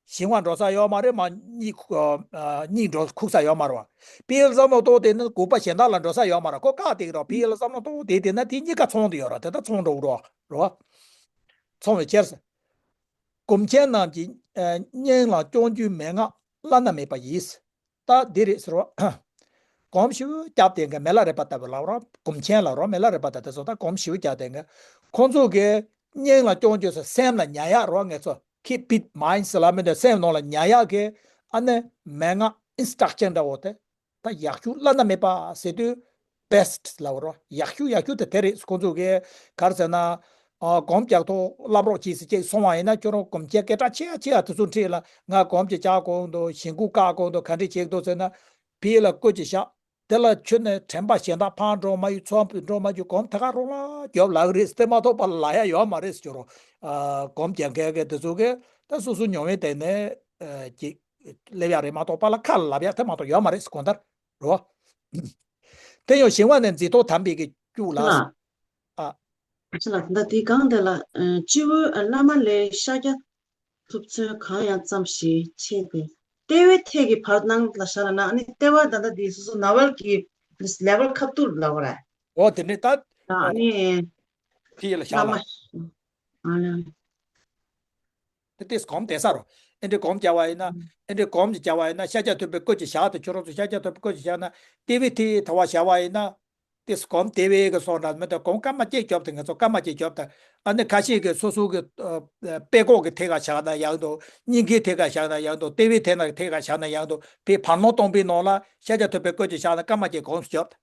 ཞི་བ་འགྲོ་ས་ཡོད་མ་རེད། མ་གཉིད་ཁུག་ཨ་གཉིད་འགྲོ་ཁུག་ས་ཡོད་མ་རེད་བ། ཕ་གི་ལ་བསམ་བློ་གཏོང་དེ་ནི་རྒོད་པ་གཞན་དག་ལ་འགྲོ་ས་ཡོད་མ་རེད། ཁོ་བཀག་དེ་རོ། ཕ་གི་ལ་བསམ་བློ་གཏོང་དེ་དེ་ན་དེ་གཉིས་ཀ་ཚང་དུ་ཡོད་རོ། དེ་ལྟར་ཚང་འགྲོ་རོ་རོ། ཚང་བའི་ཕྱིར་ཟེར། སྒོམ་ཆེན་རྣམས་ཀྱི་ཨ་སྙིང་ལ་སྐྱོང་རྒྱུའི་མན་ངག་བླ་ན་མེད་པ་ཡིས། ད་འདི་རེད་ཟེར་བ། སྒོམ་ཞེ་པོ་བརྒྱབ་བསྡད་མཁན་མི་ལ་རས་པ་ལྟ་བུ་ལབ་རོ། སྒོམ་ཆེན་ལབ་རོ། མི་ལ་རས་པ་ལྟ་དེ་ཚོ་ད་སྒོམ་ཞེ་པོ་བརྒྱབ་བསྡད་མཁན། ཁོང་ཚོ་གི་སྙིང་ལ་སྐྱོང་རྒྱུ་ཟེར། སེམས་ལ་ཉར་ཡག་རོ། ངེད་ཚོ་keep it mind ཟེར་ལབ་མི་འདུག་སེམས་ནང་ལ་ཉར་ཡག་གི་ཨ་ནི་མན་ངག་ཨིན་སི་ཊྲག་ཤན་འདྲ་བོ་དེ་ད་ཡག་ཤོས་བླ་ན་མེད་པ་ཟེར་དུས་བེ་སི་ཊི་ལབ་རོ། ཡག་ཤོས་ཡག་ཤོས་དེ་དེ་རེད། ཁོང་ཚོ་གི་ག་རེ་ཟེར་ན། ཨ་སྒོམ་རྒྱག་ཐོག་བསླབ་རོགས་གྱིས་ཟེར་ཅིག་སོང་བ་ཡིན་ན། ཁྱོད་རང་སྒོམ་ཆེན་སྐད་གྲགས་ཆེ་ཡ་ཆེ་ཡ་དེ་ཚོ་འཁྲིད་ལ། ང་སྒོམ་ཅིག་རྒྱག་དགོས་འདུག་ཞེན་ཁུངས་བཀག་དགོས་འདུག་ག་འདྲ་བྱེད་འདུག་ཟེར་ན། ཕ་གི་ལ་སྐུ་ཅིག་བཞག་དེ་ལ་ཁྱོད་ནི་དྲན་པ་གཞན་དག་ཕར་འགྲོ་མ་ཡོང་། ཚུར་འགྲོ་མ་ཡོང་། སྒོམ་ཐད་ཀར་རོགས་ལ་རྒྱོབ་ལབ་གི་རེད། དེ་མ་གཏོགས་པ་ལ་ལབ་ཡ་ཡོད་མ་རེད་ཟེར་རོ། ཨ་སྒོམ་རྒྱག་མཁན་གྱི་དེ་ཚོ་གིས་ད་སོ་སོ་ཉོན་མོངས་དེ་ནས་ཨ་ཅིག་སླེབས་ཡ་རེད་མ་གཏོགས་པ་ལ་ཁ་ལ་ལབ་ཡ་དེ་མ་གཏོགས་ཡོད་མ་རེད་ཟེར། གང་ལྟར་རོ། དེ་ཡང་ཞི་བ་ནས་འཛིན་རྟོག་དམ་པའི་གི་སྐྱུག་ལ། ལ། ཨ། ཨ་ཅེ་ལགས། ད་འདི་གང་དེ་ལ་ཨ་སྤྱི་བོའི་ཨ་བླ་མ་ལས་ཤཱཀྱ་ཐུབ་ཚོན་གང་ཡང་ཙམ་ཞིག་ཕྱེ་སྟེ། ལྟེ་བའི་ཐད་ཀྱི་བར་སྣང་ལ་བཞག་ན། ཨ་ནི་ལྟེ་བ་ད་ལྟ་འདི་སོ་སོ་ན་བལ་གྱི་ལེ་ཝལ་ཁ་ཐུག་ལ་འོ་ར། འོ་དེ་ནས་ད། ཨ་ནི། ཕ་གི་ལ་བཞག་ལ། ཨ་ལ། དེ་དེ་སྒོམ་བསྡད་ས་རོ། ཨེ་འདྲའི་སྒོམ་བརྒྱབ་པ་ཡིན་ན། ཨེ་འདྲའི་སྒོམ་ཅིག་བརྒྱབ་པ་ཡིན་ན། ཤཱཀྱ་ཐུབ་པའི་སྐུ་ཅིག་བཞག་སྟེ། ཁྱོད་རང་ཚོ་ཤཱཀྱ་ཐུབ་པའི་སྐུ་ཅིག་བཞག་ན། ལྟེ་བའི་ཐད་ཐ་བ་བཞག་པ་ཡིན་ན། དེ་སྒོམ་དེ་བས་གི་སོང་འདྲ་མི་འདུག་སྒོམ་སྐར་མ་གཅིག་རྒྱོབ་དང་། ང་ཚོ་སྐར་མ་གཅིག་རྒྱོབ་དང་། ཨ་ནི་ཁ་ཤས་ཀྱིས་སོ་སོ་གི་ཨ་དཔྲལ་ཁོག་གི་ཐད་ཀ་བཞག་ན་ཡག་འདུག་སྙིང་གའི་ཐད་ཀ་བཞག་ན་ཡག་འདུག་ལྟེ་བའི་ཐད་ན་ཐད་ཀ་བཞག་ན་ཡག་འདུག་ཕའི་བར་སྣང་སྟོང་པའི་ནང་ལ་ཤཱཀྱ་ཐུབ་པའི་སྐུ་ཅིག་བཞག་ན་སྐར་མ་གཅིག་སྒོམ་རྒྱོབ་དང་།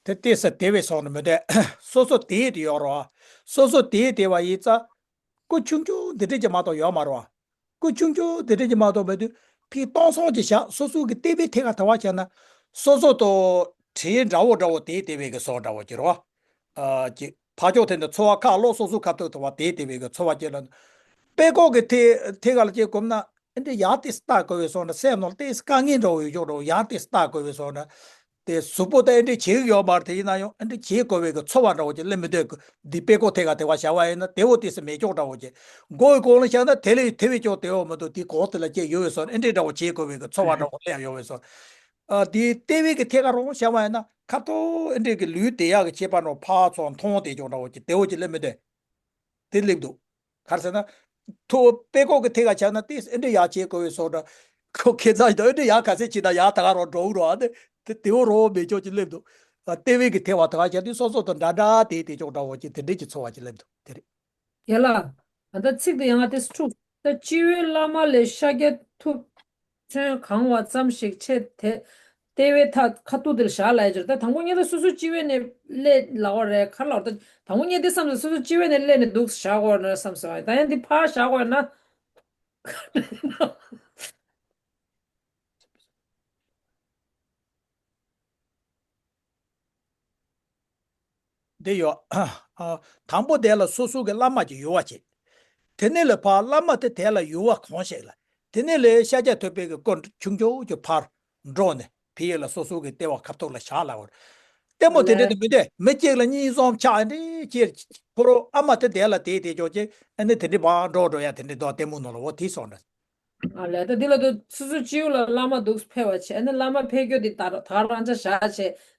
དེ་ཏོག་ཙམ་དེ་བས་སོང་ནི་མི་འདུག་སོ་སོ་དེ་དེ་ཡོད་རོ། སོ་སོ་དེ་དེ་བ་ཡིན་ཙང་། སྐུ་ཆུང་ཆུང་འདི་འདྲ་ཅིག་མ་གཏོགས་ཡོད་མ་རེད་བ། སྐུ་ཆུང་ཆུང་འདི་འདྲ་ཅིག་མ་གཏོགས་མེད་དུས། ཕི་སྟོང་སོང་ཅིག་བཞག་སོ་སོ་གི་ལྟེ་བའི་ཐད་ཀ་དེ་བ་བྱས་ན། སོ་སོ་དང་བྲལ་འདྲ་བོ་འདྲ་བོ་དེ་དེ་བས་གི་སོང་འདྲ་བོ་ཅིག་རེད་བ། ཨ་ཅིག་ཕར་ཕྱོགས་དེ་འདྲ་ཚོར་བ་ཁ་ལོག་སོ་སོ་ཁ་ཐུག་དེ་བ་དེ་དེ་བས་གི་ཚོར་བ་སྐྱེ་ལ། དཔྲལ་ཀོག་གི་ཐད་ཐད་ཀ་ལ་ཅིག་གོམས་ན། ཨེ་འདྲ་ཡག་ཏོག་ཙམ་ལྟ་དགོས་པའི་བཟོ་འདྲ། སེམས་ནང་ལ་ཏོག་ཙམ་དཀའ་ངལ་འདྲ་བོ་ཡོད་ཅོག་འདྲ་བོ། ཡག་ཏོག་ཙམ་ལྟ་དགོས་པའི་བཟོ་འདྲ། དེ་གཟུགས་པོ་ད་ཨེ་འདྲ་བྱེད་ཀྱི་ཡོད་མ་རེད། དེ་ཡིན་ན་ཡང་ཨེ་འདྲ་བྱེད་དགོས་པའི་གི་ཚོར་བ་འདྲ་བོ་ཅིག་སླེབས་མི་འདུག་འདི་དཔྲལ་ཀོག་ཐད་ཀ་དེ་བ་བྱ་བ་ཡིན་ན་དེ་བོ་ཏོག་ཙམ་མེད་ཅོག་འདྲ་བོ་ཅིག་མགོ་ཡི་གོང་ལ་བཞག་ན་དེ་ལས་དེ་བས་ཀྱང་དེ་བོ་མི་འདུག་དེ་གོང་དེ་ལ་སྐྱེས་ཡོད་པའི་བཟོ་འདྲ། ཨེ་འདྲ་འདྲ་བོ་བྱེད་དགོས་པའི་གི་ཚོར་བ་འདྲ་བོ་སླེབས་ཡོད་པའི་བཟོ། ཨ་དེ་ལྟེ་བའི་གི་ཐད་ཀ་རང་བྱ་བ་ཡིན་ན་ཁ་ཐུག་ཨེ་འདྲ་གི་ལུས་བདེ་ཡག་གི་ཁྱད་པར་འདྲ་བོ་ཕར་ཚུར་མཐོང་བསྡད་ཅོག་འདྲ་བོ་ཅིག་དེ་བོ་ཅིག་སླེབས་མི་འདུག་དེ་སླེབས་འདུག་ག་རེ་ཟེར་ན། ཐོ་དཔྲལ་ཀོག་གི་ཐད་ཀ་ཆགས་ན་ཏོག་ཙམ་ཨེ་འདྲ་ཡག་བྱེད་དགོས་པའི་བཟོ་འདྲ། ཁོ་ཁེ་ཚ་ཡིན་ད་ཨེ་འདྲ་ཡག་ག་ཚད་བྱེད་ད་ཡག་ད་ག་རང་འགྲོ་འུ་རོ། ཨ་ནི་དེ་དེའོ་རོ་མེད་ཅོག་ཅིག་སླེབས་འདུག་ཨ་ལྟེ་བའི་གི་ཐད་བ་ད་ག་ཆགས་དུས་སོ་སོ་དང་འདྲ་འདྲ་དེ་དེ་ཅོག་འདྲ་བོ་ཅིག་དེ་འདྲས་ཀྱི་ཚོར་བ་ཅིག་སླེབས་འདུག་དེ་རེད། རྒན་ལགས། ད་ལྟ་ཚིག་དེ་ཡང་ཏོག་ཙམ་འཁྲུག་ད་སྤྱི་བོའི་བླ་མ་ལས་ཤཱཀྱ་ཐུབ། ཚོན་གང་བ་ཙམ་ཞིག་ཆེ་དེ། ལྟེ་བའི་ཐད་ཁ་ཐུག་དེ་ལ་བཞག་ལབ་ཡ་ཅིག་ད་དང་པོ་ཉིད་དུ་སོ་སོ་སྤྱི་བོའི་ནས་སླེབས་ལབ་པ་རེད། ག་རེ་ལབ་ད་དང་པོ་ཉིད་དེ་བསམ་ཚུལ་སོ་སོ་སྤྱི་བོའི་ནས་སླེབས་ནས་འདུག་བཞག་དགོས་ན་བསམ་ཟེར་བ་ཡིན། ད་ཡང་འདི་ཕར་བཞག་དགོས་ན། འདི་ཡོད། ཨ། དང་པོ་དེ་ལ་སོ་སོ་གི་བླ་མ་ཅིག་ཡོད་པ་བྱེད། དེ་ནས་ལ་ཕར་བླ་མ་དེ་དེ་ལ་ཡོད་པ་གང་ཞིག་ལ། དེ་ནས་ལས་ཤཱཀྱ་ཐུབ་པའི་གི་སྐུ་ཆུང་ཆུང་ཅིག་ཕར་འགྲོ་ནས་ཕི་ཡི་ལ་སོ་སོ་གི་ལྟེ་བ་ཁ་ཐུག་ལ་བཞག་ལབ་པ་རེད། ལྟད་མོ་དེ་འདྲ་ལས་དེ་མི་འདུག་མི་གཅིག་ལ་གཉིས་གསུམ་ཆགས་འདི་ཅིག་ཁོ་རང་ཨ་མ་དེ་དེ་ལ་དེ་དེ་ཅོག་ཅིག་ཨ་ནི་དེ་འདྲ་ཕར་འགྲོ་འགྲོ་ཡ་དེ་འདྲ་འདུག་ལྟད་མོ་ནང་ལ་འོ་དེ་སོང་འདྲ། ཨ་ལས་ད་འདི་ལ་དུ་སོ་སོ་སྤྱི་བོ་ལ་བླ་མ་འདུག་ཕེབས་པ་བྱས་ཨ་ནི་བླ་མ་ཕེབས་རྒྱུ་འདི་ད་ད་རང་ཅག་བཞག་བྱས་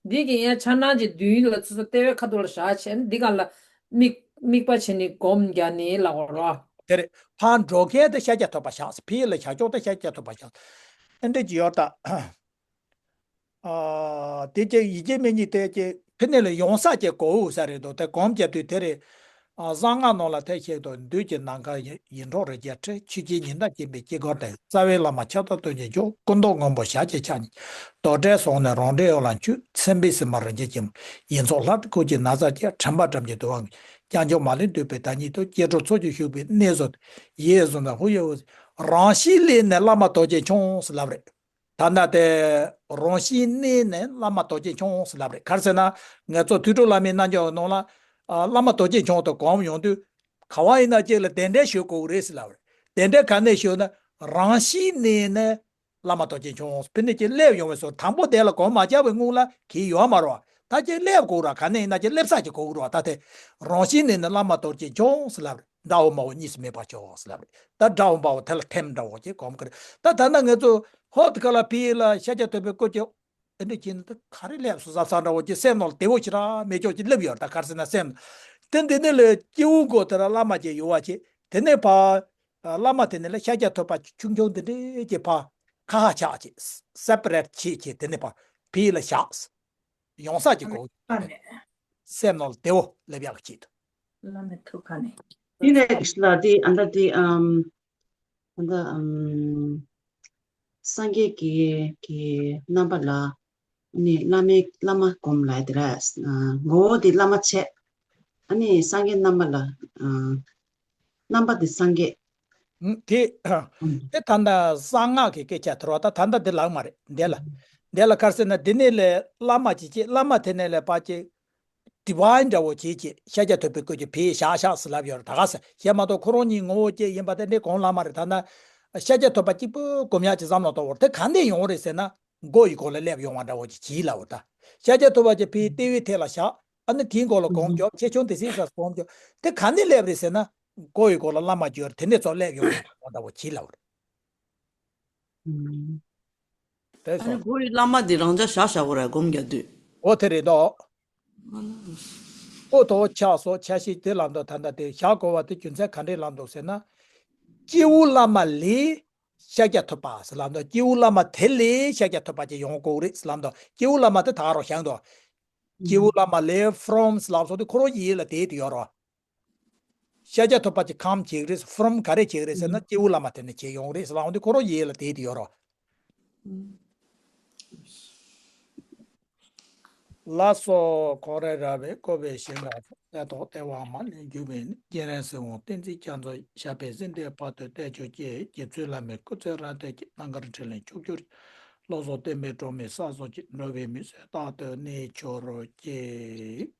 འདི་གི་ཡང་ཆ་ནང་གི་མདུན་ལ་སོ་སོ་ལྟེ་བའི་ཁ་ཐུག་ལ་བཞག་བྱས་ཨ་ནི་འདི་ག་ལ་དམིགས་དམིགས་པ་བྱས་ནས་སྒོམ་རྒྱག་ནི་ལབ་པ་རེད། དེ་རེད། ཕར་འགྲོ་མཁན་དེ་ཤཱཀྱ་ཐུབ་པ་བཞག་ཕི་ཡི་ལ་བཞག་ཕྱོགས་དེ་ཤཱཀྱ་ཐུབ་པ་བཞག་ཨེ་འདྲ་ཅིག་ཡོད་ད། ཨ། དེ་ཀྱི་ཡི་གེ་མེ་གཉིས་དེ་ཀྱི་ཕི་ནས་ལ་ཡོང་ས་ཀྱི་གོ་འུ་ས་རེད་དོ། དེ་གོམ་རྒྱབ་དུས་དེ་རེད། ཨ། གསང་སྔགས་ནང་ལ་དེ་བཤད་དོ། བདུད་ཀྱི་ནམ་མཁར་ཡི་ཡི་འབྲོག་རི་རྒྱལ་ཁྲི། ཆོས་ཀྱི་ཉི་ཟླ་སྐྱེས་པའི་དཀྱིལ་འཁོར་དེ། རྩ་བའི་བླ་མ་ཁྱབ་བདག་སྟོན་གྱི་མཆོག་སྐུ་མདོག་སྔོན་པོ་ཞལ་གྱི་ཕྱག་གཉིས། རྡོར་དྲིལ་ཟུང་ནས་རང་འདྲའི་འོད་ལ་འཁྱུད། མཚན་དཔེའི་སིལ་མ་རིན་ཆེན་གྱིས། ཡིད་འཚོར་ལྷ་དྲི་ཁུར་གྱི་ན་བཟའ་བཅས། དྲན་པ་བཀྲམ་གྱི་དུ་བ་ངས། ཀྱང་ཁྱོད་མ་ལུས་འདུད་པའི་བདག་ཉིད་དུ། སྐྱེ་འགྲོ་ཚོགས་ཀྱིས་བཞུགས་པའི་གནས་སུ། ཡིད་བཟུང་ནས་ཧུ་ཡི་ཧུ། རང་བཞིན་གནས་ནས་བླ་མ་རྡོ་རྗེ་འཆང་ཟེར་ལབ་རེད། ད་ལྟ་དེ་རང་བཞིན་གནས་ནས་བླ་མ་རྡོ་རྗེ་འཆང་ཟེར་ལབ་རེད། ག་རེ་ཟེར་ན་ང་ཚོ་ཐོས་གྲོལ་བླ་མའི་རྣལ་འབྱོར་ནང་ལ་ཨ་བླ་མ་རྡོ་རྗེ་འཆང་དུ་གོམས་ཡོང་དུས་ག་བ་ཡིན་ན་ཅིག་ལ་གདན་འདྲེན་ཞུ་དགོས་རེད་ཟེར་ལབ་རེད། གདན་འདྲེན་ག་ནས་ཞུ་ན་རང་བཞིན་གནས་ནས་བླ་མ་རྡོ་རྗེ་འཆང་ཕི་ནས་ཅིག་སླེབས་ཡོང་བའི་བཟོ། དང་པོ་དེ་ལ་གོམས་མ་བྱས་པའི་སྔོན་ལ་གི་ཡོད་མ་རེད་བ། ད་ཅིག་སླེབས་དགོས་ར་ག་ནས་ཡིན་ན་ཅིག་སླེབས་ས་ཅིག་དགོས་ར། ད་དེ་རང་བཞིན་གནས་ནས་བླ་མ་རྡོ་རྗེ་འཆང་ཟེར་ལབ་རེད། འདྲ་བོ་མ་བོ་གཉིས་སུ་མེད་པར་ཤོག་ཟེར་ལབ་རེད། ད་འདྲ་བོ་མ་བོ་དེ་ལ་ཐེམ་འདྲ་བོ་ཅིག་གོམས་ཀྱི་རེད། ད་ད་ལྟ་ང་ཚོ་ཧོབ་དེ་ག་ལ་ཕི་ཡི་ལ་ཤཱཀྱ་ཐུབ་པའི་སྐུ་ཅིག་ཨེ་འདྲ་བྱས་ན་ད་ག་རེ་སླེབས་སོང་བསམ་བསམ་འདྲ་བོ་ཅིག་སེམས་ནང་ལ་བདེ་བོ་ཞེ་དྲག་མེད་ཅོག་ཅིག་སླེབས་ཡོད་རེད། ད་ག་རེ་ཟེར་ན་སེམས་དེ་འདི་ནས་ལས་སྐྱེ་བོ་མགོ་དེ་ལ་བླ་མ་ཅིག་ཡོད་པ་ཅིག་དེ་ནས་ཕར་བླ་མ་དེ་ནས་ལ་ཤཱཀྱ་ཐུབ་པ་ཆུང་ཆུང་དེ་འདྲས་ཀྱི་ཕར་ཁ་ཁ་ཆགས་ཅིག་སེ་པ་རེ་ཊི་བྱས་ཅིག་དེ་ནས་ཕར་ཕི་ཡི་ལ་བཞག་ཡོང་ས་ཅིག་གོ་ཁ་ནས། སེམས་ནང་ལ་བདེ་བོ་སླེབས་ཡག་གི་ཆེད་དུ། བླ་མའི་ཐུགས་ཁ་ནས། དེ་ནས་ལ་དེ་ཨ་འདྲ་དེ་ཨམ། ད་ལྟ་ཨམ། སངས་རྒྱས་ཀྱི་ཀྱི་རྣམ་པ་ལ་ཨ་ནི་བླ་མའི་བླ་མ་སྒོམ་ལ་དེ་ར། ཨ་ངོ་བོ་དེ་བླ་མ་བྱས། ཨ་ནི་སངས་རྒྱས་རྣམ་པ་ལ་ཨ་རྣམ་པ་དེ་སངས་རྒྱས། ཨུམ། དེ་ཨ་དེ་ད་ལྟ་གསང་སྔགས་ཀྱི་སྐད་ཆ་དེ་ར། ད་ད་ལྟ་དེ་ལགས་མ་རེད། འདི་ལ་འདི་ལ་ག་རེ་ཟེར་ན་འདི་ནས་ལས་བླ་མ་ཅིག་བྱས། བླ་མ་དེ་ནས་ལས་ཕར་ཅིག་ཌི་བའིན་འདྲ་བོ་བྱས་ཅིག་ཤཱཀྱ་ཐུབ་པའི་སྐུ་ཅིག་ཕི་ཡི་བཞག་བཞག་ཟེར་ལབ་ཡོད་རེད། ད་ག་ཟེ་བྱས་མ་གཏོགས་ཁོ་རང་གཉིས་ངོ་བོ་གཅིག་ཡིན་པ་དེ་འདྲའི་གང་ལ་མ་རེད། ད་ན་ཤཱཀྱ་ཐུབ་པ་གཅིག་པུ་སྒོམ་ཡག་ཅིག་བསམ་བློ་གཏོང་བར་དེ་ག་ནས་ཡོང་རེད་ཟེར་ན་མགོ་ཡི་སྐོར་ལ་སླེབས་ཡོང་བ་འདྲ་བོ་ཅིག་བྱས་ལབ་པ། ད་ཤཱཀྱ་ཐུབ་པ་ཅིག་ཕི་ཡི་ལྟེ་བའི་ཐད་ལ་བཞག་ཨ་ནི་དེའི་སྐོར་ལ་གོམས་རྒྱོབ། ཆེ་ཆུང་དེ་སྲིད་ས་གོམས་རྒྱོབ། དེ་ག་ནས་སླེབས་རེད་ཟེར་ན་མགོ་ཡི་སྐོར་ལ་བླ་མ་ཅིག་ཡོད་རེད། དེ་ནས་ཚུར་སླེབས་ཡོང་བ་འདྲ་བོ་བྱས་ལབ་པ་རེད། དེ་ཨ་ནི་སོང་། མགོ་ཡི་བླ་མ་དེ་རང་ཅག་བཞག་བཞག་གོ་ར་སྒོམ་རྒྱག་དུས། འོ་དེ་རེད་དོ། ཨོ་དོ་ཆགས་སོ་ཆ་ཤས་དེ་ལབ་འདུག་ད་ལྟ་དེ་བཞག་དགོས་པ་དེ་རྒྱུ་མཚན་ག་འདྲས་ལབ་འདུག་ཟེར་ན། སྐྱེས་བུ་བླ་མ་ལས་ཤཱཀྱ་ཐུབ་པ་ཟེར་ལབ་འདུག་སྐྱེས་བུ་བླ་མ་དེ་ལས་ཤཱཀྱ་ཐུབ་པ་ཅིག་ཡོང་དགོས་རེད་ཟེར་ལབ་འདུག་སྐྱེས་བུ་བླ་མ་དེ་ད་རུང་བཞག་འདུག་སྐྱེས་བུ་བླ་མ་ལས་ཕོ་རོམ་ལབ་སོང་དུས་ཁོ་རང་ཡིད་ལ་དེ་དེ་ཡོད་རོ། ཤཱཀྱ་ཐུབ་པ་ཅིག་ཁམས་བྱེད་ཀྱི་རེད། ཕོ་རོམ་ག་རེ་བྱེད་ཀྱི་རེད་ཟེར་ན་སྐྱེས་བུ་བླ་མ་དེ་ནས་བྱེད་ཡོང་རེད་ཟེར་ལབ་འོང་དུས་ཁོ་རང་ཡིད་ལ་དེ་དེ་ཡོད་རོ། ལགས་སོ། ཁོང་རེ་ར་བས་བཀོད་པའི་ཞིང་ཁམས་སུ། གསེར་ཏོག་ལྟེ་བ་མ་ལུས་རྒྱུ་བའི་གནས། སྤྱན་རས་གཟིགས་དབང་བསྟན་འཛིན་རྒྱ་མཚོ། ཞབས་པད་སྲིད་མཐའི་བར་དུ་བརྟན་གྱུར་ཅིག་རྗེ་བཙུན་བླ་མའི་སྐུ་ཚེ་རིང་ཐུབ་ཅིག་རྣམ་དཀར་ཕྲིན་ལས་ཕྱུག་གྱུར་ཅིག་སློབ་གསོ་བསྟན་པའི་སྒྲོན་མེ་གསལ་སོང་ཅིག་འགྲོ་བའི་མུན་སེལ་རྟག་ཏུ་གནས་གྱུར་ཅིག